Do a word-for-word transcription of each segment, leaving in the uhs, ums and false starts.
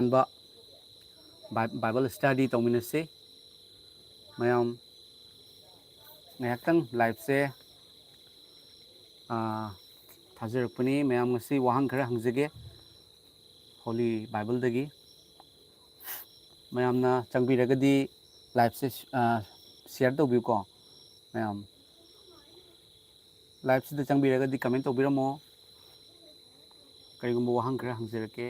ꯑꯍꯥꯟꯕ ꯕꯥꯏ-, Bible study ꯇꯧꯃꯤꯟꯅꯁꯤ꯫ ꯃꯌꯥꯝ ꯉꯥꯏꯍꯥꯛꯇꯪ ꯂꯥꯏꯞꯁꯦ, ꯑꯥ, ꯊꯥꯖꯔꯛꯄꯅꯤ꯫ ꯃꯌꯥꯝ ꯉꯁꯤ ꯋꯥꯍꯪ ꯈꯔ ꯍꯪꯖꯒꯦ ꯍꯣꯂꯤ ꯕꯥꯏꯕꯜꯗꯒꯤ꯫ ꯃꯌꯥꯝꯅ ꯆꯪꯕꯤꯔꯒꯗꯤ ꯂꯥꯏꯞꯁꯦ, ꯑꯥ, ꯁꯤꯌꯔ ꯇꯧꯕꯤꯌꯨꯀꯣ꯫ ꯃꯌꯥꯝ ꯂꯥꯏꯞꯁꯤꯗ ꯆꯪꯕꯤꯔꯒꯗꯤ ꯀꯃꯦꯟ ꯇꯧꯕꯤꯔꯝꯃꯣ꯫ ꯀꯔꯤꯒꯨꯝꯕ ꯋꯥꯍꯪ ꯈꯔ ꯍꯪꯖꯔꯛꯀꯦ꯫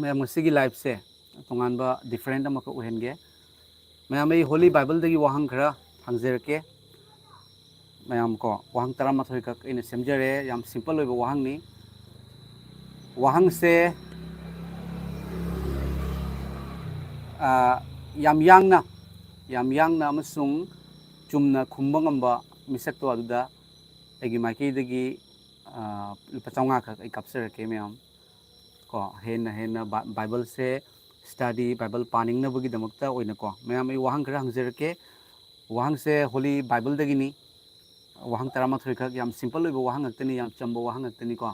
ꯃꯌꯥꯝ, ꯉꯁꯤꯒꯤ ꯂꯥꯏꯞꯁꯦ ꯇꯣꯉꯥꯟꯕ, ꯗꯤꯐꯔꯦꯟ ꯑꯃꯈꯛ ꯑꯣꯏꯍꯟꯒꯦ꯫ ꯃꯌꯥꯝ, ꯑꯩ ꯍꯣꯂꯤ ꯕꯥꯏꯕꯜꯗꯒꯤ ꯋꯥꯍꯪ ꯈꯔ ꯍꯪꯖꯔꯛꯀꯦ꯫ ꯃꯌꯥꯝ ꯀꯣ, ꯋꯥꯍꯪ ꯇꯔꯥꯃꯥꯊꯣꯏ ꯈꯛ ꯑꯩꯅ ꯁꯦꯝꯖꯔꯦ꯫ ꯌꯥꯝ ꯁꯤꯝꯄꯜ ꯑꯣꯏꯕ ꯋꯥꯍꯪꯅꯤ꯫ ꯋꯥꯍꯪꯁꯦ, ꯑ, ꯌꯥꯝ ꯌꯥꯡꯅ, ꯌꯥꯝ ꯌꯥꯡꯅ ꯑꯃꯁꯨꯡ ꯆꯨꯝꯅ ꯈꯨꯝꯕ ꯉꯝꯕ ꯃꯤꯁꯛꯇꯣ ꯑꯗꯨꯗ ꯑꯩꯒꯤ ꯃꯥꯏꯀꯩꯗꯒꯤ, ꯑ, ꯂꯨꯄꯥ ꯆꯥꯝꯃꯉꯥ ꯈꯛ ꯑꯩ ꯀꯥꯞꯆꯔꯛꯀꯦ ꯃꯌꯥꯝ꯫ ꯀꯣ, ꯍꯦꯟꯅ ꯍꯦꯟꯅ ꯕꯥ-, ꯕꯥꯏꯕꯜꯁꯦ ꯁ꯭ꯇꯗꯤ, ꯕꯥꯏꯕꯜ ꯄꯥꯅꯤꯡꯅꯕꯒꯤꯗꯃꯛꯇ ꯑꯣꯏꯅꯀꯣ꯫ ꯃꯌꯥꯝ, ꯑꯩ ꯋꯥꯍꯪ ꯈꯔ ꯍꯪꯖꯔꯛꯀꯦ꯫ ꯋꯥꯍꯪꯁꯦ ꯍꯣꯂꯤ ꯕꯥꯏꯕꯜꯗꯒꯤꯅꯤ꯫ ꯋꯥꯍꯪ ꯇꯔꯥꯃꯥꯊꯣꯏ ꯈꯛ, ꯌꯥꯝ ꯁꯤꯝꯄꯜ ꯑꯣꯏꯕ ꯋꯥꯍꯪ ꯉꯥꯛꯇꯅꯤ, ꯌꯥꯝ ꯆꯝꯕ ꯋꯥꯍꯪ ꯉꯥꯛꯇꯅꯤꯀꯣ꯫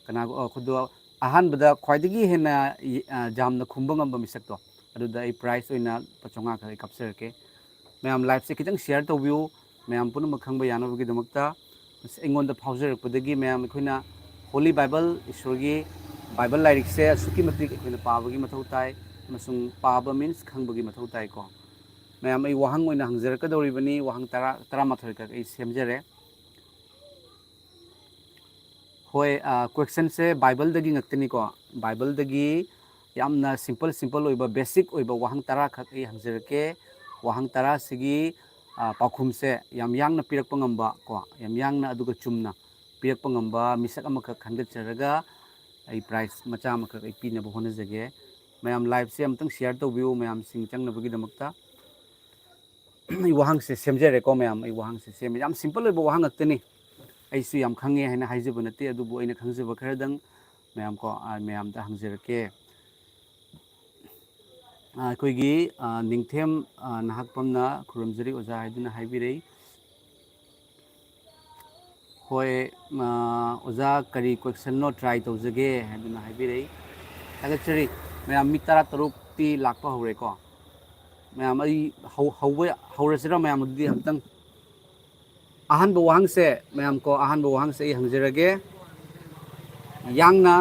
ꯀꯅꯥꯒꯨ-, ꯑ, ꯈꯨꯗꯣ-, ꯑꯍꯥꯟꯕꯗ ꯈ꯭ꯋꯥꯏꯗꯒꯤ ꯍꯦꯟꯅ ꯌ-, ꯑ, ꯌꯥꯝꯅ ꯈꯨꯝꯕ ꯉꯝꯕ ꯃꯤꯁꯛꯇꯣ, ꯑꯗꯨꯗ ꯑꯩ ꯄ꯭ꯔꯥꯏꯖ ꯑꯣꯏꯅ ꯂꯨꯄꯥ ꯆꯥꯝꯃꯉꯥ ꯈꯛ ꯑꯩ ꯀꯥꯞꯆꯔꯛꯀꯦ꯫ ꯃꯌꯥꯝ, ꯂꯥꯏꯞꯁꯦ ꯈꯤꯇꯪ ꯁꯤꯌꯔ ꯇꯧꯕꯤꯌꯨ꯫ ꯃꯌꯥꯝ ꯄꯨꯝꯅꯃꯛ ꯈꯪꯕ ꯌꯥꯅꯕꯒꯤꯗꯃꯛꯇ꯫ ꯑꯁ, ꯑꯩꯉꯣꯟꯗ ꯐꯥꯎꯖꯔꯛꯄꯗꯒꯤ ꯃꯌꯥꯝ, ꯑꯩꯈꯣꯏꯅ ꯍꯣꯂꯤ ꯕꯥꯏꯕꯜ, ꯏꯁꯣꯔꯒꯤ ꯕꯥꯏꯕꯜ ꯂꯥꯏꯔꯤꯛꯁꯦ ꯑꯁꯨꯛꯀꯤ ꯃꯇꯤꯛ ꯑꯩꯈꯣꯏꯅ ꯄꯥꯕꯒꯤ ꯃꯊꯧ ꯇꯥꯏ, ꯑꯃꯁꯨꯡ ꯄꯥꯕ ꯃꯤꯟꯁ ꯈꯪꯕꯒꯤ ꯃꯊꯧ ꯇꯥꯏꯀꯣ꯫ ꯃꯌꯥꯝ, ꯑꯩ ꯋꯥꯍꯪ ꯑꯣꯏꯅ ꯍꯪꯖꯔꯛꯀꯗꯧꯔꯤꯕꯅꯤ, ꯋꯥꯍꯪ ꯇꯔꯥ, ꯇꯔꯥꯃꯥꯊꯣꯏ ꯈꯛ ꯑꯩ ꯁꯦꯝꯖꯔꯦ꯫ ꯍꯣꯏ, ꯑ, ꯀ꯭ꯋꯦꯁꯟꯁꯦ ꯕꯥꯏꯕꯜꯗꯒꯤ ꯉꯥꯛꯇꯅꯤꯀꯣ꯫ ꯕꯥꯏꯕꯜꯗꯒꯤ ꯌꯥꯝꯅ ꯁꯤꯝꯄꯜ, ꯁꯤꯝꯄꯜ ꯑꯣꯏꯕ, ꯕꯦꯁꯤꯛ ꯑꯣꯏꯕ ꯋꯥꯍꯪ ꯇꯔꯥ ꯈꯛ ꯑꯩ ꯍꯪꯖꯔꯛꯀꯦ꯫ ꯋꯥꯍꯪ ꯇꯔꯥꯁꯤꯒꯤ, ꯑ, ꯄꯥꯎꯈꯨꯝꯁꯦ ꯌꯥꯝ ꯌꯥꯡꯅ ꯄꯤꯔꯛꯄ ꯉꯝꯕ ꯀꯣ, ꯌꯥꯝ ꯌꯥꯡꯅ ꯑꯗꯨꯒ ꯆꯨꯝꯅ ꯄꯤꯔꯛꯄ ꯉꯝꯕ ꯃꯤꯁꯛ ꯑꯃꯈꯛ ꯈꯟꯒꯠꯆꯔꯒ ꯑꯩ ꯄ꯭ꯔꯥꯏꯖ ꯃꯆꯥ ꯑꯃꯈꯛ ꯑꯩ ꯄꯤꯅꯕ ꯍꯣꯠꯅꯖꯒꯦ꯫ ꯃꯌꯥꯝ, ꯂꯥꯏꯞꯁꯦ ꯑꯃꯨꯛꯇꯪ ꯁꯤꯌꯥꯔ ꯇꯧꯕꯤꯌꯨ, ꯃꯌꯥꯝꯁꯤꯡ ꯆꯪꯅꯕꯒꯤꯗꯃꯛꯇ꯫ ꯑꯩ ꯋꯥꯍꯪꯁꯦ ꯁꯦꯝꯖꯔꯦꯀꯣ ꯃꯌꯥꯝ, ꯑꯩ ꯋꯥꯍꯪꯁꯦ ꯁꯦꯝꯃꯦ꯫ ꯌꯥꯝ ꯁꯤꯝꯄꯜ ꯑꯣꯏꯕ ꯋꯥꯍꯪ ꯉꯥꯛꯇꯅꯤ꯫ ꯑꯩꯁꯨ ꯌꯥꯝ ꯈꯪꯉꯦ ꯍꯥꯏꯅ ꯍꯥꯏꯖꯕ ꯅꯠꯇꯦ, ꯑꯗꯨꯕꯨ ꯑꯩꯅ ꯈꯪꯖꯕ ꯈꯔꯗꯪ ꯃꯌꯥꯝ ꯀꯣ, ꯑ, ꯃꯌꯥꯝꯗ ꯍꯪꯖꯔꯛꯀꯦ꯫ ꯑ, ꯑꯩꯈꯣꯏꯒꯤ, ꯑ, ꯅꯤꯡꯊꯦꯝ, ꯑ, ꯅꯍꯥꯛꯄꯝꯅ ꯈꯨꯔꯨꯝꯖꯔꯤ ꯑꯣꯖꯥ ꯍꯥꯏꯗꯨꯅ ꯍꯥꯏꯕꯤꯔꯛꯏ꯫ ꯍꯣꯏ, ꯑ, ꯑꯣꯖꯥ, ꯀꯔꯤ question ꯅꯣ try ꯇꯧꯖꯒꯦ ꯍꯥꯏꯗꯨꯅ ꯍꯥꯏꯕꯤꯔꯛꯏ꯫ ꯊꯥꯒꯠꯆꯔꯤ꯫ ꯃꯌꯥꯝ ꯃꯤ ꯇꯔꯥꯇꯔꯨꯛꯇꯤ ꯂꯥꯛꯄ ꯍꯧꯔꯦꯀꯣ꯫ ꯃꯌꯥꯝ ꯑꯩ ꯍꯧ-, ꯍꯧꯕ, ꯍꯧꯔꯁꯤꯔ ꯃꯌꯥꯝ? ꯑꯗꯨꯗꯤ ꯑꯝꯇꯪ ꯑꯍꯥꯟꯕ ꯋꯥꯍꯪꯁꯦ, ꯃꯌꯥꯝ ꯀꯣ, ꯑꯍꯥꯟꯕ ꯋꯥꯍꯪꯁꯦ ꯑꯩ ꯍꯪꯖꯔꯒꯦ꯫ ꯌꯥꯡꯅ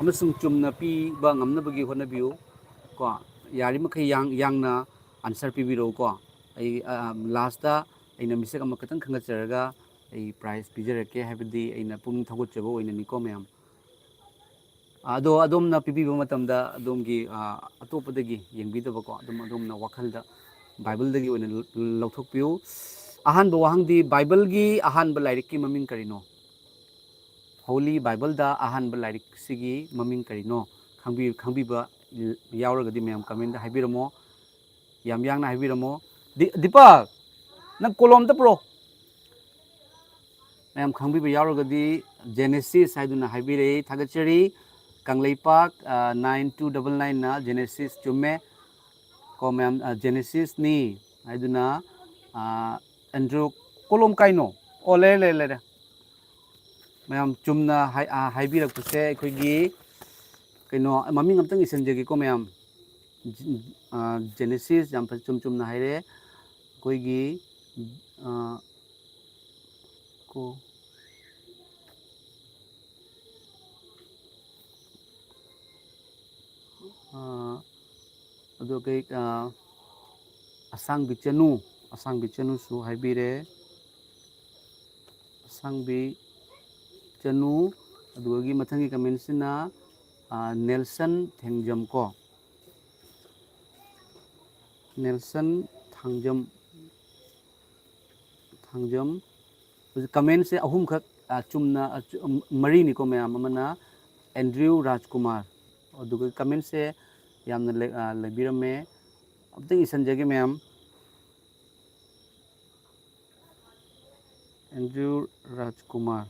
ꯑꯃꯁꯨꯡ ꯆꯨꯝꯅ ꯄꯤꯕ ꯉꯝꯅꯕꯒꯤ ꯍꯣꯠꯅꯕꯤꯌꯨ ꯀꯣ꯫ ꯌꯥꯔꯤꯃꯈꯩ ꯌꯥꯡ-, ꯌꯥꯡꯅ answer ꯄꯤꯕꯤꯔꯛꯎꯀꯣ꯫ ꯑꯩ, ꯑ, last ꯑꯩꯅ ꯃꯤꯁꯛ ꯑꯃ ꯈꯛꯇꯪ ꯈꯟꯒꯠꯆꯔꯒ ꯑꯩ prize ꯄꯤꯖꯔꯛꯀꯦ, ꯍꯥꯏꯕꯗꯤ ꯑꯩꯅ ꯄꯨꯛꯅꯤꯡ ꯊꯧꯒꯠꯆꯕ ꯑꯣꯏꯅꯅꯤꯀꯣ ꯃꯌꯥꯝ꯫ ꯑꯗꯣ ꯑꯗꯣꯝꯅ ꯄꯤꯕꯤꯕ ꯃꯇꯝꯗ ꯑꯗꯣꯝꯒꯤ, ꯑ, ꯑꯇꯣꯞꯄꯗꯒꯤ ꯌꯦꯡꯕꯤꯗꯕꯀꯣ, ꯑꯗꯨꯝ ꯑꯗꯣꯝꯅ ꯋꯥꯈꯜꯗ ꯕꯥꯏꯕꯜꯗꯒꯤ ꯑꯣꯏꯅ ꯂ-, ꯂꯧꯊꯣꯛꯄꯤꯌꯨ꯫ ꯑꯍꯥꯟꯕ ꯋꯥꯍꯪꯗꯤ, ꯕꯥꯏꯕꯜꯒꯤ ꯑꯍꯥꯟꯕ ꯂꯥꯏꯔꯤꯛꯀꯤ ꯃꯃꯤꯡ ꯀꯔꯤꯅꯣ? Holy Bible ꯗ ꯑꯍꯥꯟꯕ ꯂꯥꯏꯔꯤꯛꯁꯤꯒꯤ ꯃꯃꯤꯡ ꯀꯔꯤꯅꯣ? ꯈꯪꯕꯤ-, ꯈꯪꯕꯤꯕ ꯌꯥꯎꯔꯒꯗꯤ ꯃꯌꯥꯝ comment ꯇ ꯍꯥꯏꯕꯤꯔꯝꯃꯣ꯫ ꯌꯥꯝ ꯌꯥꯡꯅ ꯍꯥꯏꯕꯤꯔꯝꯃꯣ꯫ ꯗꯤ-, ꯗꯤꯄꯛ, ꯅꯪ ꯀꯣꯂꯣꯝ ꯑꯝꯇ ꯄꯨꯔꯛꯑꯣ꯫ ꯃꯌꯥꯝ ꯈꯪꯕꯤꯕ ꯌꯥꯎꯔꯒꯗꯤ Genesis ꯍꯥꯏꯗꯨꯅ ꯍꯥꯏꯕꯤꯔꯛꯏ꯫ ꯊꯥꯒꯠꯆꯔꯤ꯫ ꯀꯪꯂꯩꯄꯥꯛ, ꯑ, nine two double nine ꯅ Genesis ꯆꯨꯝꯃꯦ꯫ ꯀꯣ ꯃꯌꯥꯝ, ꯑ, Genesis ꯅꯤ ꯍꯥꯏꯗꯨꯅ, ꯑ, ꯑꯦꯟꯗ꯭ꯔꯨ, ꯀꯣꯂꯣꯝ ꯀꯥꯏꯅꯣ? ꯑꯣ, ꯂꯩꯔꯦ, ꯂꯩꯔꯦ, ꯂꯩꯔꯦ꯫ ꯃꯌꯥꯝ ꯆꯨꯝꯅ ꯍꯥꯏ-, ꯑ, ꯍꯥꯏꯕꯤꯔꯛꯄꯁꯦ ꯑꯩꯈꯣꯏꯒꯤ ꯀꯩꯅꯣ, ꯃꯃꯤꯡ ꯑꯝꯇꯪ ꯏꯁꯤꯟꯖꯒꯦꯀꯣ ꯃꯌꯥꯝ꯫ ꯖꯤ-, ꯑ, Genesis ꯌꯥꯝ ꯐꯖ-, ꯆꯨꯝ ꯆꯨꯝꯅ ꯍꯥꯏꯔꯦ꯫ ꯑꯩꯈꯣꯏꯒꯤ, ꯑ, ꯀꯣ-, ꯑ, ꯑꯗꯨ ꯀꯩ, ꯑ, ꯑꯁꯥꯡꯕꯤ ꯆꯅꯨ, ꯑꯁꯥꯡꯕꯤ ꯆꯅꯨꯁꯨ ꯍꯥꯏꯕꯤꯔꯦ꯫ ꯑꯁꯥꯡꯕꯤ ꯆꯅꯨ, ꯑꯗꯨꯒꯤ ꯃꯊꯪꯒꯤ comment ꯁꯤꯅ, ꯑ, ꯅꯦꯜꯁꯟ ꯊꯦꯡꯖꯝ ꯀꯣ꯫ ꯅꯦꯜꯁꯟ ꯊꯥꯡꯖꯝ, ꯊꯥꯡꯖꯝ꯫ ꯍꯧꯖꯤꯛ comment ꯁꯦ ꯑꯍꯨꯝꯈꯛ, ꯑ, ꯆꯨꯝꯅ, ꯑ, ꯆꯨ-, ꯃꯔꯤꯅꯤꯀꯣ ꯃꯌꯥꯝ꯫ ꯑꯃꯅ ꯑꯦꯟꯗ꯭ꯔꯤꯌꯨ ꯔꯥꯖꯀꯨꯃꯥꯔ꯫ ꯑꯗꯨꯒ comment ꯁꯦ ꯌꯥꯝꯅ ꯂꯩ-, ꯑ, ꯂꯩꯕꯤꯔꯝꯃꯦ꯫ ꯑꯝꯇꯪ ꯏꯁꯟꯖꯒꯦ ꯃꯌꯥꯝ꯫ ꯑꯦꯟꯗ꯭ꯔꯤꯌꯨ ꯔꯥꯖꯀꯨꯃꯥꯔ꯫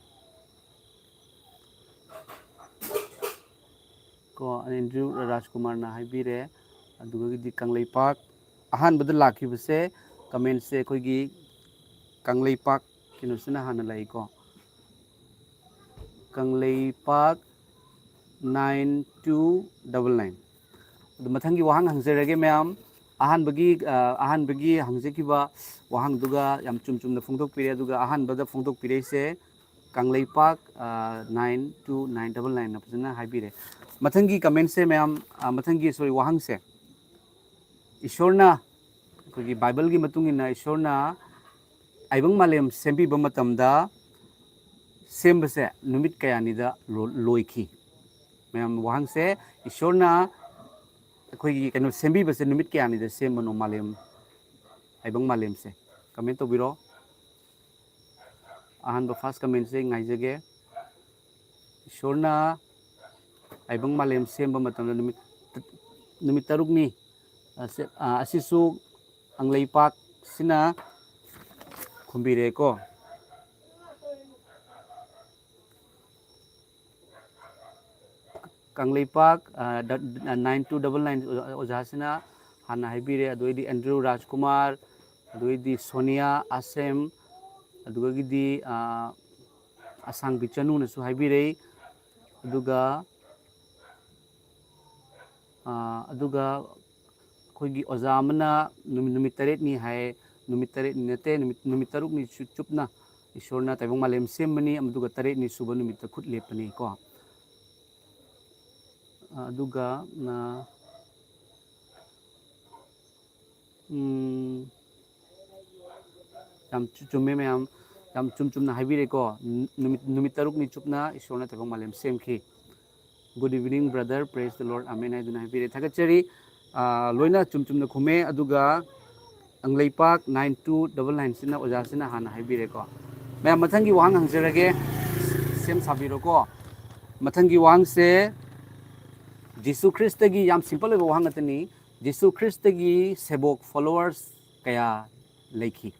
ꯀꯣ, ꯑꯦꯟꯗ꯭ꯔꯤꯌꯨ ꯔꯥꯖꯀꯨꯃꯥꯔꯅ ꯍꯥꯏꯕꯤꯔꯦ꯫ ꯑꯗꯨꯒꯗꯤ ꯀꯪꯂꯩꯄꯥꯛ ꯑꯍꯥꯟꯕꯗ ꯂꯥꯛꯈꯤꯕꯁꯦ comment ꯁꯦ ꯑꯩꯈꯣꯏꯒꯤ ꯀꯪꯂꯩꯄꯥꯛ ꯀꯩꯅꯣꯁꯤꯅ ꯍꯥꯟꯅ ꯂꯥꯛꯏꯀꯣ꯫ Kangleipak nine two double nine꯫ ꯑꯗꯨ ꯃꯊꯪꯒꯤ ꯋꯥꯍꯪ ꯍꯪꯖꯔꯒꯦ ꯃꯌꯥꯝ꯫ ꯑꯍꯥꯟꯕꯒꯤ ꯑ, ꯑꯍꯥꯟꯕꯒꯤ ꯍꯪꯖꯈꯤꯕ ꯋꯥꯍꯪꯗꯨꯒ ꯌꯥꯝ ꯆꯨꯝ ꯆꯨꯝꯅ ꯐꯣꯡꯗꯣꯛꯄꯤꯔꯦ꯫ ꯑꯗꯨꯒ ꯑꯍꯥꯟꯕꯗ ꯐꯣꯡꯗꯣꯛꯄꯤꯔꯛꯏꯁꯦ Kangleipak nine two nine double nine ꯅ ꯐꯖꯅ ꯍꯥꯏꯕꯤꯔꯦ꯫ ꯃꯊꯪꯒꯤ comment ꯁꯦ ꯃꯌꯥꯝ, ꯑ, ꯃꯊꯪꯒꯤ, ꯁꯣꯔꯤ, ꯋꯥꯍꯪꯁꯦ, ꯏꯁꯣꯔꯅ, ꯑꯩꯈꯣꯏꯒꯤ ꯕꯥꯏꯕꯜꯒꯤ ꯃꯇꯨꯡ ꯏꯟꯅ ꯏꯁꯣꯔꯅ ꯇꯥꯏꯕꯪ ꯃꯥꯂꯦꯝ ꯁꯦꯝꯕꯤꯕ ꯃꯇꯝꯗ ꯁꯦꯝꯕꯁꯦ ꯅꯨꯃꯤꯠ ꯀꯌꯥꯅꯤꯗ ꯂꯣ-, ꯂꯣꯏꯈꯤ? ꯃꯌꯥꯝ, ꯋꯥꯍꯪꯁꯦ, ꯏꯁꯣꯔꯅ ꯑꯩꯈꯣꯏꯒꯤ ꯀꯩꯅꯣ ꯁꯦꯝꯕꯤꯕꯁꯦ ꯅꯨꯃꯤꯠ ꯀꯌꯥꯅꯤꯗ ꯁꯦꯝꯕꯅꯣ ꯃꯥꯂꯦꯝ, ꯇꯥꯏꯕꯪ ꯃꯥꯂꯦꯝꯁꯦ? Comment ꯇꯧꯕꯤꯔꯣ꯫ ꯑꯍꯥꯟꯕ first comment ꯁꯦ ꯉꯥꯏꯖꯒꯦ꯫ ꯏꯁꯣꯔꯅ ꯇꯥꯏꯕꯪ ꯃꯥꯂꯦꯝ ꯁꯦꯝꯕ ꯃꯇꯝꯗ ꯅꯨꯃꯤꯠ, ꯅꯨꯃꯤꯠ ꯇꯔꯨꯛꯅꯤ꯫ ꯑꯁꯤ, ꯑ, ꯑꯁꯤꯁꯨ ꯀꯪꯂꯩꯄꯥꯛꯁꯤꯅ ꯈꯨꯝꯕꯤꯔꯦꯀꯣ꯫ ꯀꯪꯂꯩꯄꯥꯛ, ꯑ, ꯗ-, nine two double nine ꯑꯣꯖꯥꯁꯤꯅ ꯍꯥꯟꯅ ꯍꯥꯏꯕꯤꯔꯦ꯫ ꯑꯗꯨ ꯑꯣꯏꯗꯤ ꯑꯦꯟꯗ꯭ꯔꯨ ꯔꯥꯖꯀꯨꯃꯥꯔ, ꯑꯗꯨ ꯑꯣꯏꯗꯤ ꯁꯣꯅꯤꯌꯥ ꯑꯥꯁꯦꯝ, ꯑꯗꯨꯗꯒꯤꯗꯤ, ꯑ, ꯑꯁꯥꯡꯕꯤ ꯆꯅꯨꯅꯁꯨ ꯍꯥꯏꯕꯤꯔꯛꯏ꯫ ꯑꯗꯨꯒ, ꯑ, ꯑꯗꯨꯒ ꯑꯩꯈꯣꯏꯒꯤ ꯑꯣꯖꯥ ꯑꯃꯅ ꯅꯨꯃꯤꯠ, ꯅꯨꯃꯤꯠ ꯇꯔꯦꯠꯅꯤ ꯍꯥꯏ꯫ ꯅꯨꯃꯤꯠ ꯇꯔꯦꯠꯅꯤ ꯅꯠꯇꯦ, ꯅꯨꯃꯤꯠ, ꯅꯨꯃꯤꯠ ꯇꯔꯨꯛꯅꯤ ꯆꯨ-, ꯆꯨꯞꯅ ꯏꯁꯣꯔꯅ ꯇꯥꯏꯕꯪ ꯃꯥꯂꯦꯝ ꯁꯦꯝꯕꯅꯤ, ꯑꯗꯨꯒ ꯇꯔꯦꯠꯅꯤ ꯁꯨꯕ ꯅꯨꯃꯤꯠꯇ ꯈꯨꯠ ꯂꯦꯞꯄꯅꯤ ꯀꯣ꯫ ꯑꯗꯨꯒ, ꯑ, ꯎꯝ, ꯌꯥꯝ ꯆꯨ-, ꯆꯨꯝꯃꯦ ꯃꯌꯥꯝ, ꯌꯥꯝ ꯆꯨꯝ ꯆꯨꯝꯅ ꯍꯥꯏꯕꯤꯔꯦꯀꯣ꯫ ꯅꯨꯃꯤꯠ, ꯅꯨꯃꯤꯠ ꯇꯔꯨꯛꯅꯤ ꯆꯨꯞꯅ ꯏꯁꯣꯔꯅ ꯇꯥꯏꯕꯪ ꯃꯥꯂꯦꯝ ꯁꯦꯝꯈꯤ꯫ Good evening, brother. Praise the Lord. Amen ꯍꯥꯏꯗꯨꯅ ꯍꯥꯏꯕꯤꯔꯦ꯫ ꯊꯥꯒꯠꯆꯔꯤ꯫ ꯑꯥ, ꯂꯣꯏꯅ ꯆꯨꯝ ꯆꯨꯝꯅ ꯈꯨꯝꯃꯦ꯫ ꯑꯗꯨꯒ Kangleipak nine two double nine ꯁꯤꯅ, ꯑꯣꯖꯥꯁꯤꯅ ꯍꯥꯟꯅ ꯍꯥꯏꯕꯤꯔꯦꯀꯣ꯫ ꯃꯌꯥꯝ, ꯃꯊꯪꯒꯤ ꯋꯥꯍꯪ ꯍꯪꯖꯔꯒꯦ꯫ ꯁꯦꯝ ꯁꯥꯕꯤꯔꯣꯀꯣ꯫ ꯃꯊꯪꯒꯤ ꯋꯥꯍꯪꯁꯦ ꯖꯤꯁꯨ ꯈ꯭ꯔꯤꯁꯇꯒꯤ, ꯌꯥꯝ simple ꯑꯣꯏꯕ ꯋꯥꯍꯪ ꯉꯥꯛꯇꯅꯤ꯫ ꯖꯤꯁꯨ ꯈ꯭ꯔꯤꯁꯇꯒꯤ ꯁꯦꯕꯣꯛ, followers, ꯀꯌꯥ ꯂꯩꯈꯤ?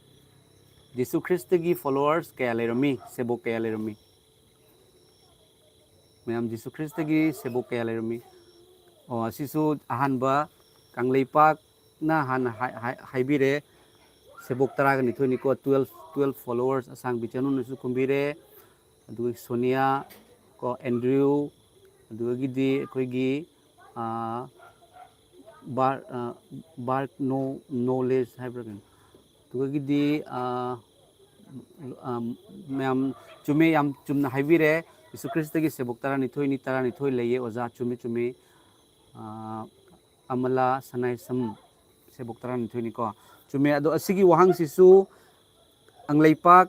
ꯖꯤꯁꯨ ꯈ꯭ꯔꯤꯁꯇꯒꯤ followers ꯀꯌꯥ ꯂꯩꯔꯝꯃꯤ? ꯁꯦꯕꯣꯛ ꯀꯌꯥ ꯂꯩꯔꯝꯃꯤ? ꯃꯌꯥꯝ, ꯖꯤꯁꯨ ꯈ꯭ꯔꯤꯁꯇꯒꯤ ꯁꯦꯕꯣꯛ ꯀꯌꯥ ꯂꯩꯔꯝꯃꯤ? ꯑꯣ, ꯑꯁꯤꯁꯨ ꯑꯍꯥꯟꯕ ꯀꯪꯂꯩꯄꯥꯛꯅ ꯍꯥꯟꯅ ꯍꯥꯏ-, ꯍꯥꯏ-, ꯍꯥꯏꯕꯤꯔꯦ꯫ ꯁꯦꯕꯣꯛ ꯇꯔꯥꯒ ꯅꯤꯊꯣꯏꯅꯤꯀꯣ, twelve, twelve followers, ꯑꯁꯥꯡꯕꯤ ꯆꯅꯨꯅꯁꯨ ꯈꯨꯝꯕꯤꯔꯦ꯫ ꯑꯗꯨꯒ ꯁꯣꯅꯤꯌꯥ, ꯀꯣ, ꯑꯦꯟꯗ꯭ꯔꯤꯌꯨ, ꯑꯗꯨꯗꯒꯤꯗꯤ ꯑꯩꯈꯣꯏꯒꯤ, ꯑꯥ, ꯕꯥꯔ-, ꯑꯥ, ꯕꯥꯔꯛ ꯅꯣ-, ꯅꯣꯂꯦꯖ ꯍꯥꯏꯕ꯭ꯔꯥ ꯀꯩꯅꯣ, ꯑꯗꯨꯗꯒꯤꯗꯤ, ꯑꯥ, ꯑꯥ, ꯃꯌꯥꯝ ꯆꯨꯝꯃꯦ, ꯌꯥꯝ ꯆꯨꯝꯅ ꯍꯥꯏꯕꯤꯔꯦ꯫ ꯖꯤꯁꯨ ꯈ꯭ꯔꯤꯁꯇꯒꯤ ꯁꯦꯕꯣꯛ ꯇꯔꯥꯅꯤꯊꯣꯏꯅꯤ, ꯇꯔꯥꯅꯤꯊꯣꯏ ꯂꯩꯌꯦ ꯑꯣꯖꯥ, ꯆꯨꯝꯃꯤ, ꯆꯨꯝꯃꯤ꯫ ꯑꯥ, ꯑꯃꯂꯥ ꯁꯅꯥꯏꯁꯝ ꯁꯦꯕꯣꯛ ꯇꯔꯥꯅꯤꯊꯣꯏꯅꯤꯀꯣ꯫ ꯆꯨꯝꯃꯦ꯫ ꯑꯗꯣ ꯑꯁꯤꯒꯤ ꯋꯥꯍꯪꯁꯤꯁꯨ Kangleipak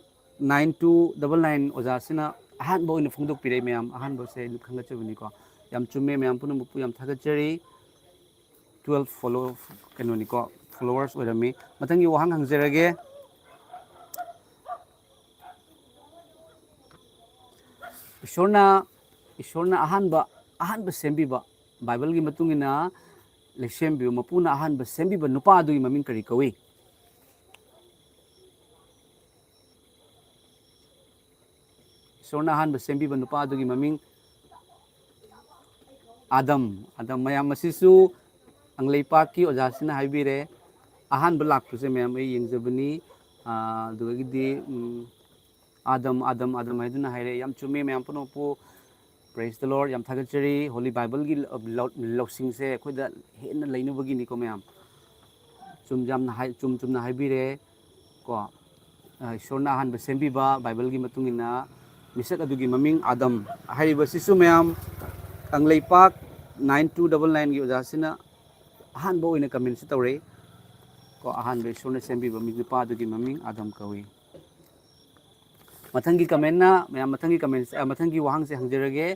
nine two double nine ꯑꯣꯖꯥꯁꯤꯅ ꯑꯍꯥꯟꯕ ꯑꯣꯏꯅ ꯐꯣꯡꯗꯣꯛꯄꯤꯔꯛꯏ ꯃꯌꯥꯝ, ꯑꯍꯥꯟꯕꯁꯦ ꯑꯩ ꯈꯪꯒꯠꯆꯕꯅꯤꯀꯣ꯫ ꯌꯥꯝ ꯆꯨꯝꯃꯦ, ꯃꯌꯥꯝ ꯄꯨꯝꯅꯃꯛꯄꯨ ꯌꯥꯝ ꯊꯥꯒꯠꯆꯔꯤ꯫ Twelve follow-, ꯀꯩꯅꯣꯅꯤꯀꯣ, ꯐꯣꯂꯣꯋꯔꯁ ꯑꯣꯏꯔꯝꯃꯤ꯫ ꯃꯊꯪꯒꯤ ꯋꯥꯍꯪ ꯍꯪꯖꯔꯒꯦ꯫ ꯏꯁꯣꯔꯅ, ꯏꯁꯣꯔꯅ ꯑꯍꯥꯟꯕ, ꯑꯍꯥꯟꯕ ꯁꯦꯝꯕꯤꯕ, ꯕꯥꯏꯕꯜꯒꯤ ꯃꯇꯨꯡ ꯏꯟꯅ ꯂꯩꯁꯦꯝꯕꯤꯕ, ꯃꯄꯨꯅ ꯑꯍꯥꯟꯕ ꯁꯦꯝꯕꯤꯕ ꯅꯨꯄꯥ ꯑꯗꯨꯒꯤ ꯃꯃꯤꯡ ꯀꯔꯤ ꯀꯧꯏ? ꯏꯁꯣꯔꯅ ꯑꯍꯥꯟꯕ ꯁꯦꯝꯕꯤꯕ ꯅꯨꯄꯥ ꯑꯗꯨꯒꯤ ꯃꯃꯤꯡ ꯑꯥꯗꯝ꯫ ꯑꯥꯗꯝ꯫ ꯃꯌꯥꯝ ꯑꯁꯤꯁꯨ ꯀꯪꯂꯩꯄꯥꯛꯀꯤ ꯑꯣꯖꯥꯁꯤꯅ ꯍꯥꯏꯕꯤꯔꯦ꯫ ꯑꯍꯥꯟꯕ ꯂꯥꯛꯄꯁꯦ ꯃꯌꯥꯝ ꯑꯩ ꯌꯦꯡꯖꯕꯅꯤ꯫ ꯑꯥ, ꯑꯗꯨꯗꯒꯤꯗꯤ, ꯎꯝ, ꯑꯥꯗꯝ, ꯑꯥꯗꯝ, ꯑꯥꯗꯝ ꯍꯥꯏꯗꯨꯅ ꯍꯥꯏꯔꯦ꯫ ꯌꯥꯝ ꯆꯨꯝꯃꯦ ꯃꯌꯥꯝ ꯄꯨꯝꯅꯃꯛꯄꯨ꯫ Praise the Lord꯫ ꯌꯥꯝ ꯊꯥꯒꯠꯆꯔꯤ꯫ Holy Bibleꯒꯤ ꯂꯧ-, ꯂꯧꯁꯤꯡꯁꯦ ꯑꯩꯈꯣꯏꯗ ꯍꯦꯟꯅ ꯂꯩꯅꯕꯒꯤꯅꯤꯀꯣ ꯃꯌꯥꯝ꯫ ꯆꯨꯝ ꯌꯥꯝꯅ ꯍꯥꯏ-, ꯆꯨꯝ ꯆꯨꯝꯅ ꯍꯥꯏꯕꯤꯔꯦ ꯀꯣ꯫ ꯑ, ꯏꯁꯣꯔꯅ ꯑꯍꯥꯟꯕ ꯁꯦꯝꯕꯤꯕ, ꯕꯥꯏꯕꯜꯒꯤ ꯃꯇꯨꯡ ꯏꯟꯅ, ꯃꯤꯁꯛ ꯑꯗꯨꯒꯤ ꯃꯃꯤꯡ ꯑꯥꯗꯝ꯫ ꯍꯥꯏꯔꯤꯕꯁꯤꯁꯨ ꯃꯌꯥꯝ ꯀꯪꯂꯩꯄꯥꯛ nine two double nineꯒꯤ ꯑꯣꯖꯥꯁꯤꯅ ꯑꯍꯥꯟꯕ ꯑꯣꯏꯅ ꯀꯃꯦꯟꯁꯨ ꯇꯧꯔꯛꯏ ꯀꯣ꯫ ꯑꯍꯥꯟꯕ ꯏꯁꯣꯔꯅ ꯁꯦꯝꯕꯤꯕ ꯃꯤ ꯅꯨꯄꯥ ꯑꯗꯨꯒꯤ ꯃꯃꯤꯡ ꯑꯥꯗꯝ ꯀꯧꯏ꯫ ꯃꯊꯪꯒꯤ ꯀꯃꯦꯟꯅ, ꯃꯌꯥꯝ ꯃꯊꯪꯒꯤ ꯀꯃꯦꯟ, ꯑ, ꯃꯊꯪꯒꯤ ꯋꯥꯍꯪꯁꯦ ꯍꯪꯖꯔꯒꯦ꯫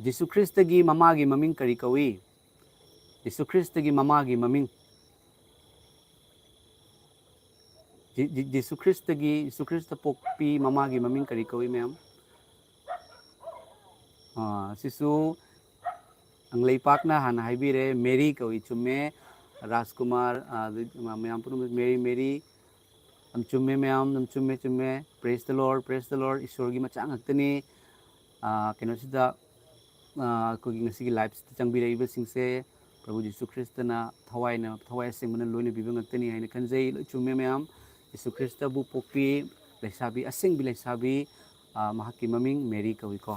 ꯖꯤꯁꯨ ꯈ꯭ꯔꯤꯁꯇꯒꯤ ꯃꯃꯥꯒꯤ ꯃꯃꯤꯡ ꯀꯔꯤ ꯀꯧꯏ? ꯖꯤꯁꯨ ꯈ꯭ꯔꯤꯁꯇꯒꯤ ꯃꯃꯥꯒꯤ ꯃꯃꯤꯡ꯫ ꯖꯤ-, ꯖꯤ-, ꯖꯤꯁꯨ ꯈ꯭ꯔꯤꯁꯇꯒꯤ, ꯖꯤꯁꯨ ꯈ꯭ꯔꯤꯁꯇ ꯄꯣꯛꯄꯤ ꯃꯃꯥꯒꯤ ꯃꯃꯤꯡ ꯀꯔꯤ ꯀꯧꯏ, ꯃꯌꯥꯝ? ꯑꯥ, ꯁꯤꯁꯨ ꯀꯪꯂꯩꯄꯥꯛꯅ ꯍꯥꯟꯅ ꯍꯥꯏꯕꯤꯔꯦ, ꯃꯦꯔꯤ ꯀꯧꯏ, ꯆꯨꯝꯃꯦ꯫ ꯔꯥꯖꯀꯨꯃꯥꯔ, ꯑꯥ, ꯑꯗꯩ ꯃꯌꯥꯝ ꯄꯨꯝꯅꯃꯛ ꯃꯦꯔꯤ, ꯃꯦꯔꯤ꯫ ꯌꯥꯝ ꯆꯨꯝꯃꯦ ꯃꯌꯥꯝ, ꯌꯥꯝ ꯆꯨꯝꯃꯦ, ꯆꯨꯝꯃꯦ꯫ Praise the Lord, praise the Lord꯫ ꯏꯁꯣꯔꯒꯤ ꯃꯆꯥ ꯉꯥꯛꯇꯅꯤ꯫ ꯑꯥ, ꯀꯩꯅꯣꯁꯤꯗ, ꯑꯥ, ꯑꯩꯈꯣꯏꯒꯤ ꯉꯁꯤꯒꯤ liveꯁꯤꯗ ꯆꯪꯕꯤꯔꯛꯏꯕꯁꯤꯡꯁꯦ ꯄ꯭ꯔꯚꯨ ꯖꯤꯁꯨ ꯈ꯭ꯔꯤꯁꯇꯅ ꯊꯋꯥꯏꯅ, ꯊꯋꯥꯏ ꯑꯁꯦꯡꯕꯅ ꯂꯣꯏꯅꯕꯤꯕ ꯉꯥꯛꯇꯅꯤ ꯍꯥꯏꯅ ꯈꯟꯖꯩ꯫ ꯂꯣꯏ ꯆꯨꯝꯃꯦ ꯃꯌꯥꯝ꯫ ꯖꯤꯁꯨ ꯈ꯭ꯔꯤꯁꯇꯕꯨ ꯄꯣꯛꯄꯤ ꯂꯩꯁꯥꯕꯤ, ꯑꯁꯦꯡꯕꯤ ꯂꯩꯁꯥꯕꯤ, ꯑꯥ, ꯃꯍꯥꯛꯀꯤ ꯃꯃꯤꯡ ꯃꯦꯔꯤ ꯀꯧꯏꯀꯣ꯫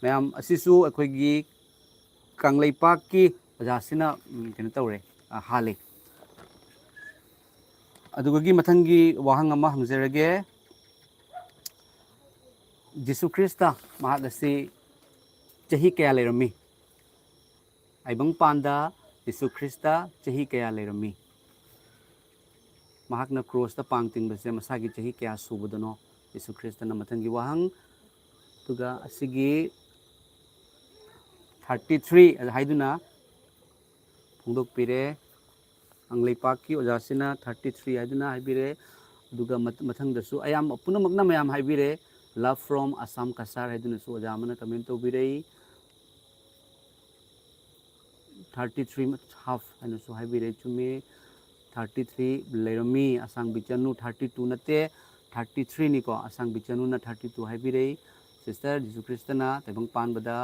ꯃꯌꯥꯝ, ꯑꯁꯤꯁꯨ ꯑꯩꯈꯣꯏꯒꯤ ꯀꯪꯂꯩꯄꯥꯛꯀꯤ ꯑꯣꯖꯥꯁꯤꯅ, ꯎꯝ, ꯀꯩꯅꯣ ꯇꯧꯔꯦ, ꯑ, ꯍꯥꯜꯂꯦ꯫ ꯑꯗꯨꯒꯤ ꯃꯊꯪꯒꯤ ꯋꯥꯍꯪ ꯑꯃ ꯍꯪꯖꯔꯒꯦ꯫ ꯖꯤꯁꯨ ꯈ꯭ꯔꯤꯁꯇ ꯃꯍꯥꯛ ꯑꯁꯤ ꯆꯍꯤ ꯀꯌꯥ ꯂꯩꯔꯝꯃꯤ? ꯇꯥꯏꯕꯪꯄꯥꯟꯗ ꯖꯤꯁꯨ ꯈ꯭ꯔꯤꯁꯇ ꯆꯍꯤ ꯀꯌꯥ ꯂꯩꯔꯝꯃꯤ? ꯃꯍꯥꯛꯅ ꯀ꯭ꯔꯣꯁꯇ ꯄꯥꯡ ꯇꯤꯡꯕꯁꯦ ꯃꯁꯥꯒꯤ ꯆꯍꯤ ꯀꯌꯥ ꯁꯨꯕꯗꯅꯣ? ꯖꯤꯁꯨ ꯈ꯭ꯔꯤꯁꯇꯅ ꯃꯊꯪꯒꯤ ꯋꯥꯍꯪ꯫ ꯑꯗꯨꯒ ꯑꯁꯤꯒꯤ ꯊꯥꯔꯇꯤ ꯊ꯭ꯔꯤ ꯍꯥꯏꯗꯨꯅ ꯐꯣꯡꯗꯣꯛꯄꯤꯔꯦ꯫ ꯀꯪꯂꯩꯄꯥꯛꯀꯤ ꯑꯣꯖꯥꯁꯤꯅ ꯊꯥꯔꯇꯤ ꯊ꯭ꯔꯤ ꯍꯥꯏꯗꯨꯅ ꯍꯥꯏꯕꯤꯔꯦ꯫ ꯑꯗꯨꯒ ꯃꯊꯪꯗꯁꯨ ꯑꯌꯥꯝꯕ ꯄꯨꯝꯅꯃꯛꯅ ꯃꯌꯥꯝ ꯍꯥꯏꯕꯤꯔꯦ꯫ Love from Assam Cachar ꯍꯥꯏꯗꯨꯅꯁꯨ ꯑꯣꯖꯥ ꯑꯃꯅ ꯀꯃꯦꯟ ꯇꯧꯕꯤꯔꯛꯏ꯫ ꯊꯥꯔꯇꯤ ꯊ꯭ꯔꯤ ꯍꯥꯐ ꯍꯥꯏꯅꯁꯨ ꯍꯥꯏꯕꯤꯔꯛꯏ, ꯆꯨꯝꯃꯤ꯫ ꯊꯥꯔꯇꯤ ꯊ꯭ꯔꯤ ꯂꯩꯔꯝꯃꯤ꯫ ꯑꯁꯥꯡꯕꯤ ꯆꯅꯨ ꯊꯥꯔꯇꯤ ꯇꯨ ꯅꯠꯇꯦ, ꯊꯥꯔꯇꯤ ꯊ꯭ꯔꯤꯅꯤꯀꯣ꯫ ꯑꯁꯥꯡꯕꯤ ꯆꯅꯨꯅ ꯊꯥꯔꯇꯤ ꯇꯨ ꯍꯥꯏꯕꯤꯔꯛꯏ꯫ ꯁꯤꯁꯇꯔ, ꯖꯤꯁꯨ ꯈ꯭ꯔꯤꯁꯇꯅ ꯇꯥꯏꯕꯪ ꯄꯥꯟꯕꯗ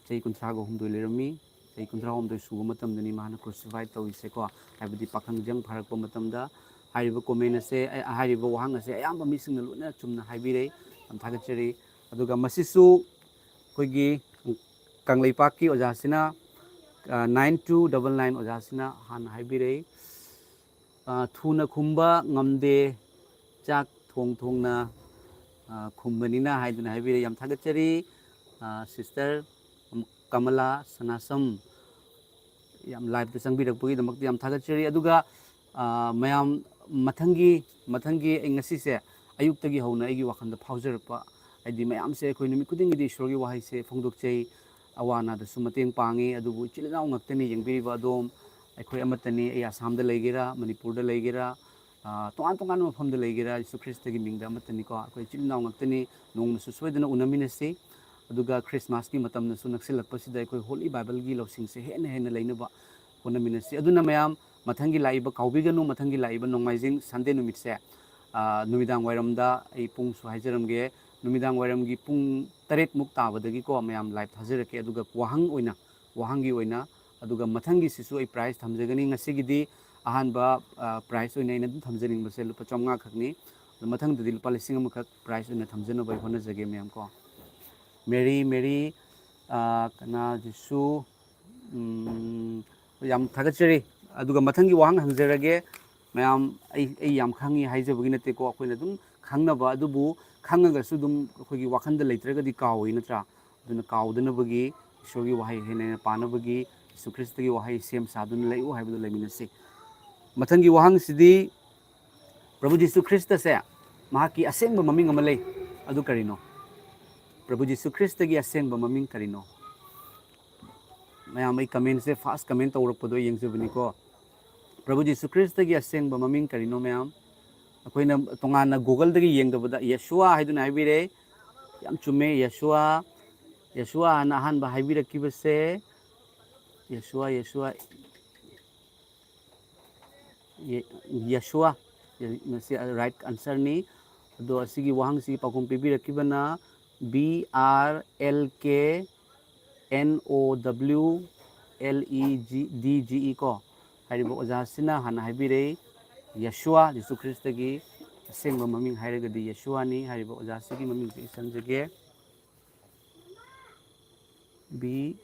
ꯆꯍꯤ ꯀꯨꯟꯊ꯭ꯔꯥꯒ ꯍꯨꯝꯗꯣꯏ ꯂꯩꯔꯝꯃꯤ꯫ ꯆꯍꯤ ꯀꯨꯟꯊ꯭ꯔꯥ ꯍꯨꯝꯗꯣꯏ ꯁꯨꯕ ꯃꯇꯝꯗꯅꯤ ꯃꯍꯥꯛꯅ ꯀ꯭ꯔꯨꯁꯤꯐꯥꯏ ꯇꯧꯔꯤꯁꯦꯀꯣ, ꯍꯥꯏꯕꯗꯤ ꯄꯥꯈꯪ ꯖꯪ ꯐꯥꯔꯛꯄ ꯃꯇꯝꯗ꯫ ꯍꯥꯏꯔꯤꯕ ꯀꯣꯃꯦꯟ ꯑꯁꯦ, ꯑꯩ, ꯍꯥꯏꯔꯤꯕ ꯋꯥꯍꯪ ꯑꯁꯦ ꯑꯌꯥꯝꯕ ꯃꯤꯁꯤꯡꯅ ꯂꯣꯏꯅ ꯆꯨꯝꯅ ꯍꯥꯏꯕꯤꯔꯦ꯫ ꯌꯥꯝ ꯊꯥꯒꯠꯆꯔꯤ꯫ ꯑꯗꯨꯒ ꯃꯁꯤꯁꯨ ꯑꯩꯈꯣꯏꯒꯤ ꯀꯪꯂꯩꯄꯥꯛꯀꯤ ꯑꯣꯖꯥꯁꯤꯅ, ꯅꯥꯏꯟ ꯇꯨ ꯗꯕꯜ ꯅꯥꯏꯟ ꯑꯣꯖꯥꯁꯤꯅ ꯍꯥꯟꯅ ꯍꯥꯏꯕꯤꯔꯛꯏ꯫ ꯊꯨꯅ ꯈꯨꯝꯕ ꯉꯝꯗꯦ, ꯆꯥꯛ ꯊꯣꯡ ꯊꯣꯡꯅ ꯈꯨꯝꯕꯅꯤꯅ ꯍꯥꯏꯗꯨꯅ ꯍꯥꯏꯕꯤꯔꯛꯏ꯫ ꯌꯥꯝ ꯊꯥꯒꯠꯆꯔꯤ꯫ ꯁꯤꯁꯇꯔ ꯀꯃꯂꯥ ꯁꯅꯥꯁꯝ, ꯌꯥꯝ ꯂꯥꯏꯞꯇ ꯆꯪꯕꯤꯔꯛꯄꯒꯤꯗꯃꯛꯇ ꯌꯥꯝ ꯊꯥꯒꯠꯆꯔꯤ꯫ ꯑꯗꯨꯒ ꯃꯌꯥꯝ, ꯃꯊꯪꯒꯤ, ꯃꯊꯪꯒꯤ ꯑꯩ ꯉꯁꯤꯁꯦ ꯑꯌꯨꯛꯇꯒꯤ ꯍꯧꯅ ꯑꯩꯒꯤ ꯋꯥꯈꯜꯗ ꯐꯥꯎꯖꯔꯛꯄ, ꯍꯥꯏꯗꯤ ꯃꯌꯥꯝꯁꯦ ꯑꯩꯈꯣꯏ ꯅꯨꯃꯤꯠ ꯈꯨꯗꯤꯡꯒꯤꯗꯤ ꯏꯁꯣꯔꯒꯤ ꯋꯥꯍꯩꯁꯦ ꯐꯣꯡꯗꯣꯛꯆꯩ, ꯑꯋꯥ ꯑꯅꯥꯗꯁꯨ ꯃꯇꯦꯡ ꯄꯥꯡꯉꯤ, ꯑꯗꯨꯕꯨ ꯏꯆꯤꯜ ꯏꯅꯥꯎ ꯉꯥꯛꯇꯅꯤ ꯌꯦꯡꯕꯤꯔꯤꯕ ꯑꯗꯣꯝ, ꯑꯩꯈꯣꯏ ꯑꯃꯠꯇꯅꯤ꯫ ꯑꯩ ꯑꯁꯥꯝꯗ ꯂꯩꯒꯦꯔꯥ, ꯃꯅꯤꯄꯨꯔꯗ ꯂꯩꯒꯦꯔꯥ, ꯇꯣꯉꯥꯟ ꯇꯣꯉꯥꯟꯕ ꯃꯐꯝꯗ ꯂꯩꯒꯦꯔꯥ, ꯖꯤꯁꯨ ꯈ꯭ꯔꯤꯁꯇꯒꯤ ꯃꯤꯡꯗ ꯑꯃꯠꯇꯅꯤꯀꯣ꯫ ꯑꯩꯈꯣꯏ ꯏꯆꯤꯜ ꯏꯅꯥꯎ ꯉꯥꯛꯇꯅꯤ꯫ ꯅꯣꯡꯃꯁꯨ ꯁꯣꯏꯗꯅ ꯎꯅꯃꯤꯟꯅꯁꯤ꯫ ꯑꯗꯨꯒ ꯈ꯭ꯔꯤꯁꯃꯥꯁꯀꯤ ꯃꯇꯝꯅꯁꯨ ꯅꯛꯁꯤꯜꯂꯛꯄꯁꯤꯗ ꯑꯩꯈꯣꯏ ꯍꯣꯂꯤ ꯕꯥꯏꯕꯜꯒꯤ ꯂꯧꯁꯤꯡꯁꯦ ꯍꯦꯟꯅ ꯍꯦꯟꯅ ꯂꯩꯅꯕ ꯍꯣꯠꯅꯃꯤꯟꯅꯁꯤ꯫ ꯑꯗꯨꯅ ꯃꯌꯥꯝ, ꯃꯊꯪꯒꯤ ꯂꯥꯛꯏꯕ, ꯀꯥꯎꯕꯤꯒꯅꯨ, ꯃꯊꯪꯒꯤ ꯂꯥꯛꯏꯕ ꯅꯣꯡꯃꯥꯏꯖꯤꯡ ꯁꯟꯗꯦ ꯅꯨꯃꯤꯠꯁꯦ, ꯅꯨꯃꯤꯗꯥꯡ ꯋꯥꯏꯔꯝꯗ ꯑꯩ ꯄꯨꯡꯁꯨ ꯍꯥꯏꯖꯔꯝꯒꯦ, ꯅꯨꯃꯤꯗꯥꯡ ꯋꯥꯏꯔꯝꯒꯤ ꯄꯨꯡ ꯇꯔꯦꯠꯃꯨꯛ ꯇꯥꯕꯗꯒꯤꯀꯣ ꯃꯌꯥꯝ ꯂꯥꯏꯞ ꯊꯥꯖꯔꯛꯀꯦ꯫ ꯑꯗꯨꯒ ꯋꯥꯍꯪ ꯑꯣꯏꯅ, ꯋꯥꯍꯪꯒꯤ ꯑꯣꯏꯅ, ꯑꯗꯨꯒ ꯃꯊꯪꯒꯤꯁꯤꯁꯨ ꯑꯩ ꯄ꯭ꯔꯥꯏꯖ ꯊꯝꯖꯒꯅꯤ꯫ ꯉꯁꯤꯒꯤꯗꯤ ꯑꯍꯥꯟꯕ ꯄ꯭ꯔꯥꯏꯖ ꯑꯣꯏꯅ ꯑꯩꯅ ꯑꯗꯨꯝ ꯊꯝꯖꯅꯤꯡꯕꯁꯦ ꯂꯨꯄꯥ ꯆꯥꯝꯃꯉꯥ ꯈꯛꯅꯤ꯫ ꯑꯗꯣ ꯃꯊꯪꯗꯗꯤ ꯂꯨꯄꯥ ꯂꯤꯁꯤꯡ ꯑꯃꯈꯛ ꯄ꯭ꯔꯥꯏꯖ ꯑꯣꯏꯅ ꯊꯝꯖꯅꯕ ꯑꯩ ꯍꯣꯠꯅꯖꯒꯦ ꯃꯌꯥꯝ ꯀꯣ꯫ ꯃꯦꯔꯤ, ꯃꯦꯔꯤ, ꯑ, ꯀꯅꯥ, ꯖꯤꯁꯨ, ꯎꯝ, ꯌꯥꯝ ꯊꯥꯒꯠꯆꯔꯤ꯫ ꯑꯗꯨꯒ ꯃꯊꯪꯒꯤ ꯋꯥꯍꯪ ꯍꯪꯖꯔꯒꯦ꯫ ꯃꯌꯥꯝ, ꯑꯩ, ꯑꯩ ꯌꯥꯝ ꯈꯪꯉꯤ ꯍꯥꯏꯖꯕꯒꯤ ꯅꯠꯇꯦꯀꯣ, ꯑꯩꯈꯣꯏꯅ ꯑꯗꯨꯝ ꯈꯪꯅꯕ ꯑꯗꯨꯕꯨ, ꯈꯪꯉꯒꯁꯨ ꯑꯗꯨꯝ ꯑꯩꯈꯣꯏꯒꯤ ꯋꯥꯈꯜꯗ ꯂꯩꯇ꯭ꯔꯒꯗꯤ ꯀꯥꯎꯏ, ꯅꯠꯇ꯭ꯔꯥ? ꯑꯗꯨꯅ ꯀꯥꯎꯗꯅꯕꯒꯤ, ꯏꯁꯣꯔꯒꯤ ꯋꯥꯍꯩ ꯍꯦꯟꯅ ꯍꯦꯟꯅ ꯄꯥꯅꯕꯒꯤ, ꯖꯤꯁꯨ ꯈ꯭ꯔꯤꯁꯇꯒꯤ ꯋꯥꯍꯩ ꯁꯦꯝ ꯁꯥꯗꯨꯅ ꯂꯩꯌꯨ ꯍꯥꯏꯕꯗꯨ ꯂꯩꯃꯤꯟꯅꯁꯤ꯫ ꯃꯊꯪꯒꯤ ꯋꯥꯍꯪꯁꯤꯗꯤ, ꯄ꯭ꯔꯚꯨ ꯖꯤꯁꯨ ꯈ꯭ꯔꯤꯁꯇꯁꯦ ꯃꯍꯥꯛꯀꯤ ꯑꯁꯦꯡꯕ ꯃꯃꯤꯡ ꯑꯃ ꯂꯩ, ꯑꯗꯨ ꯀꯔꯤꯅꯣ? ꯄ꯭ꯔꯚꯨ ꯖꯤꯁꯨ ꯈ꯭ꯔꯤꯁꯇꯒꯤ ꯑꯁꯦꯡꯕ ꯃꯃꯤꯡ ꯀꯔꯤꯅꯣ? ꯃꯌꯥꯝ, ꯑꯩ comment ꯁꯦ first comment ꯇꯧꯔꯛꯄꯗꯣ ꯌꯦꯡꯖꯕꯅꯤꯀꯣ꯫ ꯄ꯭ꯔꯚꯨ ꯖꯤꯁꯨ ꯈ꯭ꯔꯤꯁꯇꯒꯤ ꯑꯁꯦꯡꯕ ꯃꯃꯤꯡ ꯀꯔꯤꯅꯣ, ꯃꯌꯥꯝ? ꯑꯩꯈꯣꯏꯅ ꯇꯣꯉꯥꯟꯅ Google ꯗꯒꯤ ꯌꯦꯡꯗꯕꯗ ꯌꯦꯁꯨꯋꯥ ꯍꯥꯏꯗꯨꯅ ꯍꯥꯏꯕꯤꯔꯦ꯫ ꯌꯥꯝ ꯆꯨꯝꯃꯦ, ꯌꯦꯁꯨꯋꯥ꯫ ꯌꯦꯁꯨꯋꯥ ꯍꯥꯏꯅ ꯑꯍꯥꯟꯕ ꯍꯥꯏꯕꯤꯔꯛꯈꯤꯕꯁꯦ, ꯌꯦꯁꯨꯋꯥ, ꯌꯦꯁꯨꯋꯥ, ꯌꯦ-, ꯌꯦꯁꯨꯋꯥ, ꯃꯁꯤ right answer ꯅꯤ꯫ ꯑꯗꯣ ꯑꯁꯤꯒꯤ ꯋꯥꯍꯪꯁꯤꯒꯤ ꯄꯥꯎꯈꯨꯝ ꯄꯤꯕꯤꯔꯛꯈꯤꯕꯅ B R L K N O W L E G D G E ꯀꯣ꯫ ꯍꯥꯏꯔꯤꯕ ꯑꯣꯖꯥꯁꯤꯅ ꯍꯥꯟꯅ ꯍꯥꯏꯕꯤꯔꯦ, ꯌꯦꯁꯨꯋꯥ, ꯖꯤꯁꯨ ꯈ꯭ꯔꯤꯁꯇꯒꯤ ꯑꯁꯦꯡꯕ ꯃꯃꯤꯡ ꯍꯥꯏꯔꯒꯗꯤ ꯌꯦꯁꯨꯋꯥꯅꯤ꯫ ꯍꯥꯏꯔꯤꯕ ꯑꯣꯖꯥꯁꯤꯒꯤ ꯃꯃꯤꯡꯁꯦ ꯏꯁꯟꯖꯒꯦ꯫ B,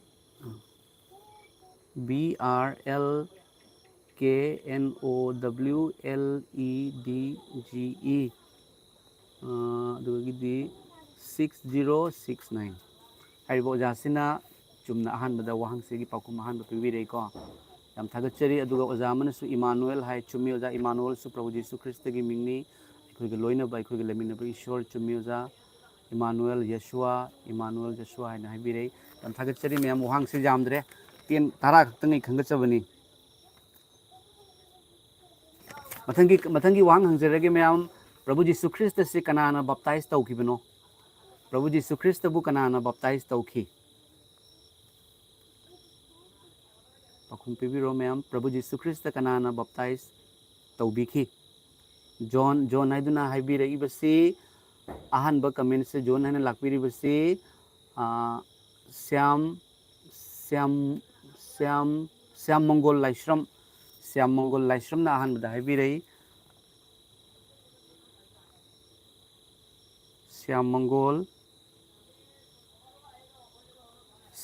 B R L K N O W L E D G E, ꯑ, ꯑꯗꯨꯗꯒꯤꯗꯤ six zero six nine꯫ ꯍꯥꯏꯔꯤꯕ ꯑꯣꯖꯥꯁꯤꯅ ꯆꯨꯝꯅ ꯑꯍꯥꯟꯕꯗ ꯋꯥꯍꯪꯁꯤꯒꯤ ꯄꯥꯎꯈꯨꯝ ꯑꯍꯥꯟꯕ ꯄꯤꯕꯤꯔꯛꯏꯀꯣ꯫ ꯌꯥꯝ ꯊꯥꯒꯠꯆꯔꯤ꯫ ꯑꯗꯨꯒ ꯑꯣꯖꯥ ꯑꯃꯅꯁꯨ ꯏꯃꯥꯅꯨꯑꯦꯜ ꯍꯥꯏ꯫ ꯆꯨꯝꯃꯤ ꯑꯣꯖꯥ, ꯏꯃꯥꯅꯨꯑꯦꯜꯁꯨ ꯄ꯭ꯔꯚꯨ ꯖꯤꯁꯨ ꯈ꯭ꯔꯤꯁꯇꯒꯤ ꯃꯤꯡꯅꯤ꯫ ꯑꯩꯈꯣꯏꯒ ꯂꯣꯏꯅꯕ, ꯑꯩꯈꯣꯏꯒ ꯂꯩꯃꯤꯟꯅꯕ ꯏꯁꯣꯔ꯫ ꯆꯨꯝꯃꯤ ꯑꯣꯖꯥ꯫ ꯏꯃꯥꯅꯨꯑꯦꯜ ꯌꯦꯁꯨꯋꯥ, ꯏꯃꯥꯅꯨꯑꯦꯜ ꯌꯦꯁꯨꯋꯥ ꯍꯥꯏꯅ ꯍꯥꯏꯕꯤꯔꯛꯏ꯫ ꯌꯥꯝ ꯊꯥꯒꯠꯆꯔꯤ ꯃꯌꯥꯝ꯫ ꯋꯥꯍꯪꯁꯤ ꯌꯥꯝꯗ꯭ꯔꯦ, ꯇꯦꯟ, ꯇꯔꯥ ꯈꯛꯇꯪ ꯑꯩ ꯈꯟꯒꯠꯆꯕꯅꯤ꯫ ꯃꯊꯪꯒꯤ, ꯃꯊꯪꯒꯤ ꯋꯥꯍꯪ ꯍꯪꯖꯔꯒꯦ ꯃꯌꯥꯝ꯫ ꯄ꯭ꯔꯚꯨ ꯖꯤꯁꯨ ꯈ꯭ꯔꯤꯁꯇꯁꯤ ꯀꯅꯥꯅ baptize ꯇꯧꯈꯤꯕꯅꯣ? ꯄ꯭ꯔꯚꯨ ꯖꯤꯁꯨ ꯈ꯭ꯔꯤꯁꯇꯕꯨ ꯀꯅꯥꯅ baptize ꯇꯧꯈꯤ? ꯄꯥꯎꯈꯨꯝ ꯄꯤꯕꯤꯔꯣ ꯃꯌꯥꯝ꯫ ꯄ꯭ꯔꯚꯨ ꯖꯤꯁꯨ ꯈ꯭ꯔꯤꯁꯇ ꯀꯅꯥꯅ baptize ꯇꯧꯕꯤꯈꯤ? ꯖꯣꯟ, ꯖꯣꯟ ꯍꯥꯏꯗꯨꯅ ꯍꯥꯏꯕꯤꯔꯛꯏꯕꯁꯤ, ꯑꯍꯥꯟꯕ comment ꯁꯦ ꯖꯣꯟ ꯍꯥꯏꯅ ꯂꯥꯛꯄꯤꯔꯤꯕꯁꯤ, ꯑ, ꯁ꯭ꯌꯥꯝ, ꯁ꯭ꯌꯥꯝ, ꯁ꯭ꯌꯥꯝ, ꯁ꯭ꯌꯥꯝ ꯃꯪꯒꯣꯜ ꯂꯥꯏꯁ꯭ꯔꯝ, ꯁ꯭ꯌꯥꯝ ꯃꯪꯒꯣꯜ ꯂꯥꯏꯁ꯭ꯔꯝꯅ ꯑꯍꯥꯟꯕꯗ ꯍꯥꯏꯕꯤꯔꯛꯏ꯫ ꯁ꯭ꯌꯥꯝ ꯃꯪꯒꯣꯜ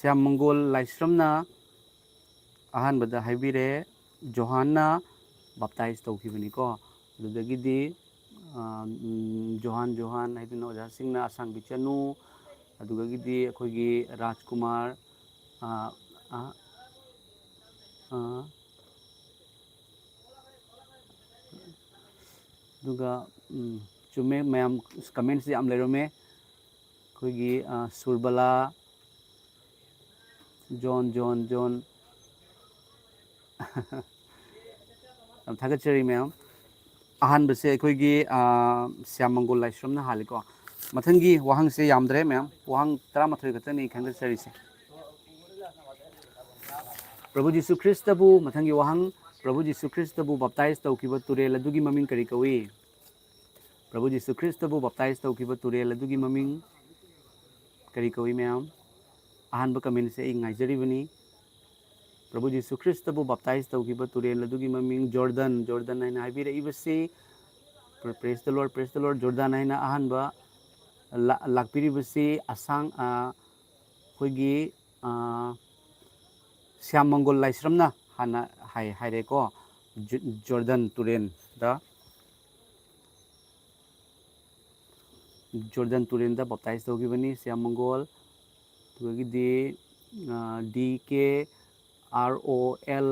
ꯁ꯭ꯌꯥꯝ ꯃꯪꯒꯣꯜ ꯂꯥꯏꯁ꯭ꯔꯝꯅ ꯑꯍꯥꯟꯕꯗ ꯍꯥꯏꯕꯤꯔꯦ, ꯖꯣꯍꯥꯟꯅ ꯕꯥꯞꯇꯥꯏꯖ ꯇꯧꯈꯤꯕꯅꯤꯀꯣ꯫ ꯑꯗꯨꯗꯒꯤꯗꯤ, ꯑ, ꯎꯝ, ꯖꯣꯍꯥꯟ, ꯖꯣꯍꯥꯟ ꯍꯥꯏꯗꯨꯅ ꯑꯣꯖꯥꯁꯤꯡꯅ ꯑꯁꯥꯡꯕꯤ ꯆꯅꯨ, ꯑꯗꯨꯗꯒꯤꯗꯤ ꯑꯩꯈꯣꯏꯒꯤ ꯔꯥꯖꯀꯨꯃꯥꯔ, ꯑ, ꯑ, ꯑ, ꯑꯗꯨꯒ, ꯎꯝ, ꯆꯨꯝꯃꯦ ꯃꯌꯥꯝ, ꯀꯃꯦꯟꯁ ꯌꯥꯝ ꯂꯩꯔꯝꯃꯦ꯫ ꯑꯩꯈꯣꯏꯒꯤ, ꯑ, ꯁꯨꯔꯕꯂꯥ, ꯖꯣꯟ, ꯖꯣꯟ, ꯖꯣꯟ꯫ ꯌꯥꯝ ꯊꯥꯒꯠꯆꯔꯤ ꯃꯌꯥꯝ꯫ ꯑꯍꯥꯟꯕꯁꯦ ꯑꯩꯈꯣꯏꯒꯤ, ꯑ, ꯁ꯭ꯌꯥꯝ ꯃꯪꯒꯣꯜ ꯂꯥꯏꯁ꯭ꯔꯝꯅ ꯍꯥꯜꯂꯤꯀꯣ꯫ ꯃꯊꯪꯒꯤ ꯋꯥꯍꯪꯁꯦ ꯌꯥꯝꯗ꯭ꯔꯦ ꯃꯌꯥꯝ, ꯋꯥꯍꯪ ꯇꯔꯥꯃꯥꯊꯣꯏ ꯈꯛꯇꯅꯤ ꯈꯟꯒꯠꯆꯔꯤꯁꯦ꯫ ꯄ꯭ꯔꯚꯨ ꯖꯤꯁꯨ ꯈ꯭ꯔꯤꯁꯇꯕꯨ, ꯃꯊꯪꯒꯤ ꯋꯥꯍꯪ, ꯄ꯭ꯔꯚꯨ ꯖꯤꯁꯨ ꯈ꯭ꯔꯤꯁꯇꯕꯨ ꯕꯥꯞꯇꯥꯏꯖ ꯇꯧꯈꯤꯕ ꯇꯨꯔꯦꯜ ꯑꯗꯨꯒꯤ ꯃꯃꯤꯡ ꯀꯔꯤ ꯀꯧꯏ? ꯄ꯭ꯔꯚꯨ ꯖꯤꯁꯨ ꯈ꯭ꯔꯤꯁꯇꯕꯨ ꯕꯥꯞꯇꯥꯏꯖ ꯇꯧꯈꯤꯕ ꯇꯨꯔꯦꯜ ꯑꯗꯨꯒꯤ ꯃꯃꯤꯡ ꯀꯔꯤ ꯀꯧꯏ ꯃꯌꯥꯝ? ꯑꯍꯥꯟꯕ ꯀꯃꯦꯟꯁꯦ ꯑꯩ ꯉꯥꯏꯖꯔꯤꯕꯅꯤ꯫ ꯄ꯭ꯔꯚꯨ ꯖꯤꯁꯨ ꯈ꯭ꯔꯤꯁꯇꯕꯨ ꯕꯥꯞꯇꯥꯏꯖ ꯇꯧꯈꯤꯕ ꯇꯨꯔꯦꯜ ꯑꯗꯨꯒꯤ ꯃꯃꯤꯡ ꯖꯣꯔꯗꯟ, ꯖꯣꯔꯗꯟ ꯍꯥꯏꯅ ꯍꯥꯏꯕꯤꯔꯛꯏꯕꯁꯤ, Praise the Lord, praise the Lord, Jordan ꯍꯥꯏꯅ ꯑꯍꯥꯟꯕ ꯂꯥ-, ꯂꯥꯛꯄꯤꯔꯤꯕꯁꯤ ꯑꯁꯥꯡ, ꯑ, ꯑꯩꯈꯣꯏꯒꯤ, ꯑ, ꯁ꯭ꯌꯥꯝ ꯃꯪꯒꯣꯜ ꯂꯥꯏꯁ꯭ꯔꯝꯅ ꯍꯥꯟꯅ ꯍꯥꯏ-, ꯍꯥꯏꯔꯦꯀꯣ꯫ ꯖꯣ-, ꯖꯣꯔꯗꯟ ꯇꯨꯔꯦꯜꯗ, ꯖꯣꯔꯗꯟ ꯇꯨꯔꯦꯜꯗ ꯕꯥꯞꯇꯥꯏꯖ ꯇꯧꯈꯤꯕꯅꯤ ꯁ꯭ꯌꯥꯝ ꯃꯪꯒꯣꯜ꯫ ꯑꯗꯨꯗꯒꯤꯗꯤ, ꯑ, ꯗꯤ ꯀꯦ ꯑꯥꯔ ꯑꯣ ꯑꯦꯜ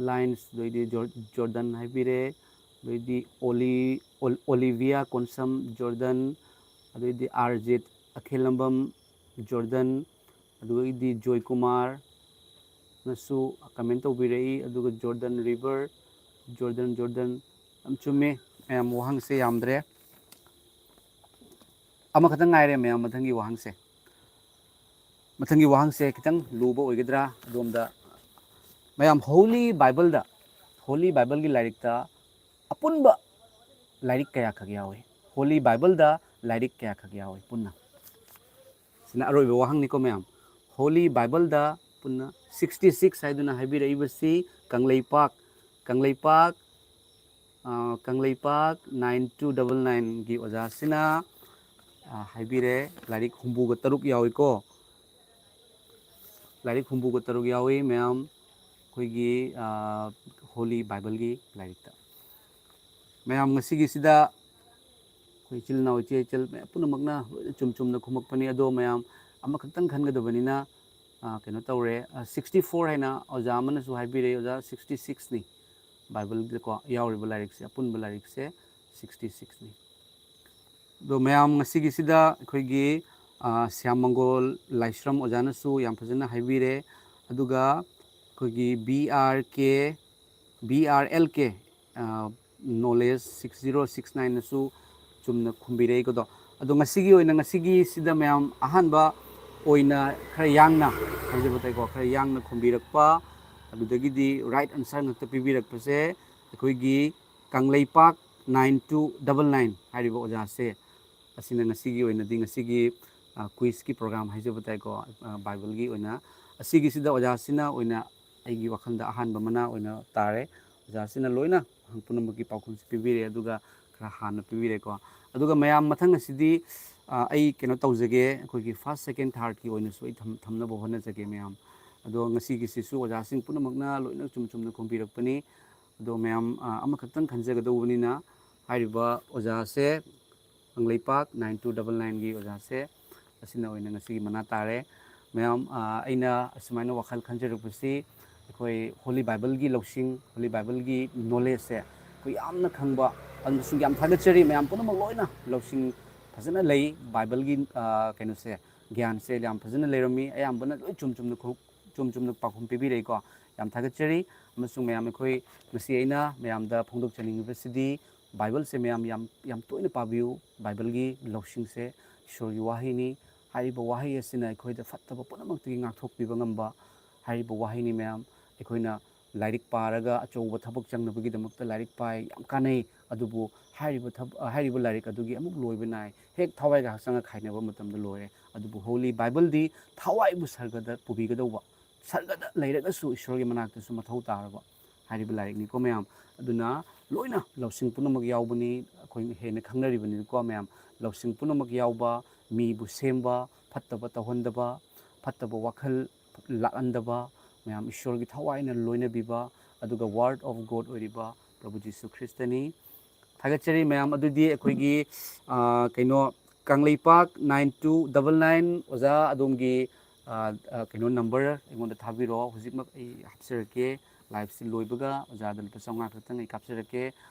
ꯂꯥꯏꯟꯁ, ꯑꯗꯩꯗꯤ ꯖꯣꯔ-, ꯖꯣꯔꯗꯟ ꯍꯥꯏꯕꯤꯔꯦ, ꯑꯗꯩꯗꯤ ꯑꯣꯂꯤ-, ꯑꯣꯜ-, ꯑꯣꯂꯤꯚꯤꯌꯥ ꯀꯣꯟꯁꯝ ꯖꯣꯔꯗꯟ, ꯑꯗꯩꯗꯤ ꯑꯥꯔ ꯖꯦꯠ ꯑꯈꯦꯂꯝꯕꯝ ꯖꯣꯔꯗꯟ, ꯑꯗꯨꯗꯒꯤꯗꯤ ꯖꯣꯏꯀꯨꯃꯥꯔꯅꯁꯨ ꯀꯃꯦꯟ ꯇꯧꯕꯤꯔꯛꯏ, ꯑꯗꯨꯒ ꯖꯣꯔꯗꯟ ꯔꯤꯚꯔ, ꯖꯣꯔꯗꯟ, ꯖꯣꯔꯗꯟ, ꯌꯥꯝ ꯆꯨꯝꯃꯦ ꯃꯌꯥꯝ, ꯋꯥꯍꯪꯁꯦ ꯌꯥꯝꯗ꯭ꯔꯦ꯫ ꯑꯃꯈꯛꯇꯪ ꯉꯥꯏꯔꯦ ꯃꯌꯥꯝ, ꯃꯊꯪꯒꯤ ꯋꯥꯍꯪꯁꯦ꯫ ꯃꯊꯪꯒꯤ ꯋꯥꯍꯪꯁꯦ ꯈꯤꯇꯪ ꯂꯨꯕ ꯑꯣꯏꯒꯗ꯭ꯔꯥ ꯑꯗꯣꯝꯗ꯫ ꯃꯌꯥꯝ, ꯍꯣꯂꯤ ꯕꯥꯏꯕꯜꯗ, ꯍꯣꯂꯤ ꯕꯥꯏꯕꯜꯒꯤ ꯂꯥꯏꯔꯤꯛꯇ ꯑꯄꯨꯟꯕ ꯂꯥꯏꯔꯤꯛ ꯀꯌꯥꯈꯛ ꯌꯥꯎꯏ? ꯍꯣꯂꯤ ꯕꯥꯏꯕꯜꯗ ꯂꯥꯏꯔꯤꯛ ꯀꯌꯥꯈꯛ ꯌꯥꯎꯏ ꯄꯨꯟꯅ? ꯁꯤꯅ ꯑꯔꯣꯏꯕ ꯋꯥꯍꯪꯅꯤꯀꯣ ꯃꯌꯥꯝ꯫ ꯍꯣꯂꯤ ꯕꯥꯏꯕꯜꯗ ꯄꯨꯟꯅ sixty six ꯍꯥꯏꯗꯨꯅ ꯍꯥꯏꯕꯤꯔꯛꯏꯕꯁꯤ ꯀꯪꯂꯩꯄꯥꯛ, ꯀꯪꯂꯩꯄꯥꯛ, ꯑ, ꯀꯪꯂꯩꯄꯥꯛ nine two double nineꯒꯤ ꯑꯣꯖꯥꯁꯤꯅ, ꯑ, ꯍꯥꯏꯕꯤꯔꯦ, ꯂꯥꯏꯔꯤꯛ ꯍꯨꯝꯐꯨꯒ ꯇꯔꯨꯛ ꯌꯥꯎꯏꯀꯣ꯫ ꯂꯥꯏꯔꯤꯛ ꯍꯨꯝꯐꯨꯒ ꯇꯔꯨꯛ ꯌꯥꯎꯏ ꯃꯌꯥꯝ, ꯑꯩꯈꯣꯏꯒꯤ ꯍꯣꯂꯤ ꯕꯥꯏꯕꯜꯒꯤ ꯂꯥꯏꯔꯤꯛꯇ꯫ ꯃꯌꯥꯝ ꯉꯁꯤꯒꯤꯁꯤꯗ ꯑꯩꯈꯣꯏ ꯏꯆꯤꯜ ꯏꯅꯥꯎ ꯏꯆꯦ ꯏꯆꯜ ꯃꯌꯥꯝ ꯄꯨꯝꯅꯃꯛꯅ ꯂꯣꯏꯅ ꯆꯨꯝ ꯆꯨꯝꯅ ꯈꯨꯝꯃꯛꯄꯅꯤ꯫ ꯑꯗꯣ ꯃꯌꯥꯝ ꯑꯃꯈꯛꯇꯪ ꯈꯟꯒꯗꯕꯅꯤꯅ, ꯑ, ꯀꯩꯅꯣ ꯇꯧꯔꯦ, ꯁꯤꯛꯁꯇꯤ ꯐꯣꯔ ꯍꯥꯏꯅ ꯑꯣꯖꯥ ꯑꯃꯅꯁꯨ ꯍꯥꯏꯕꯤꯔꯛꯏ꯫ ꯑꯣꯖꯥ, ꯁꯤꯛꯁꯇꯤ ꯁꯤꯛꯁꯅꯤ ꯕꯥꯏꯕꯜꯗꯀꯣ ꯌꯥꯎꯔꯤꯕ ꯂꯥꯏꯔꯤꯛꯁꯦ, ꯑꯄꯨꯟꯕ ꯂꯥꯏꯔꯤꯛꯁꯦ ꯁꯤꯛꯁꯇꯤ ꯁꯤꯛꯁꯅꯤ꯫ ꯑꯗꯣ ꯃꯌꯥꯝ ꯉꯁꯤꯒꯤꯁꯤꯗ ꯑꯩꯈꯣꯏꯒꯤ, ꯑ, ꯁ꯭ꯌꯥꯝ ꯃꯪꯒꯣꯜ ꯂꯥꯏꯁ꯭ꯔꯝ ꯑꯣꯖꯥꯅꯁꯨ ꯌꯥꯝ ꯐꯖꯅ ꯍꯥꯏꯕꯤꯔꯦ꯫ ꯑꯗꯨꯒ ꯑꯩꯈꯣꯏꯒꯤ ꯕꯤ ꯑꯥꯔ ꯀꯦ, ꯕꯤ ꯑꯥꯔ ꯑꯦꯜ ꯀꯦ, ꯑ, ꯅꯣꯂꯦꯖ ꯁꯤꯛꯁ ꯖꯤꯔꯣ ꯁꯤꯛꯁ ꯅꯥꯏꯟꯅꯁꯨ ꯆꯨꯝꯅ ꯈꯨꯝꯕꯤꯔꯛꯏꯀꯣ꯫ ꯑꯗꯣ ꯉꯁꯤꯒꯤ ꯑꯣꯏꯅ, ꯉꯁꯤꯒꯤꯁꯤꯗ ꯃꯌꯥꯝ ꯑꯍꯥꯟꯕ ꯑꯣꯏꯅ ꯈꯔ ꯌꯥꯡꯅ ꯍꯥꯏꯖꯕ ꯇꯥꯏꯀꯣ, ꯈꯔ ꯌꯥꯡꯅ ꯈꯨꯝꯕꯤꯔꯛꯄ, ꯑꯗꯨꯗꯒꯤꯗꯤ ꯔꯥꯏꯠ ꯑꯟꯁꯔ ꯉꯥꯛꯇ ꯄꯤꯕꯤꯔꯛꯄꯁꯦ ꯑꯩꯈꯣꯏꯒꯤ Kangleipak nine two double nine ꯍꯥꯏꯔꯤꯕ ꯑꯣꯖꯥꯁꯦ, ꯑꯁꯤꯅ ꯉꯁꯤꯒꯤ ꯑꯣꯏꯅꯗꯤ, ꯉꯁꯤꯒꯤ, ꯑ, ꯀ꯭ꯋꯤꯖꯀꯤ ꯄ꯭ꯔꯣꯒ꯭ꯔꯥꯝ ꯍꯥꯏꯖꯕ ꯇꯥꯏꯀꯣ, ꯑ, ꯕꯥꯏꯕꯜꯒꯤ ꯑꯣꯏꯅ꯫ ꯑꯁꯤꯒꯤꯁꯤꯗ ꯑꯣꯖꯥꯁꯤꯅ ꯑꯣꯏꯅ ꯑꯩꯒꯤ ꯋꯥꯈꯜꯗ ꯑꯍꯥꯟꯕ ꯃꯅꯥ ꯑꯣꯏꯅ ꯇꯥꯔꯦ꯫ ꯑꯣꯖꯥꯁꯤꯅ ꯂꯣꯏꯅ ꯋꯥꯍꯪ ꯄꯨꯝꯅꯃꯛꯀꯤ ꯄꯥꯎꯈꯨꯝꯁꯤ ꯄꯤꯕꯤꯔꯦ, ꯑꯗꯨꯒ ꯈꯔ ꯍꯥꯟꯅ ꯄꯤꯕꯤꯔꯦꯀꯣ꯫ ꯑꯗꯨꯒ ꯃꯌꯥꯝ ꯃꯊꯪ ꯑꯁꯤꯗꯤ, ꯑ, ꯑꯩ ꯀꯩꯅꯣ ꯇꯧꯖꯒꯦ, ꯑꯩꯈꯣꯏꯒꯤ ꯐꯥꯔꯁ, ꯁꯦꯀꯦꯟ, ꯊꯥꯔꯠꯀꯤ ꯑꯣꯏꯅꯁꯨ ꯑꯩ ꯊꯝ-, ꯊꯝꯅꯕ ꯍꯣꯠꯅꯖꯒꯦ ꯃꯌꯥꯝ꯫ ꯑꯗꯣ ꯉꯁꯤꯒꯤꯁꯤꯁꯨ ꯑꯣꯖꯥꯁꯤꯡ ꯄꯨꯝꯅꯃꯛꯅ ꯂꯣꯏꯅ ꯆꯨꯝ ꯆꯨꯝꯅ ꯈꯨꯝꯕꯤꯔꯛꯄꯅꯤ꯫ ꯑꯗꯣ ꯃꯌꯥꯝ, ꯑ, ꯑꯃꯈꯛꯇꯪ ꯈꯟꯖꯒꯗꯧꯕꯅꯤꯅ, ꯍꯥꯏꯔꯤꯕ ꯑꯣꯖꯥꯁꯦ, ꯀꯪꯂꯩꯄꯥꯛ ꯅꯥꯏꯟ ꯇꯨ ꯗꯕꯜ ꯅꯥꯏꯟꯒꯤ ꯑꯣꯖꯥꯁꯦ, ꯑꯁꯤꯅ ꯑꯣꯏꯅ ꯉꯁꯤꯒꯤ ꯃꯅꯥ ꯇꯥꯔꯦ꯫ ꯃꯌꯥꯝ, ꯑ, ꯑꯩꯅ ꯑꯁꯨꯃꯥꯏꯅ ꯋꯥꯈꯜ ꯈꯟꯖꯔꯛꯄꯁꯤ, ꯑꯩꯈꯣꯏ ꯍꯣꯂꯤ ꯕꯥꯏꯕꯜꯒꯤ ꯂꯧꯁꯤꯡ, ꯍꯣꯂꯤ ꯕꯥꯏꯕꯜꯒꯤ ꯅꯣꯂꯦꯖꯁꯦ ꯑꯩꯈꯣꯏ ꯌꯥꯝꯅ ꯈꯪꯕ, ꯑꯃꯁꯨꯡ ꯌꯥꯝ ꯊꯥꯒꯠꯆꯔꯤ ꯃꯌꯥꯝ ꯄꯨꯝꯅꯃꯛ ꯂꯣꯏꯅ ꯂꯧꯁꯤꯡ ꯐꯖꯅ ꯂꯩ꯫ ꯕꯥꯏꯕꯜꯒꯤ, ꯑ, ꯀꯩꯅꯣꯁꯦ, ꯒ꯭ꯌꯥꯟꯁꯦ ꯌꯥꯝ ꯐꯖꯅ ꯂꯩꯔꯝꯃꯤ꯫ ꯑꯌꯥꯝꯕꯅ ꯂꯣꯏ ꯆꯨꯝ ꯆꯨꯝꯅ ꯈꯨ-, ꯆꯨꯝ ꯆꯨꯝꯅ ꯄꯥꯎꯈꯨꯝ ꯄꯤꯕꯤꯔꯛꯏꯀꯣ꯫ ꯌꯥꯝ ꯊꯥꯒꯠꯆꯔꯤ꯫ ꯑꯃꯁꯨꯡ ꯃꯌꯥꯝ ꯑꯩꯈꯣꯏ ꯉꯁꯤ ꯑꯩꯅ ꯃꯌꯥꯝꯗ ꯐꯣꯡꯗꯣꯛꯆꯅꯤꯡꯉꯤꯕꯁꯤꯗꯤ, ꯕꯥꯏꯕꯜꯁꯦ ꯃꯌꯥꯝ ꯌꯥꯝ, ꯌꯥꯝ ꯇꯣꯏꯅ ꯄꯥꯕꯤꯌꯨ꯫ ꯕꯥꯏꯕꯜꯒꯤ ꯂꯧꯁꯤꯡꯁꯦ ꯏꯁꯣꯔꯒꯤ ꯋꯥꯍꯩꯅꯤ꯫ ꯍꯥꯏꯔꯤꯕ ꯋꯥꯍꯩ ꯑꯁꯤꯅ ꯑꯩꯈꯣꯏꯗ ꯐꯠꯇꯕ ꯄꯨꯝꯅꯃꯛꯇꯒꯤ ꯉꯥꯛꯊꯣꯛꯄꯤꯕ ꯉꯝꯕ ꯍꯥꯏꯔꯤꯕ ꯋꯥꯍꯩꯅꯤ ꯃꯌꯥꯝ꯫ ꯑꯩꯈꯣꯏꯅ ꯂꯥꯏꯔꯤꯛ ꯄꯥꯔꯒ ꯑꯆꯧꯕ ꯊꯕꯛ ꯆꯪꯅꯕꯒꯤꯗꯃꯛꯇ ꯂꯥꯏꯔꯤꯛ ꯄꯥꯏ, ꯌꯥꯝ ꯀꯥꯟꯅꯩ꯫ ꯑꯗꯨꯕꯨ ꯍꯥꯏꯔꯤꯕ ꯊꯕ-, ꯍꯥꯏꯔꯤꯕ ꯂꯥꯏꯔꯤꯛ ꯑꯗꯨꯒꯤ ꯑꯃꯨꯛ ꯂꯣꯏꯕ ꯅꯥꯏ꯫ ꯍꯦꯛ ꯊꯋꯥꯏꯒ ꯍꯛꯆꯥꯡꯒ ꯈꯥꯏꯅꯕ ꯃꯇꯝꯗ ꯂꯣꯏꯔꯦ꯫ ꯑꯗꯨꯕꯨ ꯍꯣꯂꯤ ꯕꯥꯏꯕꯜꯗꯤ ꯊꯋꯥꯏꯕꯨ ꯁꯔꯒꯗ ꯄꯨꯕꯤꯒꯗꯧꯕ, ꯁꯔꯒꯗ ꯂꯩꯔꯒꯁꯨ ꯏꯁꯣꯔꯒꯤ ꯃꯅꯥꯛꯇꯁꯨ ꯃꯊꯧ ꯇꯥꯔꯕ ꯍꯥꯏꯔꯤꯕ ꯂꯥꯏꯔꯤꯛꯅꯤꯀꯣ ꯃꯌꯥꯝ꯫ ꯑꯗꯨꯅ ꯂꯣꯏꯅ ꯂꯧꯁꯤꯡ ꯄꯨꯝꯅꯃꯛ ꯌꯥꯎꯕꯅꯤ, ꯑꯩꯈꯣꯏ ꯍꯦꯟꯅ ꯈꯪꯅꯔꯤꯕꯅꯤꯀꯣ ꯃꯌꯥꯝ꯫ ꯂꯧꯁꯤꯡ ꯄꯨꯝꯅꯃꯛ ꯌꯥꯎꯕ, ꯃꯤꯕꯨ ꯁꯦꯝꯕ, ꯐꯠꯇꯕ ꯇꯧꯍꯟꯗꯕ, ꯐꯠꯇꯕ ꯋꯥꯈꯜ ꯂꯥꯛꯍꯟꯗꯕ, ꯃꯌꯥꯝ ꯏꯁꯣꯔꯒꯤ ꯊꯋꯥꯏꯅ ꯂꯣꯏꯅꯕꯤꯕ, ꯑꯗꯨꯒ Word of God ꯑꯣꯏꯔꯤꯕ ꯄ꯭ꯔꯚꯨ ꯖꯤꯁꯨ ꯈ꯭ꯔꯤꯁꯇꯅꯤ꯫ ꯊꯥꯒꯠꯆꯔꯤ ꯃꯌꯥꯝ꯫ ꯑꯗꯨꯗꯤ ꯑꯩꯈꯣꯏꯒꯤ, ꯑ, ꯀꯩꯅꯣ, Kangleipak nine two double nine, ꯑꯣꯖꯥ ꯑꯗꯣꯝꯒꯤ, ꯑ, ꯑ, ꯀꯩꯅꯣ, ꯅꯝꯕꯔ ꯑꯩꯉꯣꯟꯗ ꯊꯥꯕꯤꯔꯛꯑꯣ꯫ ꯍꯧꯖꯤꯛꯃꯛ ꯑꯩ ꯍꯥꯞꯆꯔꯛꯀꯦ꯫ ꯂꯥꯏꯞꯁꯤ ꯂꯣꯏꯕꯒ ꯑꯣꯖꯥꯗ ꯂꯨꯄꯥ ꯆꯥꯝꯃꯉꯥ ꯈꯛꯇꯪ ꯑꯩ ꯀꯥꯞꯆꯔꯛꯀꯦ꯫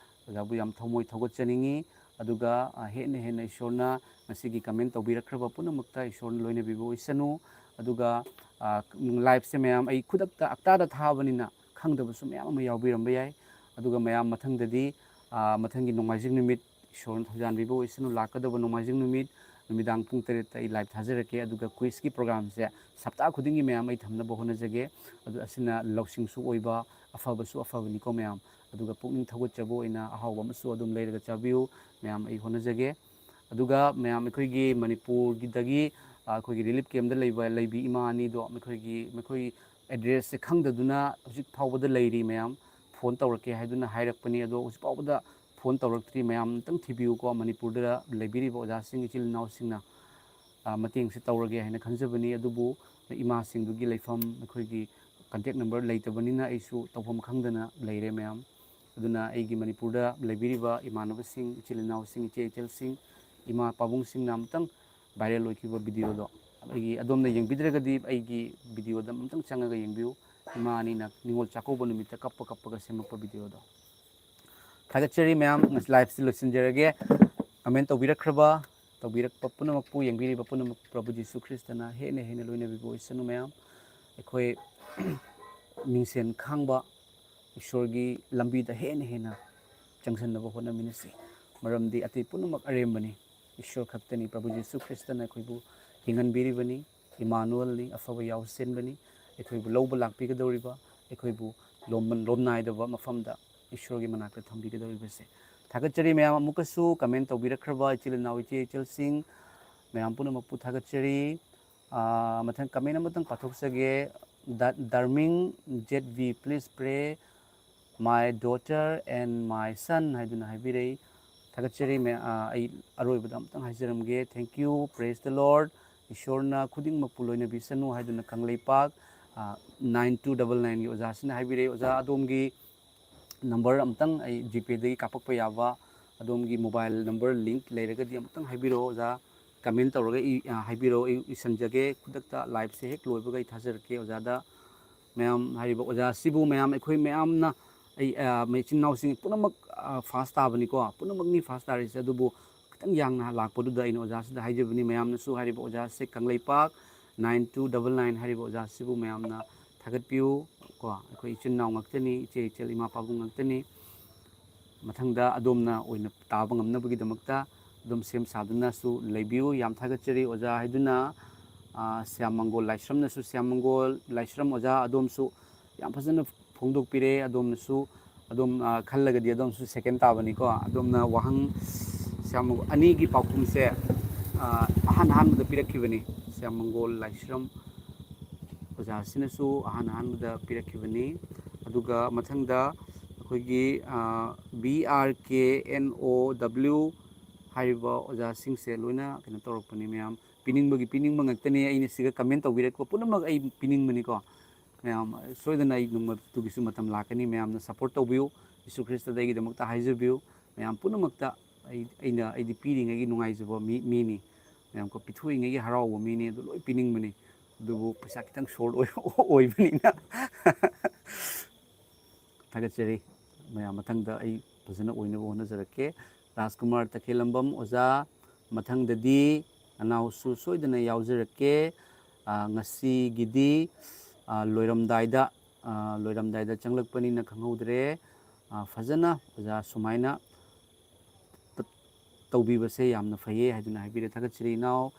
ꯑꯣꯖꯥꯕꯨ ꯌꯥꯝ ꯊꯃꯣꯏ ꯊꯧꯒꯠꯆꯅꯤꯡꯉꯤ꯫ ꯑꯗꯨꯒ, ꯑ, ꯍꯦꯟꯅ ꯍꯦꯟꯅ ꯏꯁꯣꯔꯅ ꯉꯁꯤꯒꯤ ꯀꯃꯦꯟ ꯇꯧꯕꯤꯔꯛꯈ꯭ꯔꯕ ꯄꯨꯝꯅꯃꯛꯇ ꯏꯁꯣꯔꯅ ꯂꯣꯏꯅꯕꯤꯕ ꯑꯣꯏꯁꯅꯨ꯫ ꯑꯗꯨꯒ, ꯑ, ꯂꯥꯏꯞꯁꯦ ꯃꯌꯥꯝ ꯑꯩ ꯈꯨꯗꯛꯇ ꯑꯞꯇꯥꯗ ꯊꯥꯕꯅꯤꯅ ꯈꯪꯗꯕꯁꯨ ꯃꯌꯥꯝ ꯑꯃ ꯌꯥꯎꯕꯤꯔꯝꯕ ꯌꯥꯏ꯫ ꯑꯗꯨꯒ ꯃꯌꯥꯝ ꯃꯊꯪꯗꯗꯤ, ꯑ, ꯃꯊꯪꯒꯤ ꯅꯣꯡꯃꯥꯏꯖꯤꯡ ꯅꯨꯃꯤꯠ ꯏꯁꯣꯔꯅ ꯊꯧꯖꯥꯟꯕꯤꯕ ꯑꯣꯏꯁꯅꯨ꯫ ꯂꯥꯛꯀꯗꯕ ꯅꯣꯡꯃꯥꯏꯖꯤꯡ ꯅꯨꯃꯤꯠ ꯅꯨꯃꯤꯗꯥꯡ ꯄꯨꯡ ꯇꯔꯦꯠꯇ ꯑꯩ ꯂꯥꯏꯞ ꯊꯥꯖꯔꯛꯀꯦ꯫ ꯑꯗꯨꯒ ꯀ꯭ꯋꯤꯖꯀꯤ ꯄ꯭ꯔꯣꯒ꯭ꯔꯥꯝꯁꯦ ꯁꯞꯇꯥ ꯈꯨꯗꯤꯡꯒꯤ ꯃꯌꯥꯝ ꯑꯩ ꯊꯝꯅꯕ ꯍꯣꯠꯅꯖꯒꯦ꯫ ꯑꯗꯨ ꯑꯁꯤꯅ ꯂꯧꯁꯤꯡꯁꯨ ꯑꯣꯏꯕ, ꯑꯐꯕꯁꯨ ꯑꯐꯕꯅꯤꯀꯣ ꯃꯌꯥꯝ꯫ ꯑꯗꯨꯒ ꯄꯨꯛꯅꯤꯡ ꯊꯧꯒꯠꯆꯕ ꯑꯣꯏꯅ ꯑꯍꯥꯎꯕ ꯑꯃꯁꯨ ꯑꯗꯨꯝ ꯂꯩꯔꯒ ꯆꯥꯕꯤꯌꯨ꯫ ꯃꯌꯥꯝ ꯑꯩ ꯍꯣꯠꯅꯖꯒꯦ꯫ ꯑꯗꯨꯒ ꯃꯌꯥꯝ ꯑꯩꯈꯣꯏꯒꯤ ꯃꯅꯤꯄꯨꯔꯒꯤꯗꯒꯤ, ꯑ, ꯑꯩꯈꯣꯏꯒꯤ ꯔꯤꯂꯤꯐ ꯀꯦꯝꯞꯇ ꯂꯩꯕ ꯂꯩꯕꯤ ꯏꯃꯥ ꯑꯅꯤꯗꯣ, ꯃꯈꯣꯏꯒꯤ, ꯃꯈꯣꯏ ꯑꯦꯗ꯭ꯔꯦꯁꯁꯦ ꯈꯪꯗꯗꯨꯅ ꯍꯧꯖꯤꯛ ꯐꯥꯎꯕꯗ ꯂꯩꯔꯤ ꯃꯌꯥꯝ꯫ ꯐꯣꯟ ꯇꯧꯔꯛꯀꯦ ꯍꯥꯏꯗꯨꯅ ꯍꯥꯏꯔꯛꯄꯅꯤ, ꯑꯗꯣ ꯍꯧꯖꯤꯛ ꯐꯥꯎꯕꯗ ꯐꯣꯟ ꯇꯧꯔꯛꯇ꯭ꯔꯤ꯫ ꯃꯌꯥꯝ ꯑꯝꯇꯪ ꯊꯤꯕꯤꯌꯨꯀꯣ, ꯃꯅꯤꯄꯨꯔꯗ ꯂꯩꯕꯤꯔꯤꯕ ꯑꯣꯖꯥꯁꯤꯡ, ꯏꯆꯤꯜ ꯏꯅꯥꯎꯁꯤꯡꯅ, ꯑ, ꯃꯇꯦꯡꯁꯤ ꯇꯧꯔꯒꯦ ꯍꯥꯏꯅ ꯈꯟꯖꯕꯅꯤ꯫ ꯑꯗꯨꯕꯨ ꯏꯃꯥꯁꯤꯡꯗꯨꯒꯤ ꯂꯩꯐꯝ ꯑꯩꯈꯣꯏꯒꯤ ꯀꯟꯇꯦꯛ ꯅꯝꯕꯔ ꯂꯩꯇꯕꯅꯤꯅ ꯑꯩꯁꯨ ꯇꯧꯐꯝ ꯈꯪꯗꯅ ꯂꯩꯔꯦ ꯃꯌꯥꯝ꯫ ꯑꯗꯨꯅ ꯑꯩꯒꯤ ꯃꯅꯤꯄꯨꯔꯗ ꯂꯩꯕꯤꯔꯤꯕ ꯏꯃꯥꯟꯅꯕꯁꯤꯡ, ꯏꯆꯤꯜ ꯏꯅꯥꯎꯁꯤꯡ, ꯏꯆꯦ ꯏꯆꯜꯁꯤꯡ, ꯏꯃꯥ ꯄꯥꯕꯨꯡꯁꯤꯡꯅ ꯑꯃꯨꯛꯇꯪ ꯚꯥꯏꯔꯦꯜ ꯑꯣꯏꯈꯤꯕ ꯚꯤꯗꯤꯑꯣꯗꯣ, ꯑꯩꯒꯤ ꯑꯗꯣꯝꯅ ꯌꯦꯡꯕꯤꯗ꯭ꯔꯒꯗꯤ ꯑꯩꯒꯤ ꯚꯤꯗꯤꯑꯣꯗ ꯑꯃꯨꯛꯇꯪ ꯆꯪꯉꯒ ꯌꯦꯡꯕꯤꯌꯨ꯫ ꯏꯃꯥ ꯑꯅꯤꯅ ꯅꯤꯉꯣꯜ ꯆꯥꯛꯀꯧꯕ ꯅꯨꯃꯤꯠꯇ ꯀꯞꯄ ꯀꯞꯄꯒ ꯁꯦꯝꯃꯛꯄ ꯚꯤꯗꯤꯑꯣꯗꯣ꯫ ꯊꯥꯒꯠꯆꯔꯤ ꯃꯌꯥꯝ, ꯉꯁꯤ ꯂꯥꯏꯐꯁꯤ ꯂꯣꯏꯁꯤꯟꯖꯔꯒꯦ꯫ ꯀꯃꯦꯟ ꯇꯧꯕꯤꯔꯛꯈ꯭ꯔꯕ, ꯇꯧꯕꯤꯔꯛꯄ ꯄꯨꯝꯅꯃꯛꯄꯨ, ꯌꯦꯡꯕꯤꯔꯤꯕ ꯄꯨꯝꯅꯃꯛꯄꯨ ꯄ꯭ꯔꯚꯨ ꯖꯤꯁꯨ ꯈ꯭ꯔꯤꯁꯇꯅ ꯍꯦꯟꯅ ꯍꯦꯟꯅ ꯂꯣꯏꯅꯕꯤꯕ ꯑꯣꯏꯁꯅꯨ ꯃꯌꯥꯝ꯫ ꯑꯩꯈꯣꯏ ꯃꯤꯡꯁꯦꯟ ꯈꯥꯡꯕ ꯏꯁꯣꯔꯒꯤ ꯂꯝꯕꯤꯗ ꯍꯦꯟꯅ ꯍꯦꯟꯅ ꯆꯪꯁꯤꯟꯅꯕ ꯍꯣꯠꯅꯃꯤꯟꯅꯁꯤ꯫ ꯃꯔꯝꯗꯤ ꯑꯇꯩ ꯄꯨꯝꯅꯃꯛ ꯑꯔꯦꯝꯕꯅꯤ, ꯏꯁꯣꯔ ꯈꯛꯇꯅꯤ꯫ ꯄ꯭ꯔꯚꯨ ꯖꯤꯁꯨ ꯈ꯭ꯔꯤꯁꯇꯅ ꯑꯩꯈꯣꯏꯕꯨ ꯍꯤꯡꯍꯟꯕꯤꯔꯤꯕꯅꯤ, ꯏꯃꯥꯅꯨꯑꯦꯜꯅꯤ, ꯑꯐꯕ ꯌꯥꯎꯁꯦꯟꯕꯅꯤ꯫ ꯑꯩꯈꯣꯏꯕꯨ ꯂꯧꯕ ꯂꯥꯛꯄꯤꯒꯗꯧꯔꯤꯕ, ꯑꯩꯈꯣꯏꯕꯨ ꯂꯣꯝꯕ-, ꯂꯣꯝꯅꯥꯏꯗꯕ ꯃꯐꯝꯗ ꯏꯁꯣꯔꯒꯤ ꯃꯅꯥꯛꯇ ꯊꯝꯕꯤꯒꯗꯧꯔꯤꯕꯁꯦ꯫ ꯊꯥꯒꯠꯆꯔꯤ ꯃꯌꯥꯝ꯫ ꯑꯃꯨꯛꯀꯁꯨ ꯀꯃꯦꯟ ꯇꯧꯕꯤꯔꯛꯈ꯭ꯔꯕ ꯏꯆꯤꯜ ꯏꯅꯥꯎ, ꯏꯆꯦ ꯏꯆꯜꯁꯤꯡ ꯃꯌꯥꯝ ꯄꯨꯝꯅꯃꯛꯄꯨ ꯊꯥꯒꯠꯆꯔꯤ꯫ ꯑꯥ, ꯃꯊꯪ ꯀꯃꯦꯟ ꯑꯃꯇꯪ ꯄꯥꯊꯣꯛꯆꯒꯦ꯫ ꯗꯥ-, ꯗꯥꯔꯃꯤꯡ ꯖꯦꯠ ꯚꯤ, "Please pray my daughter and my son" ꯍꯥꯏꯗꯨꯅ ꯍꯥꯏꯕꯤꯔꯛꯏ꯫ ꯊꯥꯒꯠꯆꯔꯤ ꯃꯌꯥ-, ꯑꯥ, ꯑꯩ ꯑꯔꯣꯏꯕꯗ ꯑꯃꯇꯪ ꯍꯥꯏꯖꯔꯝꯒꯦ꯫ Thank you, praise the Lord꯫ ꯏꯁꯣꯔꯅ ꯈꯨꯗꯤꯡꯃꯛꯄꯨ ꯂꯣꯏꯅꯕꯤꯁꯅꯨ ꯍꯥꯏꯗꯨꯅ ꯀꯪꯂꯩꯄꯥꯛ ꯅꯥꯏꯟ ꯇꯨ ꯗꯕꯜ ꯅꯥꯏꯟꯒꯤ ꯑꯣꯖꯥꯁꯤꯅ ꯍꯥꯏꯕꯤꯔꯛꯏ꯫ ꯑꯣꯖꯥ, ꯑꯗꯣꯝꯒꯤ ꯅꯝꯕꯔ ꯑꯝꯇꯪ ꯑꯩ ꯖꯤꯄꯦꯗꯒꯤ ꯀꯥꯞꯄꯛꯄ ꯌꯥꯕ, ꯑꯗꯣꯝꯒꯤ ꯃꯣꯕꯥꯏꯜ ꯅꯝꯕꯔ ꯂꯤꯡꯛ ꯂꯩꯔꯒꯗꯤ ꯑꯃꯨꯛꯇꯪ ꯍꯥꯏꯕꯤꯔꯛꯑꯣ ꯑꯣꯖꯥ꯫ ꯀꯃꯦꯟ ꯇꯧꯔꯒ ꯏ-, ꯑ, ꯍꯥꯏꯕꯤꯔꯛꯑꯣ, ꯑꯩ ꯏꯁꯤꯟꯖꯒꯦ꯫ ꯈꯨꯗꯛꯇ ꯂꯥꯏꯞꯁꯦ ꯍꯦꯛ ꯂꯣꯏꯕꯒ ꯑꯩ ꯊꯥꯖꯔꯛꯀꯦ ꯑꯣꯖꯥꯗ꯫ ꯃꯌꯥꯝ ꯍꯥꯏꯔꯤꯕ ꯑꯣꯖꯥꯁꯤꯕꯨ ꯃꯌꯥꯝ, ꯑꯩꯈꯣꯏ ꯃꯌꯥꯝꯅ, ꯑꯩ, ꯑ, ꯃ-, ꯏꯆꯤꯟ ꯏꯅꯥꯎꯁꯤꯡ ꯄꯨꯝꯅꯃꯛ, ꯑ, ꯐꯥꯁ ꯇꯥꯕꯅꯤꯀꯣ, ꯄꯨꯝꯅꯃꯛꯅꯤ ꯐꯥꯁ ꯇꯥꯔꯤꯁꯦ꯫ ꯑꯗꯨꯕꯨ ꯈꯤꯇꯪ ꯌꯥꯡꯅ ꯂꯥꯛꯄꯗꯨꯗ ꯑꯩꯅ ꯑꯣꯖꯥꯁꯤꯗ ꯍꯥꯏꯖꯕꯅꯤ꯫ ꯃꯌꯥꯝꯅꯁꯨ ꯍꯥꯏꯔꯤꯕ ꯑꯣꯖꯥꯁꯦ Kangleipak nine two double nine ꯍꯥꯏꯔꯤꯕ ꯑꯣꯖꯥꯁꯤꯕꯨ ꯃꯌꯥꯝꯅ ꯊꯥꯒꯠꯄꯤꯌꯨ ꯀꯣ꯫ ꯑꯩꯈꯣꯏ ꯏꯆꯤꯟ ꯏꯅꯥꯎ ꯉꯥꯛꯇꯅꯤ, ꯏꯆꯦ ꯏꯆꯜ ꯏꯃꯥ ꯄꯥꯕꯨꯡ ꯉꯥꯛꯇꯅꯤ꯫ ꯃꯊꯪꯗ ꯑꯗꯣꯝꯅ ꯑꯣꯏꯅ ꯇꯥꯕ ꯉꯝꯅꯕꯒꯤꯗꯃꯛꯇ ꯑꯗꯨꯝ ꯁꯦꯝ ꯁꯥꯗꯨꯅꯁꯨ ꯂꯩꯕꯤꯌꯨ꯫ ꯌꯥꯝ ꯊꯥꯒꯠꯆꯔꯤ ꯑꯣꯖꯥ ꯍꯥꯏꯗꯨꯅ, ꯑ, ꯁ꯭ꯌꯥꯝ ꯃꯪꯒꯣꯜ ꯂꯥꯏꯁ꯭ꯔꯝꯅꯁꯨ, ꯁ꯭ꯌꯥꯝ ꯃꯪꯒꯣꯜ ꯂꯥꯏꯁ꯭ꯔꯝ ꯑꯣꯖꯥ, ꯑꯗꯣꯝꯁꯨ ꯌꯥꯝ ꯐꯖꯅ ꯐꯣꯡꯗꯣꯛꯄꯤꯔꯦ꯫ ꯑꯗꯣꯝꯅꯁꯨ, ꯑꯗꯣꯝ, ꯑ, ꯈꯜꯂꯒꯗꯤ ꯑꯗꯣꯝꯁꯨ ꯁꯦꯀꯦꯟ ꯇꯥꯕꯅꯤꯀꯣ꯫ ꯑꯗꯣꯝꯅ ꯋꯥꯍꯪ ꯁ꯭ꯌꯥꯝ ꯃꯪꯒꯣꯜ ꯑꯅꯤꯒꯤ ꯄꯥꯎꯈꯨꯝꯁꯦ, ꯑ, ꯑꯍꯥꯟ ꯑꯍꯥꯟꯕꯗ ꯄꯤꯔꯛꯈꯤꯕꯅꯤ꯫ ꯁ꯭ꯌꯥꯝ ꯃꯪꯒꯣꯜ ꯂꯥꯏꯁ꯭ꯔꯝ ꯑꯣꯖꯥꯁꯤꯅꯁꯨ ꯑꯍꯥꯟ ꯑꯍꯥꯟꯕꯗ ꯄꯤꯔꯛꯈꯤꯕꯅꯤ꯫ ꯑꯗꯨꯒ ꯃꯊꯪꯗ ꯑꯩꯈꯣꯏꯒꯤ, ꯑ, ꯕꯤ ꯑꯥꯔ ꯀꯦ ꯑꯦꯟ ꯑꯣ ꯗꯕ꯭ꯂꯤꯎ ꯍꯥꯏꯔꯤꯕ ꯑꯣꯖꯥꯁꯤꯡꯁꯦ ꯂꯣꯏꯅ ꯀꯩꯅꯣ ꯇꯧꯔꯛꯄꯅꯤ ꯃꯌꯥꯝ꯫ ꯄꯤꯅꯤꯡꯕꯒꯤ ꯄꯤꯅꯤꯡꯕ ꯉꯥꯛꯇꯅꯤ꯫ ꯑꯩꯅ ꯁꯤꯒ ꯀꯃꯦꯟ ꯇꯧꯕꯤꯔꯛꯄ ꯄꯨꯝꯅꯃꯛ ꯑꯩ ꯄꯤꯅꯤꯡꯕꯅꯤꯀꯣ꯫ ꯃꯌꯥꯝ ꯁꯣꯏꯗꯅ ꯑꯩ ꯅꯣꯡꯃꯗꯨꯒꯤꯁꯨ ꯃꯇꯝ ꯂꯥꯛꯀꯅꯤ꯫ ꯃꯌꯥꯝꯅ ꯁꯞꯄꯣꯔꯠ ꯇꯧꯕꯤꯌꯨ꯫ ꯖꯤꯁꯨ ꯈ꯭ꯔꯤꯁꯇꯗ ꯑꯩꯒꯤꯗꯃꯛꯇ ꯍꯥꯏꯖꯕꯤꯌꯨ꯫ ꯃꯌꯥꯝ ꯄꯨꯝꯅꯃꯛꯇ ꯑꯩ, ꯑꯩꯅ, ꯑꯩꯗꯤ ꯄꯤꯔꯤꯉꯩꯒꯤ ꯅꯨꯡꯉꯥꯏꯖꯕ ꯃꯤ, ꯃꯤꯅꯤ꯫ ꯃꯌꯥꯝ ꯀꯣ, ꯄꯤꯊꯣꯛꯏꯉꯩꯒꯤ ꯍꯔꯥꯎꯕ ꯃꯤꯅꯤ꯫ ꯑꯗꯨ ꯂꯣꯏ ꯄꯤꯅꯤꯡꯕꯅꯤ꯫ ꯑꯗꯨꯕꯨ ꯄꯩꯁꯥ ꯈꯤꯇꯪ ꯁꯣꯔꯠ ꯑꯣꯏ-, ꯑꯣꯏꯕꯅꯤꯅ꯫ ꯊꯥꯒꯠꯆꯔꯤ꯫ ꯃꯌꯥꯝ ꯃꯊꯪꯗ ꯑꯩ ꯐꯖꯅ ꯑꯣꯏꯅꯕ ꯍꯣꯠꯅꯖꯔꯛꯀꯦ꯫ ꯔꯥꯖꯀꯨꯃꯥꯔ ꯇꯈꯦꯜꯂꯝꯕꯝ ꯑꯣꯖꯥ, ꯃꯊꯪꯗꯗꯤ ꯅꯅꯥꯎꯁꯨ ꯁꯣꯏꯗꯅ ꯌꯥꯎꯖꯔꯛꯀꯦ꯫ ꯑ, ꯉꯁꯤꯒꯤꯗꯤ, ꯑ, ꯂꯣꯏꯔꯝꯗꯥꯏꯗ, ꯑ, ꯂꯣꯏꯔꯝꯗꯥꯏꯗ ꯆꯪꯂꯛꯄꯅꯤꯅ ꯈꯪꯍꯧꯗ꯭ꯔꯦ꯫ ꯑ, ꯐꯖꯅ ꯑꯣꯖꯥ ꯁꯨꯃꯥꯏꯅ ꯇ-, ꯇꯧꯕꯤꯕꯁꯦ ꯌꯥꯝꯅ ꯐꯩꯌꯦ ꯍꯥꯏꯗꯨꯅ ꯍꯥꯏꯕꯤꯔꯦ꯫ ꯊꯥꯒꯠꯆꯔꯤ ꯏꯅꯥꯎ꯫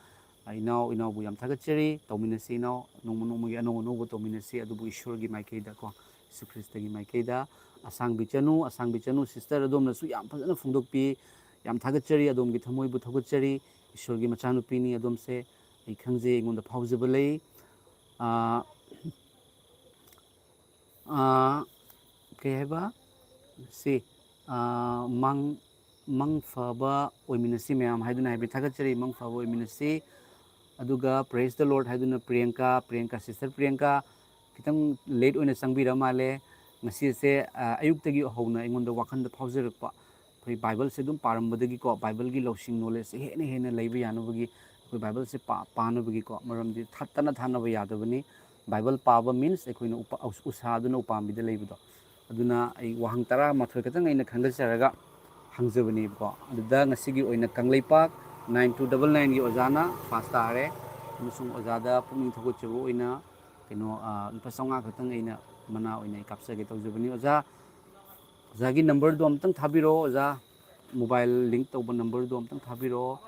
ꯑ, ꯏꯅꯥꯎ, ꯏꯅꯥꯎꯕꯨ ꯌꯥꯝ ꯊꯥꯒꯠꯆꯔꯤ꯫ ꯇꯧꯃꯤꯟꯅꯁꯤ ꯏꯅꯥꯎ, ꯅꯣꯡꯃ ꯅꯣꯡꯃꯒꯤ ꯑꯅꯧ ꯑꯅꯧꯕ ꯇꯧꯃꯤꯟꯅꯁꯤ, ꯑꯗꯨꯕꯨ ꯏꯁꯣꯔꯒꯤ ꯃꯥꯏꯀꯩꯗ ꯀꯣ, ꯖꯤꯁꯨ ꯈ꯭ꯔꯤꯁꯇꯒꯤ ꯃꯥꯏꯀꯩꯗ꯫ ꯑꯁꯥꯡꯕꯤ ꯆꯅꯨ, ꯑꯁꯥꯡꯕꯤ ꯆꯅꯨ ꯁꯤꯁꯇꯔ ꯑꯗꯣꯝꯅꯁꯨ ꯌꯥꯝ ꯐꯖꯅ ꯐꯣꯡꯗꯣꯛꯄꯤ꯫ ꯌꯥꯝ ꯊꯥꯒꯠꯆꯔꯤ, ꯑꯗꯣꯝꯒꯤ ꯊꯃꯣꯏꯕꯨ ꯊꯧꯒꯠꯆꯔꯤ꯫ ꯏꯁꯣꯔꯒꯤ ꯃꯆꯥꯅꯨꯄꯤꯅꯤ ꯑꯗꯣꯝꯁꯦ, ꯑꯩ ꯈꯪꯖꯩ, ꯑꯩꯉꯣꯟꯗ ꯐꯥꯎꯖꯕ ꯂꯩ꯫ ꯑ, ꯑ, ꯀꯩ ꯍꯥꯏꯕ? ꯁꯤ, ꯑ, ꯃꯪ, ꯃꯪ ꯐꯕ ꯑꯣꯏꯃꯤꯟꯅꯁꯤ ꯃꯌꯥꯝ ꯍꯥꯏꯗꯨꯅ ꯍꯥꯏꯕꯤ ꯊꯥꯒꯠꯆꯔꯤ, ꯃꯪ ꯐꯕ ꯑꯣꯏꯃꯤꯟꯅꯁꯤ꯫ ꯑꯗꯨꯒ Praise the Lord ꯍꯥꯏꯗꯨꯅ ꯄ꯭ꯔꯤꯌꯥꯡꯀꯥ, ꯄ꯭ꯔꯤꯌꯥꯡꯀꯥ, sister ꯄ꯭ꯔꯤꯌꯥꯡꯀꯥ, ꯈꯤꯇꯪ late ꯑꯣꯏꯅ ꯆꯪꯕꯤꯔ ꯃꯥꯜꯂꯦ꯫ ꯉꯁꯤꯁꯦ, ꯑ, ꯑꯌꯨꯛꯇꯒꯤ ꯍꯧꯅ ꯑꯩꯉꯣꯟꯗ ꯋꯥꯈꯜꯗ ꯐꯥꯎꯖꯔꯛꯄ, ꯑꯩꯈꯣꯏ Bibleꯁꯦ ꯑꯗꯨꯝ ꯄꯥꯔꯝꯕꯗꯒꯤꯀꯣ, Bibleꯒꯤ ꯂꯧꯁꯤꯡ, knowledgeꯁꯦ ꯍꯦꯟꯅ ꯍꯦꯟꯅ ꯂꯩꯕ ꯌꯥꯅꯕꯒꯤ, ꯑꯩꯈꯣꯏ Bibleꯁꯦ ꯄꯥ-, ꯄꯥꯅꯕꯒꯤꯀꯣ, ꯃꯔꯝꯗꯤ ꯊꯠꯇꯅ ꯊꯥꯅꯕ ꯌꯥꯗꯕꯅꯤ꯫ Bible ꯄꯥꯕ means ꯑꯩꯈꯣꯏꯅ ꯎꯄꯥ-, ꯎꯁꯥꯗꯨꯅ ꯎꯄꯥꯝꯕꯤꯗ ꯂꯩꯕꯗꯣ꯫ ꯑꯗꯨꯅ ꯑꯩ ꯋꯥꯍꯪ ꯇꯔꯥꯃꯥꯊꯣꯏ ꯈꯛꯇꯪ ꯑꯩꯅ ꯈꯟꯒꯠꯆꯔꯒ ꯍꯪꯖꯕꯅꯦꯕꯀꯣ꯫ ꯑꯗꯨꯗ ꯉꯁꯤꯒꯤ ꯑꯣꯏꯅ ꯀꯪꯂꯩꯄꯥꯛ nine two double nineꯒꯤ ꯑꯣꯖꯥꯅ first ꯇꯥꯔꯦ꯫ ꯑꯃꯁꯨꯡ ꯑꯣꯖꯥꯗ ꯄꯨꯛꯅꯤꯡ ꯊꯧꯒꯠꯆꯕ ꯑꯣꯏꯅ ꯀꯩꯅꯣ, ꯑ, ꯂꯨꯄꯥ ꯆꯥꯝꯃꯉꯥ ꯈꯛꯇꯪ ꯑꯩꯅ ꯃꯅꯥ ꯑꯣꯏꯅ ꯑꯩ ꯀꯥꯞꯆꯒꯦ ꯇꯧꯖꯕꯅꯤ꯫ ꯑꯣꯖꯥ, ꯑꯣꯖꯥꯒꯤ numberꯗꯣ ꯑꯝꯇꯪ ꯊꯥꯕꯤꯔꯛꯑꯣ, ꯑꯣꯖꯥ꯫ Mobile link ꯇꯧꯕ numberꯗꯣ ꯑꯝꯇꯪ ꯊꯥꯕꯤꯔꯛꯑꯣ꯫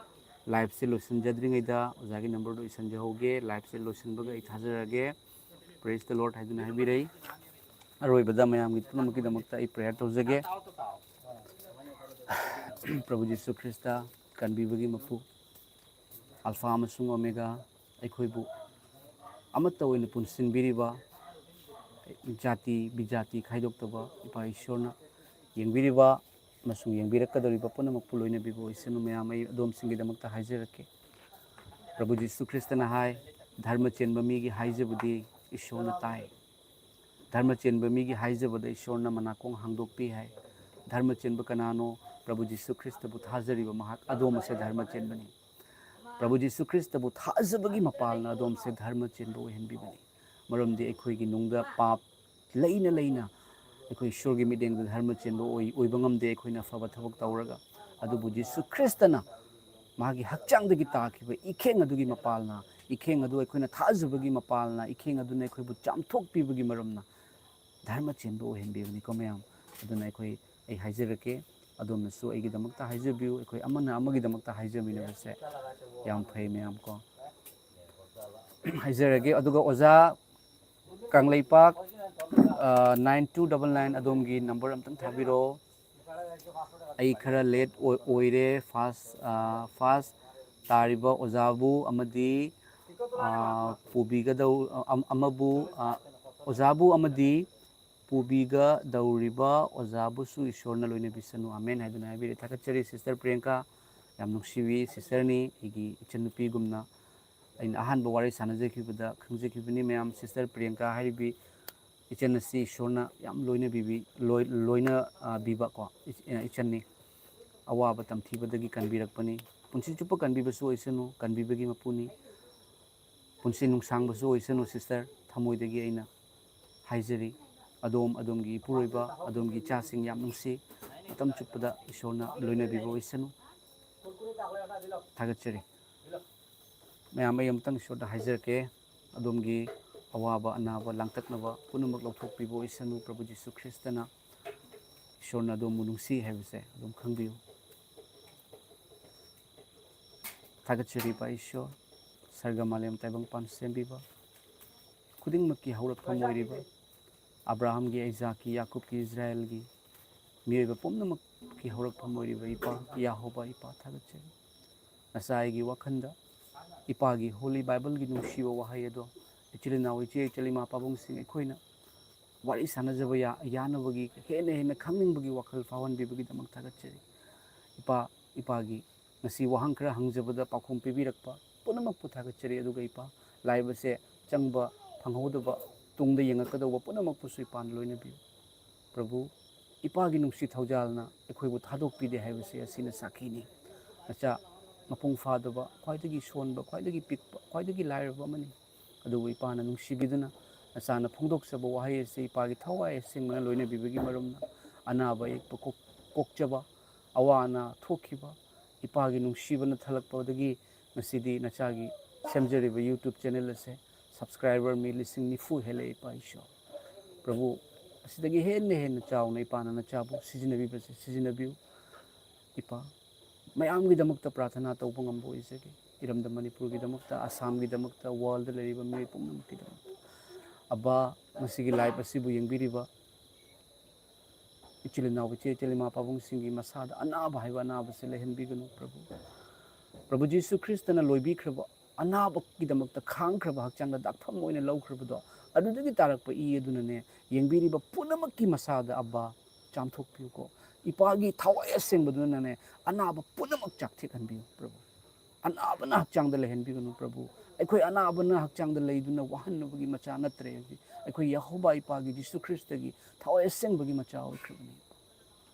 Liveꯁꯦ ꯂꯣꯏꯁꯤꯟꯖꯗ꯭ꯔꯤꯉꯩꯗ ꯑꯣꯖꯥꯒꯤ numberꯗꯣ ꯏꯁꯤꯟꯖꯍꯧꯒꯦ꯫ Liveꯁꯦ ꯂꯣꯏꯁꯤꯟꯕꯒ ꯑꯩ ꯊꯥꯖꯔꯛꯑꯒꯦ꯫ Praise the Lord ꯍꯥꯏꯗꯨꯅ ꯍꯥꯏꯕꯤꯔꯛꯏ꯫ ꯑꯔꯣꯏꯕꯗ ꯃꯌꯥꯝꯒꯤ ꯄꯨꯝꯅꯃꯛꯀꯤꯗꯃꯛꯇ ꯑꯩ prayer ꯇꯧꯖꯒꯦ꯫ ꯄ꯭ꯔꯚꯨ ꯖꯤꯁꯨ ꯈ꯭ꯔꯤꯁꯇ, ꯀꯟꯕꯤꯕꯒꯤ ꯃꯄꯨ, ꯑꯜꯐꯥ ꯑꯃꯁꯨꯡ ꯑꯣꯃꯦꯒꯥ, ꯑꯩꯈꯣꯏꯕꯨ ꯑꯃꯠꯇ ꯑꯣꯏꯅ ꯄꯨꯟꯁꯤꯟꯕꯤꯔꯤꯕ, ꯖꯥꯇꯤ ꯕꯤꯖꯥꯇꯤ ꯈꯥꯏꯗꯣꯛꯇꯕ ꯏꯄꯥ ꯏꯁꯣꯔꯅ ꯌꯦꯡꯕꯤꯔꯤꯕ ꯑꯃꯁꯨꯡ ꯌꯦꯡꯕꯤꯔꯛꯀꯗꯧꯔꯤꯕ ꯄꯨꯝꯅꯃꯛꯄꯨ ꯂꯣꯏꯅꯕꯤꯕ ꯏꯆꯤꯟ ꯃꯌꯥꯝ, ꯑꯩ ꯑꯗꯣꯝꯁꯤꯡꯒꯤꯗꯃꯛꯇ ꯍꯥꯏꯖꯔꯛꯀꯦ꯫ ꯄ꯭ꯔꯚꯨ ꯖꯤꯁꯨ ꯈ꯭ꯔꯤꯁꯇꯅ ꯍꯥꯏ, "ꯙꯔꯃ ꯆꯦꯟꯕ ꯃꯤꯒꯤ ꯍꯥꯏꯖꯕꯗꯤ ꯏꯁꯣꯔꯅ ꯇꯥꯏ꯫ ꯙꯔꯃ ꯆꯦꯟꯕ ꯃꯤꯒꯤ ꯍꯥꯏꯖꯕꯗ ꯏꯁꯣꯔꯅ ꯃꯅꯥꯀꯣꯡ ꯍꯥꯡꯗꯣꯛꯄꯤ" ꯍꯥꯏ꯫ ꯙꯔꯃ ꯆꯦꯟꯕ ꯀꯅꯥꯅꯣ? ꯄ꯭ꯔꯚꯨ ꯖꯤꯁꯨ ꯈ꯭ꯔꯤꯁꯇꯕꯨ ꯊꯥꯖꯔꯤꯕ ꯃꯍꯥꯛ ꯑꯗꯣꯝ ꯑꯁꯦ ꯙꯔꯃ ꯆꯦꯟꯕꯅꯤ꯫ ꯄ꯭ꯔꯚꯨ ꯖꯤꯁꯨ ꯈ꯭ꯔꯤꯁꯇꯕꯨ ꯊꯥꯖꯕꯒꯤ ꯃꯄꯥꯜꯅ ꯑꯗꯣꯝꯁꯦ ꯙꯔꯃ ꯆꯦꯟꯕ ꯑꯣꯏꯍꯟꯕꯤꯕꯅꯤ꯫ ꯃꯔꯝꯗꯤ ꯑꯩꯈꯣꯏꯒꯤ ꯅꯨꯡꯗ ꯄꯥꯞ ꯂꯩꯅ ꯂꯩꯅ ꯑꯩꯈꯣꯏ ꯏꯁꯣꯔꯒꯤ ꯃꯤꯠꯌꯦꯡꯗ ꯙꯔꯃ ꯆꯦꯟꯕ ꯑꯣꯏ-, ꯑꯣꯏꯕ ꯉꯝꯗꯦ꯫ ꯑꯩꯈꯣꯏꯅ ꯑꯐꯕ ꯊꯕꯛ ꯇꯧꯔꯒ꯫ ꯑꯗꯨꯕꯨ ꯖꯤꯁꯨ ꯈ꯭ꯔꯤꯁꯇꯅ ꯃꯥꯒꯤ ꯍꯛꯆꯥꯡꯗꯒꯤ ꯇꯥꯈꯤꯕ ꯏꯈꯦꯡ ꯑꯗꯨꯒꯤ ꯃꯄꯥꯜꯅ, ꯏꯈꯦꯡ ꯑꯗꯨ ꯑꯩꯈꯣꯏꯅ ꯊꯥꯖꯕꯒꯤ ꯃꯄꯥꯜꯅ, ꯏꯈꯦꯡ ꯑꯗꯨꯅ ꯑꯩꯈꯣꯏꯕꯨ ꯆꯥꯝꯊꯣꯛꯄꯤꯕꯒꯤ ꯃꯔꯝꯅ ꯙꯔꯃ ꯆꯦꯟꯕ ꯑꯣꯏꯍꯟꯕꯤꯕꯅꯤꯀꯣ ꯃꯌꯥꯝ꯫ ꯑꯗꯨꯅ ꯑꯩꯈꯣꯏ, ꯑꯩ ꯍꯥꯏꯖꯔꯛꯀꯦ, ꯑꯗꯣꯝꯅꯁꯨ ꯑꯩꯒꯤꯗꯃꯛꯇ ꯍꯥꯏꯖꯕꯤꯌꯨ꯫ ꯑꯩꯈꯣꯏ ꯑꯃꯅ ꯑꯃꯒꯤꯗꯃꯛꯇ ꯍꯥꯏꯖꯃꯤꯟꯅꯕꯁꯦ ꯌꯥꯝ ꯐꯩ ꯃꯌꯥꯝ ꯀꯣ꯫ ꯍꯥꯏꯖꯔꯒꯦ꯫ ꯑꯗꯨꯒ ꯑꯣꯖꯥ ꯀꯪꯂꯩꯄꯥꯛ, ꯑ, nine two double nine, ꯑꯗꯣꯝꯒꯤ number ꯑꯝꯇꯪ ꯊꯥꯕꯤꯔꯛꯑꯣ꯫ ꯑꯩ ꯈꯔ late ꯑꯣꯏ-, ꯑꯣꯏꯔꯦ꯫ First, ꯑ, first ꯇꯥꯔꯤꯕ ꯑꯣꯖꯥꯕꯨ ꯑꯃꯗꯤ, ꯑ, ꯄꯨꯕꯤꯒꯗꯧ-, ꯑ, ꯑꯃꯕꯨ, ꯑ, ꯑꯣꯖꯥꯕꯨ ꯑꯃꯗꯤ ꯄꯨꯕꯤꯒꯗꯧꯔꯤꯕ ꯑꯣꯖꯥꯕꯨꯁꯨ ꯏꯁꯣꯔꯅ ꯂꯣꯏꯅꯕꯤꯁꯅꯨ꯫ ꯑꯃꯦꯟ ꯍꯥꯏꯗꯨꯅ ꯍꯥꯏꯕꯤꯔꯦ꯫ ꯊꯥꯒꯠꯆꯔꯤ sister ꯄ꯭ꯔꯤꯌꯥꯡꯀꯥ꯫ ꯌꯥꯝ ꯅꯨꯡꯁꯤꯕꯤ sisterꯅꯤ, ꯑꯩꯒꯤ ꯏꯆꯟꯅꯨꯄꯤꯒꯨꯝꯅ꯫ ꯑꯩꯅ ꯑꯍꯥꯟꯕ ꯋꯥꯔꯤ ꯁꯥꯟꯅꯖꯈꯤꯕꯗ ꯈꯪꯖꯈꯤꯕꯅꯤ ꯃꯌꯥꯝ, ꯁꯤꯁꯇꯔ ꯄ꯭ꯔꯤꯌꯥꯡꯀꯥ ꯍꯥꯏꯔꯤꯕꯤ ꯏꯆꯟ ꯑꯁꯤ ꯏꯁꯣꯔꯅ ꯌꯥꯝ ꯂꯣꯏꯅꯕꯤꯕꯤ, ꯂꯣꯏ-, ꯂꯣꯏꯅ, ꯑ, ꯕꯤꯕ ꯀꯣ ꯏꯆ-, ꯑ, ꯏꯆꯟꯅꯤ꯫ ꯑꯋꯥꯕ ꯇꯝꯊꯤꯕꯗꯒꯤ ꯀꯟꯕꯤꯔꯛꯄꯅꯤ꯫ ꯄꯨꯟꯁꯤ ꯆꯨꯞꯄ ꯀꯟꯕꯤꯕꯁꯨ ꯑꯣꯏꯁꯅꯨ, ꯀꯟꯕꯤꯕꯒꯤ ꯃꯄꯨꯅꯤ꯫ ꯄꯨꯟꯁꯤ ꯅꯨꯡꯁꯥꯡꯕꯁꯨ ꯑꯣꯏꯁꯅꯨ ꯁꯤꯁꯇꯔ, ꯊꯃꯣꯏꯗꯒꯤ ꯑꯩꯅ ꯍꯥꯏꯖꯔꯤ꯫ ꯑꯗꯣꯝ, ꯑꯗꯣꯝꯒꯤ ꯏꯄꯨꯔꯣꯏꯕ, ꯑꯗꯣꯝꯒꯤ ꯏꯆꯥꯁꯤꯡ ꯌꯥꯝ ꯅꯨꯡꯁꯤ꯫ ꯃꯇꯝ ꯆꯨꯞꯄꯗ ꯏꯁꯣꯔꯅ ꯂꯣꯏꯅꯕꯤꯕ ꯑꯣꯏꯁꯅꯨ꯫ ꯊꯥꯒꯠꯆꯔꯤ꯫ ꯃꯌꯥꯝ, ꯑꯩ ꯑꯃꯨꯛꯇꯪ ꯏꯁꯣꯔꯗ ꯍꯥꯏꯖꯔꯛꯀꯦ, ꯑꯗꯣꯝꯒꯤ ꯑꯋꯥꯕ ꯑꯅꯥꯕ ꯂꯥꯡꯇꯛꯅꯕ ꯄꯨꯝꯅꯃꯛ ꯂꯧꯊꯣꯛꯄꯤꯕ ꯑꯣꯏꯁꯅꯨ꯫ ꯄ꯭ꯔꯚꯨ ꯖꯤꯁꯨ ꯈ꯭ꯔꯤꯁꯇꯅ ꯏꯁꯣꯔꯅ ꯑꯗꯣꯝꯕꯨ ꯅꯨꯡꯁꯤ ꯍꯥꯏꯕꯁꯦ ꯑꯗꯨꯝ ꯈꯪꯕꯤꯌꯨ꯫ ꯊꯥꯒꯠꯆꯔꯤꯕ ꯏꯁꯣꯔ, ꯁꯔꯒ ꯃꯥꯂꯦꯝ ꯇꯥꯏꯕꯪꯄꯥꯟ ꯁꯦꯝꯕꯤꯕ, ꯈꯨꯗꯤꯡꯃꯛꯀꯤ ꯍꯧꯔꯛꯐꯝ ꯑꯣꯏꯔꯤꯕ, ꯑꯕ꯭ꯔꯥꯍꯥꯝꯒꯤ, ꯑꯩꯖꯥꯛꯀꯤ, ꯌꯥꯀꯨꯕꯀꯤ, ꯏꯁꯔꯥꯌꯦꯜꯒꯤ, ꯃꯤꯑꯣꯏꯕ ꯄꯨꯝꯅꯃꯛꯀꯤ ꯍꯧꯔꯛꯐꯝ ꯑꯣꯏꯔꯤꯕ ꯏꯄꯥ, ꯌꯥꯍꯣꯕ ꯏꯄꯥ, ꯊꯥꯒꯠꯆꯔꯤ꯫ ꯉꯁꯥꯏꯒꯤ ꯋꯥꯈꯜꯗ ꯏꯄꯥꯒꯤ ꯍꯣꯂꯤ ꯕꯥꯏꯕꯜꯒꯤ ꯅꯨꯡꯁꯤꯕ ꯋꯥꯍꯩ ꯑꯗꯣ ꯏꯆꯤꯜ ꯏꯅꯥꯎ, ꯏꯆꯦ ꯏꯆꯜ, ꯏꯃꯥ ꯄꯥꯕꯨꯡꯁꯤꯡ, ꯑꯩꯈꯣꯏꯅ ꯋꯥꯔꯤ ꯁꯥꯟꯅꯖꯕ ꯌꯥ-, ꯌꯥꯅꯕꯒꯤ, ꯍꯦꯟꯅ ꯍꯦꯟꯅ ꯈꯪꯅꯤꯡꯕꯒꯤ ꯋꯥꯈꯜ ꯐꯥꯎꯍꯟꯕꯤꯕꯒꯤꯗꯃꯛ ꯊꯥꯒꯠꯆꯔꯤ꯫ ꯏꯄꯥ, ꯏꯄꯥꯒꯤ ꯉꯁꯤ ꯋꯥꯍꯪ ꯈꯔ ꯍꯪꯖꯕꯗ ꯄꯥꯎꯈꯨꯝ ꯄꯤꯕꯤꯔꯛꯄ ꯄꯨꯝꯅꯃꯛꯄꯨ ꯊꯥꯒꯠꯆꯔꯤ꯫ ꯑꯗꯨꯒ ꯏꯄꯥ, live ꯑꯁꯦ ꯆꯪꯕ ꯐꯪꯍꯧꯗꯕ, ꯇꯨꯡꯗ ꯌꯦꯡꯉꯛꯀꯗꯧꯕ ꯄꯨꯝꯅꯃꯛꯄꯨꯁꯨ ꯏꯄꯥꯅ ꯂꯣꯏꯅꯕꯤꯌꯨ꯫ ꯄ꯭ꯔꯚꯨ, ꯏꯄꯥꯒꯤ ꯅꯨꯡꯁꯤ ꯊꯧꯖꯥꯜꯅ ꯑꯩꯈꯣꯏꯕꯨ ꯊꯥꯗꯣꯛꯄꯤꯗꯦ ꯍꯥꯏꯕꯁꯤ ꯑꯁꯤꯅ ꯁꯥꯈꯤꯅꯤ꯫ ꯃꯆꯥ ꯃꯄꯨꯡ ꯐꯥꯗꯕ, ꯈ꯭ꯋꯥꯏꯗꯒꯤ ꯁꯣꯟꯕ, ꯈ꯭ꯋꯥꯏꯗꯒꯤ ꯄꯤꯛꯄ, ꯈ꯭ꯋꯥꯏꯗꯒꯤ ꯂꯥꯏꯔꯕ ꯑꯃꯅꯤ꯫ ꯑꯗꯨꯕꯨ ꯏꯄꯥꯅ ꯅꯨꯡꯁꯤꯕꯤꯗꯨꯅ ꯅꯆꯥꯅ ꯐꯣꯡꯗꯣꯛꯆꯕ ꯋꯥꯍꯩ ꯑꯁꯤ ꯏꯄꯥꯒꯤ ꯊꯋꯥꯏ ꯑꯁꯦꯡꯕꯅ ꯂꯣꯏꯅꯕꯤꯕꯒꯤ ꯃꯔꯨꯝꯅ ꯑꯅꯥꯕ ꯑꯌꯦꯛꯄ ꯀꯣꯛ-, ꯀꯣꯛꯆꯕ, ꯑꯋꯥ ꯑꯅꯥ ꯊꯣꯛꯈꯤꯕ, ꯏꯄꯥꯒꯤ ꯅꯨꯡꯁꯤꯕꯅ ꯊꯜꯂꯛꯄꯗꯒꯤ ꯉꯁꯤꯗꯤ ꯅꯆꯥꯒꯤ ꯁꯦꯝꯖꯔꯤꯕ YouTube channel ꯑꯁꯦ subscriber ꯃꯤ ꯂꯤꯁꯤꯡ ꯅꯤꯐꯨ ꯍꯦꯜꯂꯦ, ꯏꯄꯥ ꯏꯁꯣꯔ꯫ ꯄ꯭ꯔꯚꯨ, ꯑꯁꯤꯗꯒꯤ ꯍꯦꯟꯅ ꯍꯦꯟꯅ ꯆꯥꯎꯅ ꯏꯄꯥꯅ ꯅꯆꯥꯕꯨ ꯁꯤꯖꯤꯟꯅꯕꯤꯕꯁꯦ ꯁꯤꯖꯤꯟꯅꯕꯤꯌꯨ꯫ ꯏꯄꯥ, ꯃꯌꯥꯝꯒꯤꯗꯃꯛꯇ ꯄ꯭ꯔꯥꯊꯅꯥ ꯇꯧꯕ ꯉꯝꯕ ꯑꯣꯏꯖꯒꯦ꯫ ꯏꯔꯝꯗꯝ ꯃꯅꯤꯄꯨꯔꯒꯤꯗꯃꯛꯇ, ꯑꯁꯥꯝꯒꯤꯗꯃꯛꯇ, world ꯂꯩꯔꯤꯕ ꯃꯤꯑꯣꯏ ꯄꯨꯝꯅꯃꯛꯀꯤꯗꯃꯛꯇ꯫ ꯑꯕꯥ, ꯃꯁꯤꯒꯤ live ꯑꯁꯤꯕꯨ ꯌꯦꯡꯕꯤꯔꯤꯕ ꯏꯆꯤꯜ ꯏꯅꯥꯎ, ꯏꯆꯦ ꯏꯆꯜ, ꯏꯃꯥ ꯄꯥꯕꯨꯡꯁꯤꯡꯒꯤ ꯃꯁꯥꯗ ꯑꯅꯥꯕ ꯍꯥꯏꯕ ꯑꯅꯥꯕꯁꯦ ꯂꯩꯍꯟꯕꯤꯒꯅꯨ, ꯄ꯭ꯔꯚꯨ꯫ ꯄ꯭ꯔꯚꯨ ꯖꯤꯁꯨ ꯈ꯭ꯔꯤꯁꯇꯅ ꯂꯣꯏꯕꯤꯈ꯭ꯔꯕ, ꯑꯅꯥꯕꯒꯤꯗꯃꯛꯇ ꯈꯥꯡꯈ꯭ꯔꯕ, ꯍꯛꯆꯥꯡꯗ ꯗꯥꯛꯐꯝ ꯑꯣꯏꯅ ꯂꯧꯈ꯭ꯔꯕꯗꯣ, ꯑꯗꯨꯗꯒꯤ ꯇꯥꯔꯛꯄ ꯏ ꯑꯗꯨꯅꯅꯦ, ꯌꯦꯡꯕꯤꯔꯤꯕ ꯄꯨꯝꯅꯃꯛꯀꯤ ꯃꯁꯥꯗ, ꯑꯕꯥ, ꯆꯥꯝꯊꯣꯛꯄꯤꯌꯨꯀꯣ꯫ ꯏꯄꯥꯒꯤ ꯊꯋꯥꯏ ꯑꯁꯦꯡꯕꯗꯨꯅꯅꯦ, ꯑꯅꯥꯕ ꯄꯨꯝꯅꯃꯛ ꯆꯥꯛꯊꯦꯛꯍꯟꯕꯤꯌꯨ, ꯄ꯭ꯔꯚꯨ꯫ ꯑꯅꯥꯕꯅ ꯍꯛꯆꯥꯡꯗ ꯂꯩꯍꯟꯕꯤꯒꯅꯨ, ꯄ꯭ꯔꯚꯨ꯫ ꯑꯩꯈꯣꯏ ꯑꯅꯥꯕꯅ ꯍꯛꯆꯥꯡꯗ ꯂꯩꯗꯨꯅ ꯋꯥꯍꯟꯅꯕꯒꯤ ꯃꯆꯥ ꯅꯠꯇ꯭ꯔꯦ꯫ ꯑꯩꯈꯣꯏ ꯌꯦꯍꯣꯕꯥ ꯏꯄꯥꯒꯤ ꯖꯤꯁꯨ ꯈ꯭ꯔꯤꯁꯇꯒꯤ ꯊꯋꯥꯏ ꯑꯁꯦꯡꯕꯒꯤ ꯃꯆꯥ ꯑꯣꯏꯈ꯭ꯔꯕꯅꯤ꯫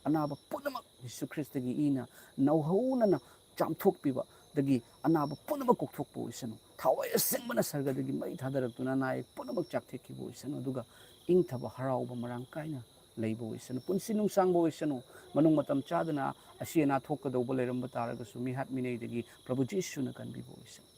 ꯑꯅꯥꯕ ꯄꯨꯝꯅꯃꯛ ꯖꯤꯁꯨ ꯈ꯭ꯔꯤꯁꯇꯒꯤ ꯏꯅ ꯅꯧꯍꯧꯅꯅ ꯆꯥꯝꯊꯣꯛꯄꯤꯕꯗꯒꯤ ꯑꯅꯥꯕ ꯄꯨꯝꯅꯃꯛ ꯀꯣꯛꯊꯣꯛꯄ ꯑꯣꯏꯁꯅꯨ꯫ ꯊꯋꯥꯏ ꯑꯁꯦꯡꯕꯅ ꯁꯔꯒꯗꯒꯤ ꯃꯩ ꯊꯥꯗꯔꯛꯇꯨꯅ ꯑꯅꯥ ꯑꯌꯦꯛ ꯄꯨꯝꯅꯃꯛ ꯆꯥꯛꯊꯦꯛꯈꯤꯕ ꯑꯣꯏꯁꯅꯨ꯫ ꯑꯗꯨꯒ ꯏꯪꯊꯕ ꯍꯔꯥꯎꯕ ꯃꯔꯥꯡ ꯀꯥꯏꯅ ꯂꯩꯕ ꯑꯣꯏꯁꯅꯨ꯫ ꯄꯨꯟꯁꯤ ꯅꯨꯡꯁꯥꯡꯕ ꯑꯣꯏꯁꯅꯨ꯫ ꯃꯅꯨꯡ ꯃꯇꯝ ꯆꯥꯗꯅ ꯑꯁꯤ ꯑꯅꯥ ꯊꯣꯛꯀꯗꯧꯕ ꯂꯩꯔꯝꯕ ꯇꯥꯔꯒꯁꯨ ꯃꯤꯍꯥꯠ ꯃꯤꯅꯩꯗꯒꯤ ꯄ꯭ꯔꯚꯨ ꯖꯤꯁꯨꯅ ꯀꯟꯕꯤꯕ ꯑꯣꯏꯁꯅꯨ꯫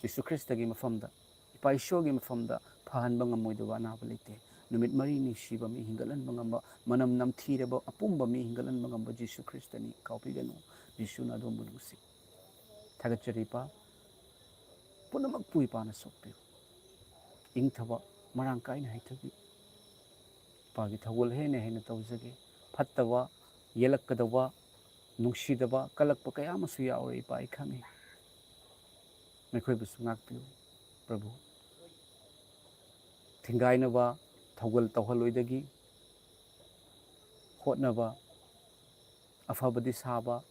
ꯖꯤꯁꯨ ꯈ꯭ꯔꯤꯁꯇꯒꯤ ꯃꯐꯝꯗ, ꯏꯄꯥ ꯏꯁꯣꯔꯒꯤ ꯃꯐꯝꯗ ꯐꯍꯟꯕ ꯉꯝꯃꯣꯏꯗꯕ ꯑꯅꯥꯕ ꯂꯩꯇꯦ꯫ ꯅꯨꯃꯤꯠ ꯃꯔꯤꯅꯤ ꯁꯤꯕ ꯃꯤ ꯍꯤꯡꯒꯠꯍꯟꯕ ꯉꯝꯕ, ꯃꯅꯝ ꯅꯝꯊꯤꯔꯕ ꯑꯄꯨꯝꯕ ꯃꯤ ꯍꯤꯡꯒꯠꯍꯟꯕ ꯉꯝꯕ ꯖꯤꯁꯨ ꯈ꯭ꯔꯤꯁꯇꯅꯤ꯫ ꯀꯥꯎꯕꯤꯒꯅꯨ, ꯖꯤꯁꯨꯅ ꯑꯗꯣꯝꯕꯨ ꯅꯨꯡꯁꯤ꯫ ꯊꯥꯒꯠꯆꯔꯤ ꯏꯄꯥ, ꯄꯨꯝꯅꯃꯛꯄꯨ ꯏꯄꯥꯅ ꯁꯣꯛꯄꯤꯌꯨ꯫ ꯏꯪꯊꯕ ꯃꯔꯥꯡ ꯀꯥꯏꯅ ꯍꯩꯊꯕꯤꯌꯨ꯫ ꯏꯄꯥꯒꯤ ꯊꯧꯒꯜ ꯍꯦꯟꯅ ꯍꯦꯟꯅ ꯇꯧꯖꯒꯦ꯫ ꯐꯠꯇꯕ, ꯌꯦꯜꯂꯛꯀꯗꯧꯕ, ꯅꯨꯡꯁꯤꯗꯕ, ꯀꯜꯂꯛꯄ ꯀꯌꯥ ꯑꯃꯁꯨ ꯌꯥꯎꯔꯦ ꯏꯄꯥ, ꯑꯩ ꯈꯪꯉꯤ꯫ ꯅꯈꯣꯏꯕꯨꯁꯨ ꯉꯥꯛꯄꯤꯌꯨ ꯄ꯭ꯔꯚꯨ꯫ ꯊꯤꯡꯒꯥꯏꯅꯕ ꯊꯧꯒꯜ ꯇꯧꯍꯜꯂꯣꯏꯗꯒꯤ ꯍꯣꯠꯅꯕ, ꯑꯐꯕꯗꯤ ꯁꯥꯕ,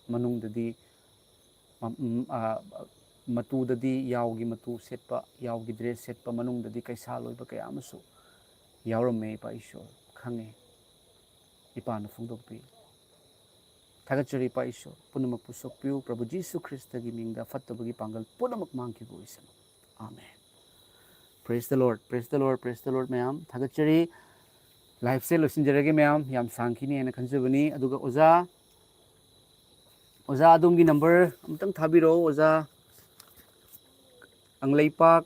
ꯃꯅꯨꯡꯗꯗꯤ ꯃ-, ꯎꯝ, ꯑ, ꯃꯇꯨꯗꯗꯤ ꯌꯥꯎꯒꯤ ꯃꯇꯨ ꯁꯦꯠꯄ, ꯌꯥꯎꯒꯤ ꯗ꯭ꯔꯦꯁ ꯁꯦꯠꯄ, ꯃꯅꯨꯡꯗꯗꯤ ꯀꯩꯁꯥ ꯂꯣꯏꯕ ꯀꯌꯥ ꯑꯃꯁꯨ ꯌꯥꯎꯔꯝꯃꯦ ꯏꯄꯥ ꯏꯁꯣꯔ, ꯈꯪꯉꯦ꯫ ꯏꯄꯥꯅ ꯐꯣꯡꯗꯣꯛꯄꯤ꯫ ꯊꯥꯒꯠꯆꯔꯤ ꯏꯄꯥ ꯏꯁꯣꯔ, ꯄꯨꯝꯅꯃꯛꯄꯨ ꯁꯣꯛꯄꯤꯌꯨ꯫ ꯄ꯭ꯔꯚꯨ ꯖꯤꯁꯨ ꯈ꯭ꯔꯤꯁꯇꯒꯤ ꯃꯤꯡꯗ ꯐꯠꯇꯕꯒꯤ ꯄꯥꯡꯒꯜ ꯄꯨꯝꯅꯃꯛ ꯃꯥꯡꯈꯤꯕ ꯑꯣꯏꯁꯅꯨ꯫ ꯑꯥꯃꯦꯟ꯫ Praise the Lord, praise the Lord, praise the Lord ꯃꯌꯥꯝ꯫ ꯊꯥꯒꯠꯆꯔꯤ꯫ Liveꯁꯦ ꯂꯣꯏꯁꯤꯟꯖꯔꯒꯦ ꯃꯌꯥꯝ, ꯌꯥꯝ ꯁꯥꯡꯈꯤꯅꯤ ꯍꯥꯏꯅ ꯈꯟꯖꯕꯅꯤ꯫ ꯑꯗꯨꯒ ꯑꯣꯖꯥ, ꯑꯣꯖꯥ ꯑꯗꯣꯝꯒꯤ number ꯑꯃꯨꯛꯇꯪ ꯊꯥꯕꯤꯔꯛꯑꯣ ꯑꯣꯖꯥ꯫ ꯀꯪꯂꯩꯄꯥꯛ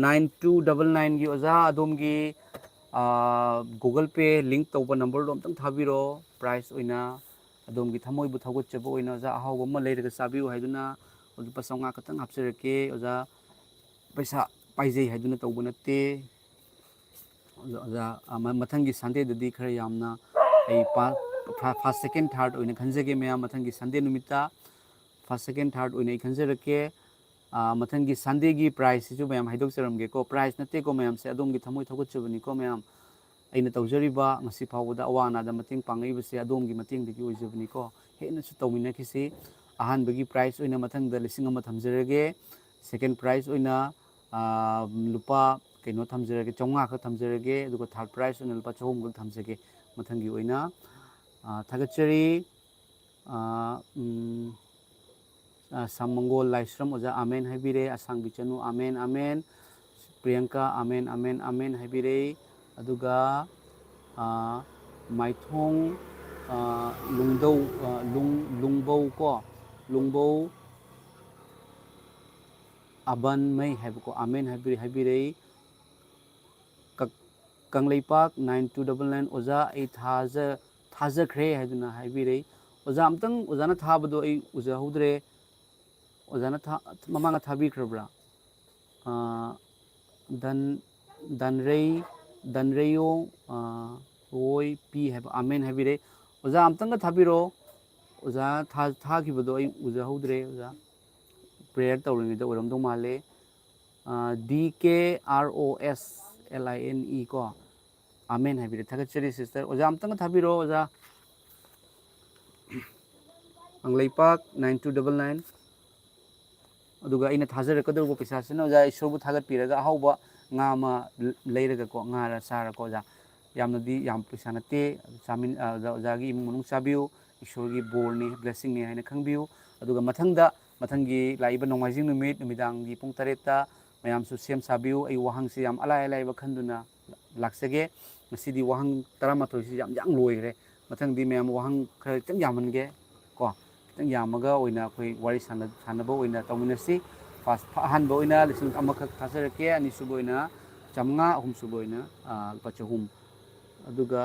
nine two double nineꯒꯤ ꯑꯣꯖꯥ ꯑꯗꯣꯝꯒꯤ, ꯑꯥ, Google Pay link ꯇꯧꯕ numberꯗꯣ ꯑꯝꯇꯪ ꯊꯥꯕꯤꯔꯛꯑꯣ꯫ Prize ꯑꯣꯏꯅ ꯑꯗꯣꯝꯒꯤ ꯊꯃꯣꯏꯕꯨ ꯊꯧꯒꯠꯆꯕ ꯑꯣꯏꯅ ꯑꯣꯖꯥ ꯑꯍꯥꯎꯕ ꯑꯃ ꯂꯩꯔꯒ ꯆꯥꯕꯤꯌꯨ ꯍꯥꯏꯗꯨꯅ ꯂꯨꯄꯥ ꯆꯥꯝꯃꯉꯥ ꯈꯛꯇꯪ ꯍꯥꯞꯆꯔꯛꯀꯦ꯫ ꯑꯣꯖꯥ ꯄꯩꯁꯥ ꯄꯥꯏꯖꯩ ꯍꯥꯏꯗꯨꯅ ꯇꯧꯕ ꯅꯠꯇꯦ꯫ ꯑꯣꯖꯥ, ꯑꯣꯖꯥ, ꯑ, ꯃ-, ꯃꯊꯪꯒꯤ Sundayꯗꯗꯤ ꯈꯔ ꯌꯥꯝꯅ ꯑꯩ ꯄꯥ-, ꯐ-, first, second, third ꯑꯣꯏꯅ ꯈꯟꯖꯒꯦ ꯃꯌꯥꯝ꯫ ꯃꯊꯪꯒꯤ Sunday ꯅꯨꯃꯤꯠꯇ first, second, third ꯑꯣꯏꯅ ꯑꯩ ꯈꯟꯖꯔꯛꯀꯦ꯫ ꯑ, ꯃꯊꯪꯒꯤ Sundayꯒꯤ prizeꯁꯤꯁꯨ ꯃꯌꯥꯝ ꯍꯥꯏꯗꯣꯛꯆꯔꯝꯒꯦꯀꯣ꯫ Prize ꯅꯠꯇꯦꯀꯣ ꯃꯌꯥꯝꯁꯦ, ꯑꯗꯣꯝꯒꯤ ꯊꯃꯣꯏ ꯊꯧꯒꯠꯆꯕꯅꯤꯀꯣ ꯃꯌꯥꯝ꯫ ꯑꯩꯅ ꯇꯧꯖꯔꯤꯕ, ꯉꯁꯤ ꯐꯥꯎꯕꯗ ꯑꯋꯥ ꯑꯅꯥꯗ ꯃꯇꯦꯡ ꯄꯥꯡꯉꯛꯏꯕꯁꯦ ꯑꯗꯣꯝꯒꯤ ꯃꯇꯦꯡꯗꯒꯤ ꯑꯣꯏꯖꯕꯅꯤꯀꯣ꯫ ꯍꯦꯟꯅꯁꯨ ꯇꯧꯃꯤꯟꯅꯈꯤꯁꯤ꯫ ꯑꯍꯥꯟꯕꯒꯤ prize ꯑꯣꯏꯅ ꯃꯊꯪꯗ ꯂꯤꯁꯤꯡ ꯑꯃ ꯊꯝꯖꯔꯒꯦ꯫ Second prize ꯑꯣꯏꯅ, ꯑꯥ, ꯂꯨꯄꯥ ꯀꯩꯅꯣ ꯊꯝꯖꯔꯒꯦ, ꯆꯥꯝꯃꯉꯥ ꯈꯛ ꯊꯝꯖꯔꯒꯦ꯫ ꯑꯗꯨꯒ third prize ꯑꯣꯏꯅ ꯂꯨꯄꯥ ꯆꯍꯨꯝ ꯈꯛ ꯊꯝꯖꯒꯦ ꯃꯊꯪꯒꯤ ꯑꯣꯏꯅ꯫ ꯑꯥ, ꯊꯥꯒꯠꯆꯔꯤ꯫ ꯑꯥ, ꯎꯝ, ꯑꯥ, ꯁꯥꯃꯪꯒꯣꯜ ꯂꯥꯏꯁ꯭ꯔꯝ ꯑꯣꯖꯥ ꯑꯃꯦꯟ ꯍꯥꯏꯕꯤꯔꯦ꯫ ꯑꯁꯥꯡꯕꯤ ꯆꯅꯨ ꯑꯃꯦꯟ, ꯑꯃꯦꯟ꯫ ꯄ꯭ꯔꯤꯌꯪꯀꯥ ꯑꯃꯦꯟ, ꯑꯃꯦꯟ, ꯑꯃꯦꯟ ꯍꯥꯏꯕꯤꯔꯦ꯫ ꯑꯗꯨꯒ, ꯑꯥ, ꯃꯥꯏꯊꯣꯡ, ꯑꯥ, ꯂꯨꯡꯗꯧ, ꯑꯥ, ꯂꯨꯡ-, ꯂꯨꯡꯕꯧ ꯀꯣ, ꯂꯨꯡꯕꯧ ꯑꯕꯟꯃꯩ ꯍꯥꯏꯕꯀꯣ, ꯑꯃꯦꯟ ꯍꯥꯏꯕꯤꯔꯦ, ꯍꯥꯏꯕꯤꯔꯦ꯫ ꯀꯛ-, Kangleipak nine two double nine ꯑꯣꯖꯥ, ꯑꯩ ꯊꯥꯖ-, ꯊꯥꯖꯈ꯭ꯔꯦ ꯍꯥꯏꯗꯨꯅ ꯍꯥꯏꯕꯤꯔꯦ꯫ ꯑꯣꯖꯥ, ꯑꯝꯇꯪ ꯑꯣꯖꯥꯅ ꯊꯥꯕꯗꯣ ꯑꯩ ꯎꯖꯍꯧꯗ꯭ꯔꯦ꯫ ꯑꯣꯖꯥꯅ ꯊꯥ-, ꯃꯃꯥꯡꯗ ꯊꯥꯕꯤꯈ꯭ꯔꯕ꯭ꯔꯥ? ꯑꯥ, ꯗꯟ-, ꯗꯟꯔꯩ-, ꯗꯟꯔꯩꯌꯣ, ꯑꯥ, ꯋꯣꯏ ꯄꯤ ꯍꯥꯏꯕ, ꯑꯃꯦꯟ ꯍꯥꯏꯕꯤꯔꯦ꯫ ꯑꯣꯖꯥ, ꯑꯝꯇꯪꯒ ꯊꯥꯕꯤꯔꯛꯑꯣ꯫ ꯑꯣꯖꯥ ꯊꯥ-, ꯊꯥꯈꯤꯕꯗꯣ ꯑꯩ ꯎꯖꯍꯧꯗ꯭ꯔꯦ, ꯑꯣꯖꯥ꯫ Prayer ꯇꯧꯔꯤꯉꯩꯗ ꯑꯣꯏꯔꯝꯗꯧ ꯃꯥꯜꯂꯦ꯫ ꯑꯥ, D K R O S L I N E ꯀꯣ꯫ ꯑꯃꯦꯟ ꯍꯥꯏꯕꯤꯔꯦ꯫ ꯊꯥꯒꯠꯆꯔꯤ sister꯫ ꯑꯣꯖꯥ, ꯑꯝꯇꯪꯒ ꯊꯥꯕꯤꯔꯛꯑꯣ, ꯑꯣꯖꯥ꯫ Kangleipak nine two double nine꯫ ꯑꯗꯨꯒ ꯑꯩꯅ ꯊꯥꯖꯔꯛꯀꯗꯧꯔꯤꯕ ꯄꯩꯁꯥꯁꯤꯅ ꯑꯣꯖꯥ ꯏꯁꯣꯔꯕꯨ ꯊꯥꯒꯠꯄꯤꯔꯒ ꯑꯍꯥꯎꯕ ꯉꯥ ꯑꯃ ꯂꯩꯔꯒꯀꯣ, ꯉꯥꯔ ꯆꯥꯔꯀꯣ ꯑꯣꯖꯥ꯫ ꯌꯥꯝꯅꯗꯤ ꯌꯥꯝ ꯄꯩꯁꯥ ꯅꯠꯇꯦ, ꯆꯥꯃꯤꯟ-, ꯑ, ꯑꯣꯖꯥ, ꯑꯣꯖꯥꯒꯤ ꯏꯃꯨꯡ ꯃꯅꯨꯡ ꯆꯥꯕꯤꯌꯨ, ꯏꯁꯣꯔꯒꯤ ꯕꯣꯔꯅꯤ, blessingꯅꯤ ꯍꯥꯏꯅ ꯈꯪꯕꯤꯌꯨ꯫ ꯑꯗꯨꯒ ꯃꯊꯪꯗ, ꯃꯊꯪꯒꯤ ꯂꯥꯛꯏꯕ ꯅꯣꯡꯃꯥꯏꯖꯤꯡ ꯅꯨꯃꯤꯠ ꯅꯨꯃꯤꯗꯥꯡꯒꯤ ꯄꯨꯡ ꯇꯔꯦꯠꯇ ꯃꯌꯥꯝꯁꯨ ꯁꯦꯝ ꯁꯥꯕꯤꯌꯨ꯫ ꯑꯩ ꯋꯥꯍꯪꯁꯤ ꯌꯥꯝ ꯑꯂꯥꯏ ꯑꯂꯥꯏꯕ ꯈꯟꯗꯨꯅ ꯂꯥꯛꯆꯒꯦ꯫ ꯉꯁꯤꯗꯤ ꯋꯥꯍꯪ ꯇꯔꯥꯃꯥꯊꯣꯏꯁꯤ ꯌꯥꯝ ꯌꯥꯝ ꯂꯣꯏꯈ꯭ꯔꯦ꯫ ꯃꯊꯪꯗꯤ ꯃꯌꯥꯝ ꯋꯥꯍꯪ ꯈꯔ ꯈꯤꯇꯪ ꯌꯥꯝꯍꯟꯒꯦ ꯀꯣ꯫ ꯈꯤꯇꯪ ꯌꯥꯝꯃꯒ ꯑꯣꯏꯅ ꯑꯩꯈꯣꯏ ꯋꯥꯔꯤ ꯁꯥꯟꯅ-, ꯁꯥꯟꯅꯕ ꯑꯣꯏꯅ ꯇꯧꯃꯤꯟꯅꯁꯤ꯫ First, ꯑꯍꯥꯟꯕ ꯑꯣꯏꯅ ꯂꯤꯁꯤꯡ ꯑꯃꯈꯛ ꯊꯥꯖꯔꯛꯀꯦ, ꯑꯅꯤꯁꯨꯕ ꯑꯣꯏꯅ ꯆꯥꯝꯃꯉꯥ, ꯑꯍꯨꯝꯁꯨꯕ ꯑꯣꯏꯅ, ꯑꯥ, ꯂꯨꯄꯥ ꯆꯍꯨꯝ꯫ ꯑꯗꯨꯒ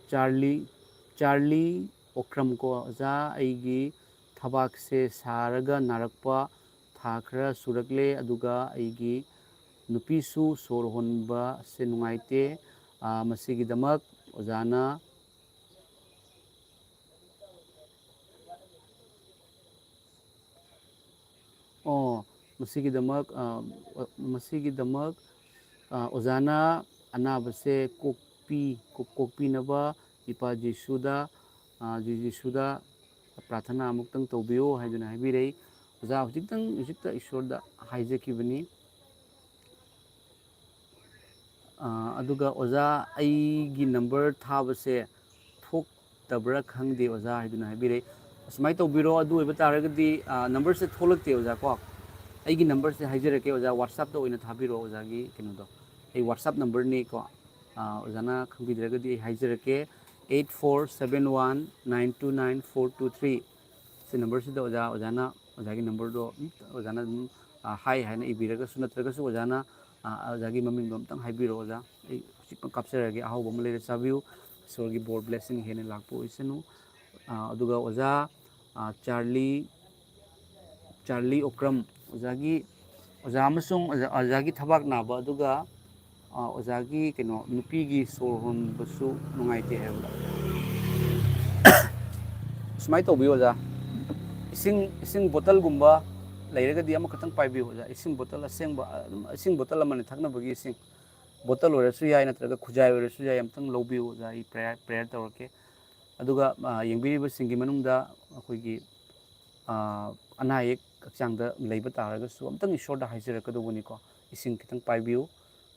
ꯆꯥꯔꯂꯤ, ꯆꯥꯔꯂꯤ ꯑꯣꯀ꯭ꯔꯝ ꯀꯣ, ꯑꯣꯖꯥ, ꯑꯩꯒꯤ ꯊꯕꯥꯛꯁꯦ ꯁꯥꯔꯒ ꯅꯥꯔꯛꯄ ꯊꯥ ꯈꯔ ꯁꯨꯔꯛꯂꯦ, ꯑꯗꯨꯒ ꯑꯩꯒꯤ ꯅꯨꯄꯤꯁꯨ ꯁꯣꯔ ꯍꯣꯟꯕꯁꯦ ꯅꯨꯡꯉꯥꯏꯇꯦ꯫ ꯑꯥ, ꯃꯁꯤꯒꯤꯗꯃꯛ ꯑꯣꯖꯥꯅ ꯑꯣ, ꯃꯁꯤꯒꯤꯗꯃꯛ, ꯑ, ꯃꯁꯤꯒꯤꯗꯃꯛ, ꯑ, ꯑꯣꯖꯥꯅ ꯑꯅꯥꯕꯁꯦ ꯀꯣꯛꯄꯤ-, ꯀꯣꯛ-, ꯀꯣꯛꯄꯤꯅꯕ ꯏꯄꯥ ꯖꯤꯁꯨꯗ, ꯑ, ꯖꯤ-, ꯖꯤꯁꯨꯗ ꯄ꯭ꯔꯥꯊꯅꯥ ꯑꯃꯨꯛꯇꯪ ꯇꯧꯕꯤꯌꯣ ꯍꯥꯏꯗꯨꯅ ꯍꯥꯏꯕꯤꯔꯛꯏ꯫ ꯑꯣꯖꯥ ꯍꯧꯖꯤꯛꯇꯪ, ꯍꯧꯖꯤꯛꯇ ꯏꯁꯣꯔꯗ ꯍꯥꯏꯖꯈꯤꯕꯅꯤ꯫ ꯑꯥ, ꯑꯗꯨꯒ ꯑꯣꯖꯥ, ꯑꯩꯒꯤ ꯅꯝꯕꯔ ꯊꯥꯕꯁꯦ ꯊꯣꯛꯇꯕ꯭ꯔꯥ ꯈꯪꯗꯦ ꯑꯣꯖꯥ ꯍꯥꯏꯗꯨꯅ ꯍꯥꯏꯕꯤꯔꯛꯏ꯫ ꯑꯁꯨꯃꯥꯏꯅ ꯇꯧꯕꯤꯔꯣ, ꯑꯗꯨ ꯑꯣꯏꯕ ꯇꯥꯔꯒꯗꯤ, ꯑꯥ, ꯅꯝꯕꯔꯁꯦ ꯊꯣꯛꯂꯛꯇꯦ ꯑꯣꯖꯥ ꯀꯣ꯫ ꯑꯩꯒꯤ ꯅꯝꯕꯔꯁꯦ ꯍꯥꯏꯖꯔꯛꯀꯦ ꯑꯣꯖꯥ, WhatsApp-ꯇ ꯑꯣꯏꯅ ꯊꯥꯕꯤꯔꯣ ꯑꯣꯖꯥꯒꯤ ꯀꯩꯅꯣꯗꯣ꯫ ꯑꯩ WhatsApp number-ꯅꯤꯀꯣ꯫ ꯑꯥ, ꯑꯣꯖꯥꯅ ꯈꯪꯕꯤꯗ꯭ꯔꯒꯗꯤ ꯑꯩ ꯍꯥꯏꯖꯔꯛꯀꯦ, eight four seven one nine two nine four two three꯫ ꯁꯤ ꯅꯝꯕꯔꯁꯤꯗ ꯑꯣꯖꯥ, ꯑꯣꯖꯥꯅ, ꯑꯣꯖꯥꯒꯤ ꯅꯝꯕꯔꯗꯣ ꯑꯗꯨꯝ ꯑꯣꯖꯥꯅ ꯑꯗꯨꯝ, ꯑꯥ, ꯍꯥꯏ ꯍꯥꯏꯅ ꯏꯕꯤꯔꯒꯁꯨ, ꯅꯠꯇ꯭ꯔꯒꯁꯨ ꯑꯣꯖꯥꯅ, ꯑꯥ, ꯑꯣꯖꯥꯒꯤ ꯃꯃꯤꯡꯗꯣ ꯑꯝꯇꯪ ꯍꯥꯏꯕꯤꯔꯣ ꯑꯣꯖꯥ꯫ ꯑꯩ ꯍꯧꯖꯤꯛꯃꯛ ꯀꯥꯞꯆꯔꯛꯑꯒꯦ, ꯑꯍꯥꯎꯕ ꯑꯃ ꯂꯩꯔ ꯆꯥꯕꯤꯌꯨ꯫ ꯏꯁꯣꯔꯒꯤ ꯕꯣꯔ, blessing ꯍꯦꯟꯅ ꯂꯥꯛꯄ ꯑꯣꯏꯁꯅꯨ꯫ ꯑꯥ, ꯑꯗꯨꯒ ꯑꯣꯖꯥ, ꯑꯥ, ꯆꯥꯔꯂꯤ, ꯆꯥꯔꯂꯤ ꯑꯣꯀ꯭ꯔꯝ, ꯑꯣꯖꯥꯒꯤ, ꯑꯣꯖꯥ ꯑꯃꯁꯨꯡ ꯑꯣꯖꯥ, ꯑꯣꯖꯥꯒꯤ ꯊꯕꯥꯛ ꯅꯥꯕ, ꯑꯗꯨꯒ, ꯑꯥ, ꯑꯣꯖꯥꯒꯤ ꯀꯩꯅꯣ, ꯅꯨꯄꯤꯒꯤ ꯁꯣꯔ ꯍꯣꯟꯕꯁꯨ ꯅꯨꯡꯉꯥꯏꯇꯦ ꯍꯥꯏꯕꯗ꯫ ꯁꯨꯃꯥꯏꯅ ꯇꯧꯕꯤꯌꯨ ꯑꯣꯖꯥ, ꯏꯁꯤꯡ, ꯏꯁꯤꯡ ꯕꯣꯇꯜꯒꯨꯝꯕ ꯂꯩꯔꯒꯗꯤ ꯑꯃꯈꯛꯇꯪ ꯄꯥꯏꯕꯤꯌꯨ ꯑꯣꯖꯥ꯫ ꯏꯁꯤꯡ ꯕꯣꯇꯜ ꯑꯁꯦꯡꯕ, ꯑꯗꯨꯝ ꯏꯁꯤꯡ ꯕꯣꯇꯜ ꯑꯃꯅꯤ, ꯊꯛꯅꯕꯒꯤ ꯏꯁꯤꯡ ꯕꯣꯇꯜ ꯑꯣꯏꯔꯁꯨ ꯌꯥꯏ, ꯅꯠꯇ꯭ꯔꯒ ꯈꯨꯖꯥꯏ ꯑꯣꯏꯔꯁꯨ ꯌꯥꯏ, ꯑꯝꯇꯪ ꯂꯧꯕꯤꯌꯨ ꯑꯣꯖꯥ꯫ ꯑꯩ prayer, prayer ꯇꯧꯔꯛꯀꯦ꯫ ꯑꯗꯨꯒ, ꯑꯥ, ꯌꯦꯡꯕꯤꯔꯤꯕꯁꯤꯡꯒꯤ ꯃꯅꯨꯡꯗ ꯑꯩꯈꯣꯏꯒꯤ, ꯑꯥ, ꯑꯅꯥ ꯑꯌꯦꯛ ꯍꯛꯆꯥꯡꯗ ꯂꯩꯕ ꯇꯥꯔꯒꯁꯨ ꯑꯝꯇꯪ ꯏꯁꯣꯔꯗ ꯍꯥꯏꯖꯔꯛꯀꯗꯧꯕꯅꯤꯀꯣ꯫ ꯏꯁꯤꯡ ꯈꯤꯇꯪ ꯄꯥꯏꯕꯤꯌꯨ,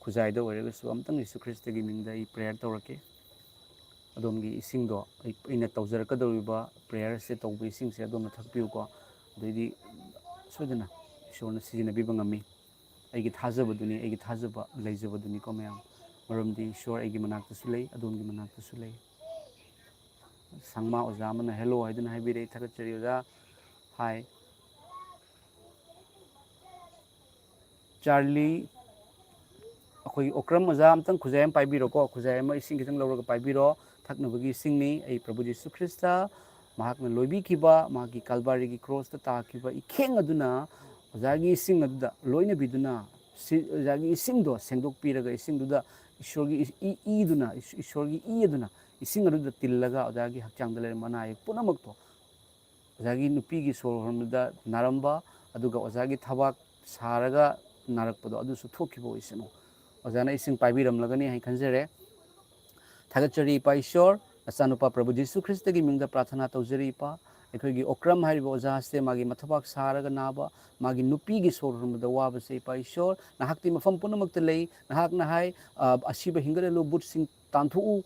ꯈꯨꯖꯥꯏꯗ ꯑꯣꯏꯔꯒꯁꯨ ꯑꯝꯇꯪ ꯌꯤꯁꯨ ꯈ꯭ꯔꯤꯁꯇꯒꯤ ꯃꯤꯡꯗ ꯑꯩ prayer ꯇꯧꯔꯛꯀꯦ꯫ ꯑꯗꯣꯝꯒꯤ ꯏꯁꯤꯡꯗꯣ ꯑꯩ, ꯑꯩꯅ ꯇꯧꯖꯔꯛꯀꯗꯧꯔꯤꯕ prayer-ꯁꯦ ꯇꯧꯕ ꯏꯁꯤꯡꯁꯦ ꯑꯗꯣꯝꯅ ꯊꯛꯄꯤꯌꯨꯀꯣ꯫ ꯑꯗꯩꯗꯤ ꯁꯣꯏꯗꯅ ꯏꯁꯣꯔꯅ ꯁꯤꯖꯤꯟꯅꯕꯤꯕ ꯉꯝꯃꯤ꯫ ꯑꯩꯒꯤ ꯊꯥꯖꯕꯗꯨꯅꯤ, ꯑꯩꯒꯤ ꯊꯥꯖꯕ ꯂꯩꯖꯕꯗꯨꯅꯤꯀꯣ ꯃꯌꯥꯝ꯫ ꯃꯔꯝꯗꯤ ꯏꯁꯣꯔ ꯑꯩꯒꯤ ꯃꯅꯥꯛꯇꯁꯨ ꯂꯩ, ꯑꯗꯣꯝꯒꯤ ꯃꯅꯥꯛꯇꯁꯨ ꯂꯩ꯫ ꯁꯪꯃꯥ ꯑꯣꯖꯥ ꯑꯃꯅ hello ꯍꯥꯏꯗꯨꯅ ꯍꯥꯏꯕꯤꯔꯛꯏ, ꯊꯥꯒꯠꯆꯔꯤ ꯑꯣꯖꯥ꯫ Hi꯫ ꯆꯥꯔꯂꯤ, ꯑꯩꯈꯣꯏꯒꯤ ꯑꯣꯀ꯭ꯔꯝ ꯑꯣꯖꯥ ꯑꯝꯇꯪ ꯈꯨꯖꯥꯏ ꯑꯃ ꯄꯥꯏꯕꯤꯔꯣꯀꯣ, ꯈꯨꯖꯥꯏ ꯑꯃ ꯏꯁꯤꯡ ꯈꯤꯇꯪ ꯂꯧꯔꯒ ꯄꯥꯏꯕꯤꯔꯣ꯫ ꯊꯛꯅꯕꯒꯤ ꯏꯁꯤꯡꯅꯤ꯫ ꯑꯩ ꯄ꯭ꯔꯚꯨ ꯖꯤꯁꯨ ꯈ꯭ꯔꯤꯁꯇ ꯃꯍꯥꯛꯅ ꯂꯣꯏꯕꯤꯈꯤꯕ ꯃꯍꯥꯛꯀꯤ ꯀꯜꯕꯥꯔꯤꯒꯤ ꯀ꯭ꯔꯣꯁꯇ ꯇꯥꯈꯤꯕ ꯏꯈꯦꯡ ꯑꯗꯨꯅ ꯑꯣꯖꯥꯒꯤ ꯏꯁꯤꯡ ꯑꯗꯨꯗ ꯂꯣꯏꯅꯕꯤꯗꯨꯅ, ꯁꯤ-, ꯑꯣꯖꯥꯒꯤ ꯏꯁꯤꯡꯗꯣ ꯁꯦꯡꯗꯣꯛꯄꯤꯔꯒ ꯏꯁꯤꯡꯗꯨꯗ ꯏꯁꯣꯔꯒꯤ ꯏ-, ꯏ-, ꯏꯗꯨꯅ, ꯏꯁ-, ꯏꯁꯣꯔꯒꯤ ꯏ ꯑꯗꯨꯅ ꯏꯁꯤꯡ ꯑꯗꯨꯗ ꯇꯤꯜꯂꯒ ꯑꯣꯖꯥꯒꯤ ꯍꯛꯆꯥꯡꯗ ꯂꯩꯔꯝꯕ ꯑꯅꯥ ꯑꯌꯦꯛ ꯄꯨꯝꯅꯃꯛꯇꯣ ꯑꯣꯖꯥꯒꯤ ꯅꯨꯄꯤꯒꯤ ꯁꯣꯔ ꯍꯣꯟꯕꯗ ꯅꯥꯔꯝꯕ, ꯑꯗꯨꯒ ꯑꯣꯖꯥꯒꯤ ꯊꯕꯥꯛ ꯁꯥꯔꯒ ꯅꯥꯔꯛꯄꯗꯣ ꯑꯗꯨꯁꯨ ꯊꯣꯛꯈꯤꯕ ꯑꯣꯏꯁꯅꯨ꯫ ꯑꯣꯖꯥꯅ ꯏꯁꯤꯡ ꯄꯥꯏꯕꯤꯔꯝꯂꯒꯅꯤ ꯍꯥꯏꯅ ꯈꯟꯖꯔꯦ꯫ ꯊꯥꯒꯠꯆꯔꯤ ꯏꯄꯥ ꯏꯁꯣꯔ, ꯅꯆꯥꯅꯨꯄꯥ ꯄ꯭ꯔꯚꯨ ꯖꯤꯁꯨ ꯈ꯭ꯔꯤꯁꯇꯒꯤ ꯃꯤꯡꯗ ꯄ꯭ꯔꯥꯊꯅꯥ ꯇꯧꯖꯔꯤ ꯏꯄꯥ꯫ ꯑꯩꯈꯣꯏꯒꯤ ꯑꯣꯀ꯭ꯔꯝ ꯍꯥꯏꯔꯤꯕ ꯑꯣꯖꯥꯁꯦ ꯃꯥꯒꯤ ꯃꯊꯕꯥꯛ ꯁꯥꯔꯒ ꯅꯥꯕ, ꯃꯥꯒꯤ ꯅꯨꯄꯤꯒꯤ ꯁꯣꯔ ꯍꯣꯟꯕꯗ ꯋꯥꯕꯁꯦ ꯏꯄꯥ ꯏꯁꯣꯔ, ꯅꯍꯥꯛꯇꯤ ꯃꯐꯝ ꯄꯨꯝꯅꯃꯛꯇ ꯂꯩ꯫ ꯅꯍꯥꯛꯅ ꯍꯥꯏ, "ꯑ, ꯑꯁꯤꯕ ꯍꯤꯡꯒꯠꯍꯜꯂꯨ, ꯕꯨꯠꯁꯤꯡ ꯇꯥꯟꯊꯣꯛꯎ,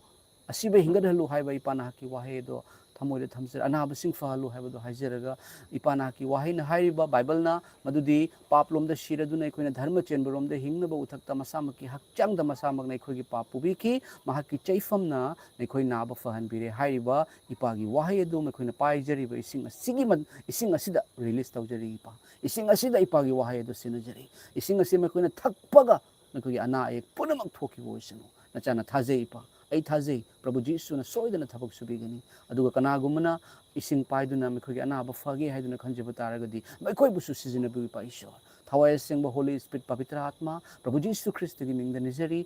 ꯑꯁꯤꯕ ꯍꯤꯡꯒꯠꯍꯜꯂꯨ" ꯍꯥꯏꯕ ꯏꯄꯥ ꯅꯍꯥꯛꯀꯤ ꯋꯥꯍꯩ ꯑꯗꯣ ꯊꯃꯣꯏꯗ ꯊꯝꯖꯔ-, "ꯑꯅꯥꯕꯁꯤꯡ ꯐꯍꯜꯂꯨ" ꯍꯥꯏꯕꯗꯣ ꯍꯥꯏꯖꯔꯒ, ꯏꯄꯥ ꯅꯍꯥꯛꯀꯤ ꯋꯥꯍꯩꯅ ꯍꯥꯏꯔꯤꯕ, ꯕꯥꯏꯕꯜꯅ ꯃꯗꯨꯗꯤ ꯄꯥꯞꯂꯣꯝꯗ ꯁꯤꯔꯗꯨꯅ ꯑꯩꯈꯣꯏꯅ ꯙꯔꯃ ꯆꯦꯟꯕꯔꯣꯝꯗ ꯍꯤꯡꯅꯕ ꯎꯊꯛꯇ ꯃꯁꯥꯃꯛꯀꯤ ꯍꯛꯆꯥꯡꯗ ꯃꯁꯥꯃꯛꯅ ꯑꯩꯈꯣꯏꯒꯤ ꯄꯥꯞ ꯄꯨꯕꯤꯈꯤ, ꯃꯍꯥꯛꯀꯤ ꯆꯩꯐꯝꯅ ꯑꯩꯈꯣꯏ ꯅꯥꯕ ꯐꯍꯟꯕꯤꯔꯦ ꯍꯥꯏꯔꯤꯕ ꯏꯄꯥꯒꯤ ꯋꯥꯍꯩ ꯑꯗꯨ ꯑꯩꯈꯣꯏꯅ ꯄꯥꯏꯖꯔꯤꯕ ꯏꯁꯤꯡ ꯑꯁꯤꯒꯤ ꯃ-, ꯏꯁꯤꯡ ꯑꯁꯤꯗ ꯔꯤꯂꯤꯁ ꯇꯧꯖꯔꯤ ꯏꯄꯥ꯫ ꯏꯁꯤꯡ ꯑꯁꯤꯗ ꯏꯄꯥꯒꯤ ꯋꯥꯍꯩ ꯑꯗꯨ ꯁꯤꯟꯅꯖꯔꯤ꯫ ꯏꯁꯤꯡ ꯑꯁꯤ ꯃꯈꯣꯏꯅ ꯊꯛꯄꯒ ꯃꯈꯣꯏꯒꯤ ꯑꯅꯥ ꯑꯌꯦꯛ ꯄꯨꯝꯅꯃꯛ ꯊꯣꯛꯈꯤꯕ ꯑꯣꯏꯁꯅꯨ꯫ ꯅꯆꯥꯅ ꯊꯥꯖꯩ ꯏꯄꯥ, ꯑꯩ ꯊꯥꯖꯩ ꯄ꯭ꯔꯚꯨ ꯖꯤꯁꯨꯅ ꯁꯣꯏꯗꯅ ꯊꯕꯛ ꯁꯨꯕꯤꯒꯅꯤ꯫ ꯑꯗꯨꯒ ꯀꯅꯥꯒꯨꯝꯕꯅ ꯏꯁꯤꯡ ꯄꯥꯏꯗꯨꯅ ꯃꯈꯣꯏꯒꯤ ꯑꯅꯥꯕ ꯐꯒꯦ ꯍꯥꯏꯗꯨꯅ ꯈꯟꯖꯕ ꯇꯥꯔꯒꯗꯤ ꯃꯈꯣꯏꯕꯨꯁꯨ ꯁꯤꯖꯤꯟꯅꯕꯤꯌꯨ ꯏꯄꯥ ꯏꯁꯣꯔ꯫ ꯊꯋꯥꯏ ꯑꯁꯦꯡꯕ ꯍꯣꯂꯤ ꯁ꯭ꯄꯤꯔꯤꯠ ꯄꯕꯤꯇ꯭ꯔ ꯑꯥꯠꯃ ꯄ꯭ꯔꯚꯨ ꯖꯤꯁꯨ ꯈ꯭ꯔꯤꯁꯇꯒꯤ ꯃꯤꯡꯗ ꯅꯤꯖꯔꯤ꯫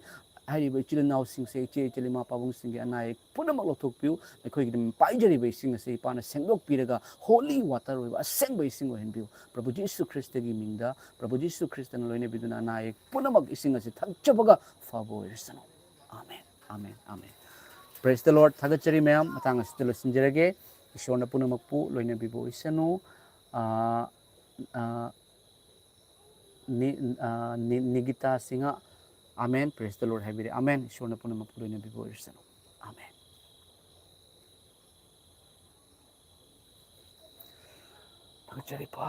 ꯍꯥꯏꯔꯤꯕ ꯏꯆꯤꯜ ꯏꯅꯥꯎꯁꯤꯡꯁꯦ, ꯏꯆꯦ ꯏꯆꯤꯜ ꯏꯃꯥ ꯄꯥꯕꯨꯡꯁꯤꯡꯒꯤ ꯑꯅꯥ ꯑꯌꯦꯛ ꯄꯨꯝꯅꯃꯛ ꯂꯧꯊꯣꯛꯄꯤꯌꯨ꯫ ꯑꯩꯈꯣꯏꯒꯤ ꯑꯗꯨꯝ ꯄꯥꯏꯖꯔꯤꯕ ꯏꯁꯤꯡ ꯑꯁꯤ ꯏꯄꯥꯅ ꯁꯦꯡꯗꯣꯛꯄꯤꯔꯒ ꯍꯣꯂꯤ ꯋꯥꯇꯔ ꯑꯣꯏꯕ ꯑꯁꯦꯡꯕ ꯏꯁꯤꯡ ꯑꯣꯏꯍꯟꯕꯤꯌꯨ꯫ ꯄ꯭ꯔꯚꯨ ꯖꯤꯁꯨ ꯈ꯭ꯔꯤꯁꯇꯒꯤ ꯃꯤꯡꯗ, ꯄ꯭ꯔꯚꯨ ꯖꯤꯁꯨ ꯈ꯭ꯔꯤꯁꯇꯅ ꯂꯣꯏꯅꯕꯤꯗꯨꯅ ꯑꯅꯥ ꯑꯌꯦꯛ ꯄꯨꯝꯅꯃꯛ ꯏꯁꯤꯡ ꯑꯁꯤ ꯊꯛꯆꯕꯒ ꯐꯕ ꯑꯣꯏꯔꯁꯅꯨ꯫ ꯑꯥꯃꯦꯟ, ꯑꯥꯃꯦꯟ, ꯑꯥꯃꯦꯟ꯫ Praise the Lord꯫ ꯊꯥꯒꯠꯆꯔꯤ ꯃꯌꯥꯝ꯫ ꯃꯇꯥꯡ ꯑꯁꯤꯗ ꯂꯣꯏꯁꯤꯟꯖꯔꯒꯦ꯫ ꯏꯁꯣꯔꯅ ꯄꯨꯝꯅꯃꯛꯄꯨ ꯂꯣꯏꯅꯕꯤꯕ ꯑꯣꯏꯁꯅꯨ꯫ ꯑꯥ, ꯑꯥ, ꯅꯤ-, ꯑꯥ, ꯅꯤ-, ꯅꯤꯒꯤꯇꯥ ꯁꯤꯡꯍ, "ꯑꯥꯃꯦꯟ, praise the Lord" ꯍꯥꯏꯕꯤꯔꯦ꯫ ꯑꯥꯃꯦꯟ꯫ ꯏꯁꯣꯔꯅ ꯄꯨꯝꯅꯃꯛꯄꯨ ꯂꯣꯏꯅꯕꯤꯕ ꯑꯣꯏꯔꯁꯅꯨ꯫ ꯑꯥꯃꯦꯟ꯫ ꯊꯥꯒꯠꯆꯔꯤ, ꯄꯥ-,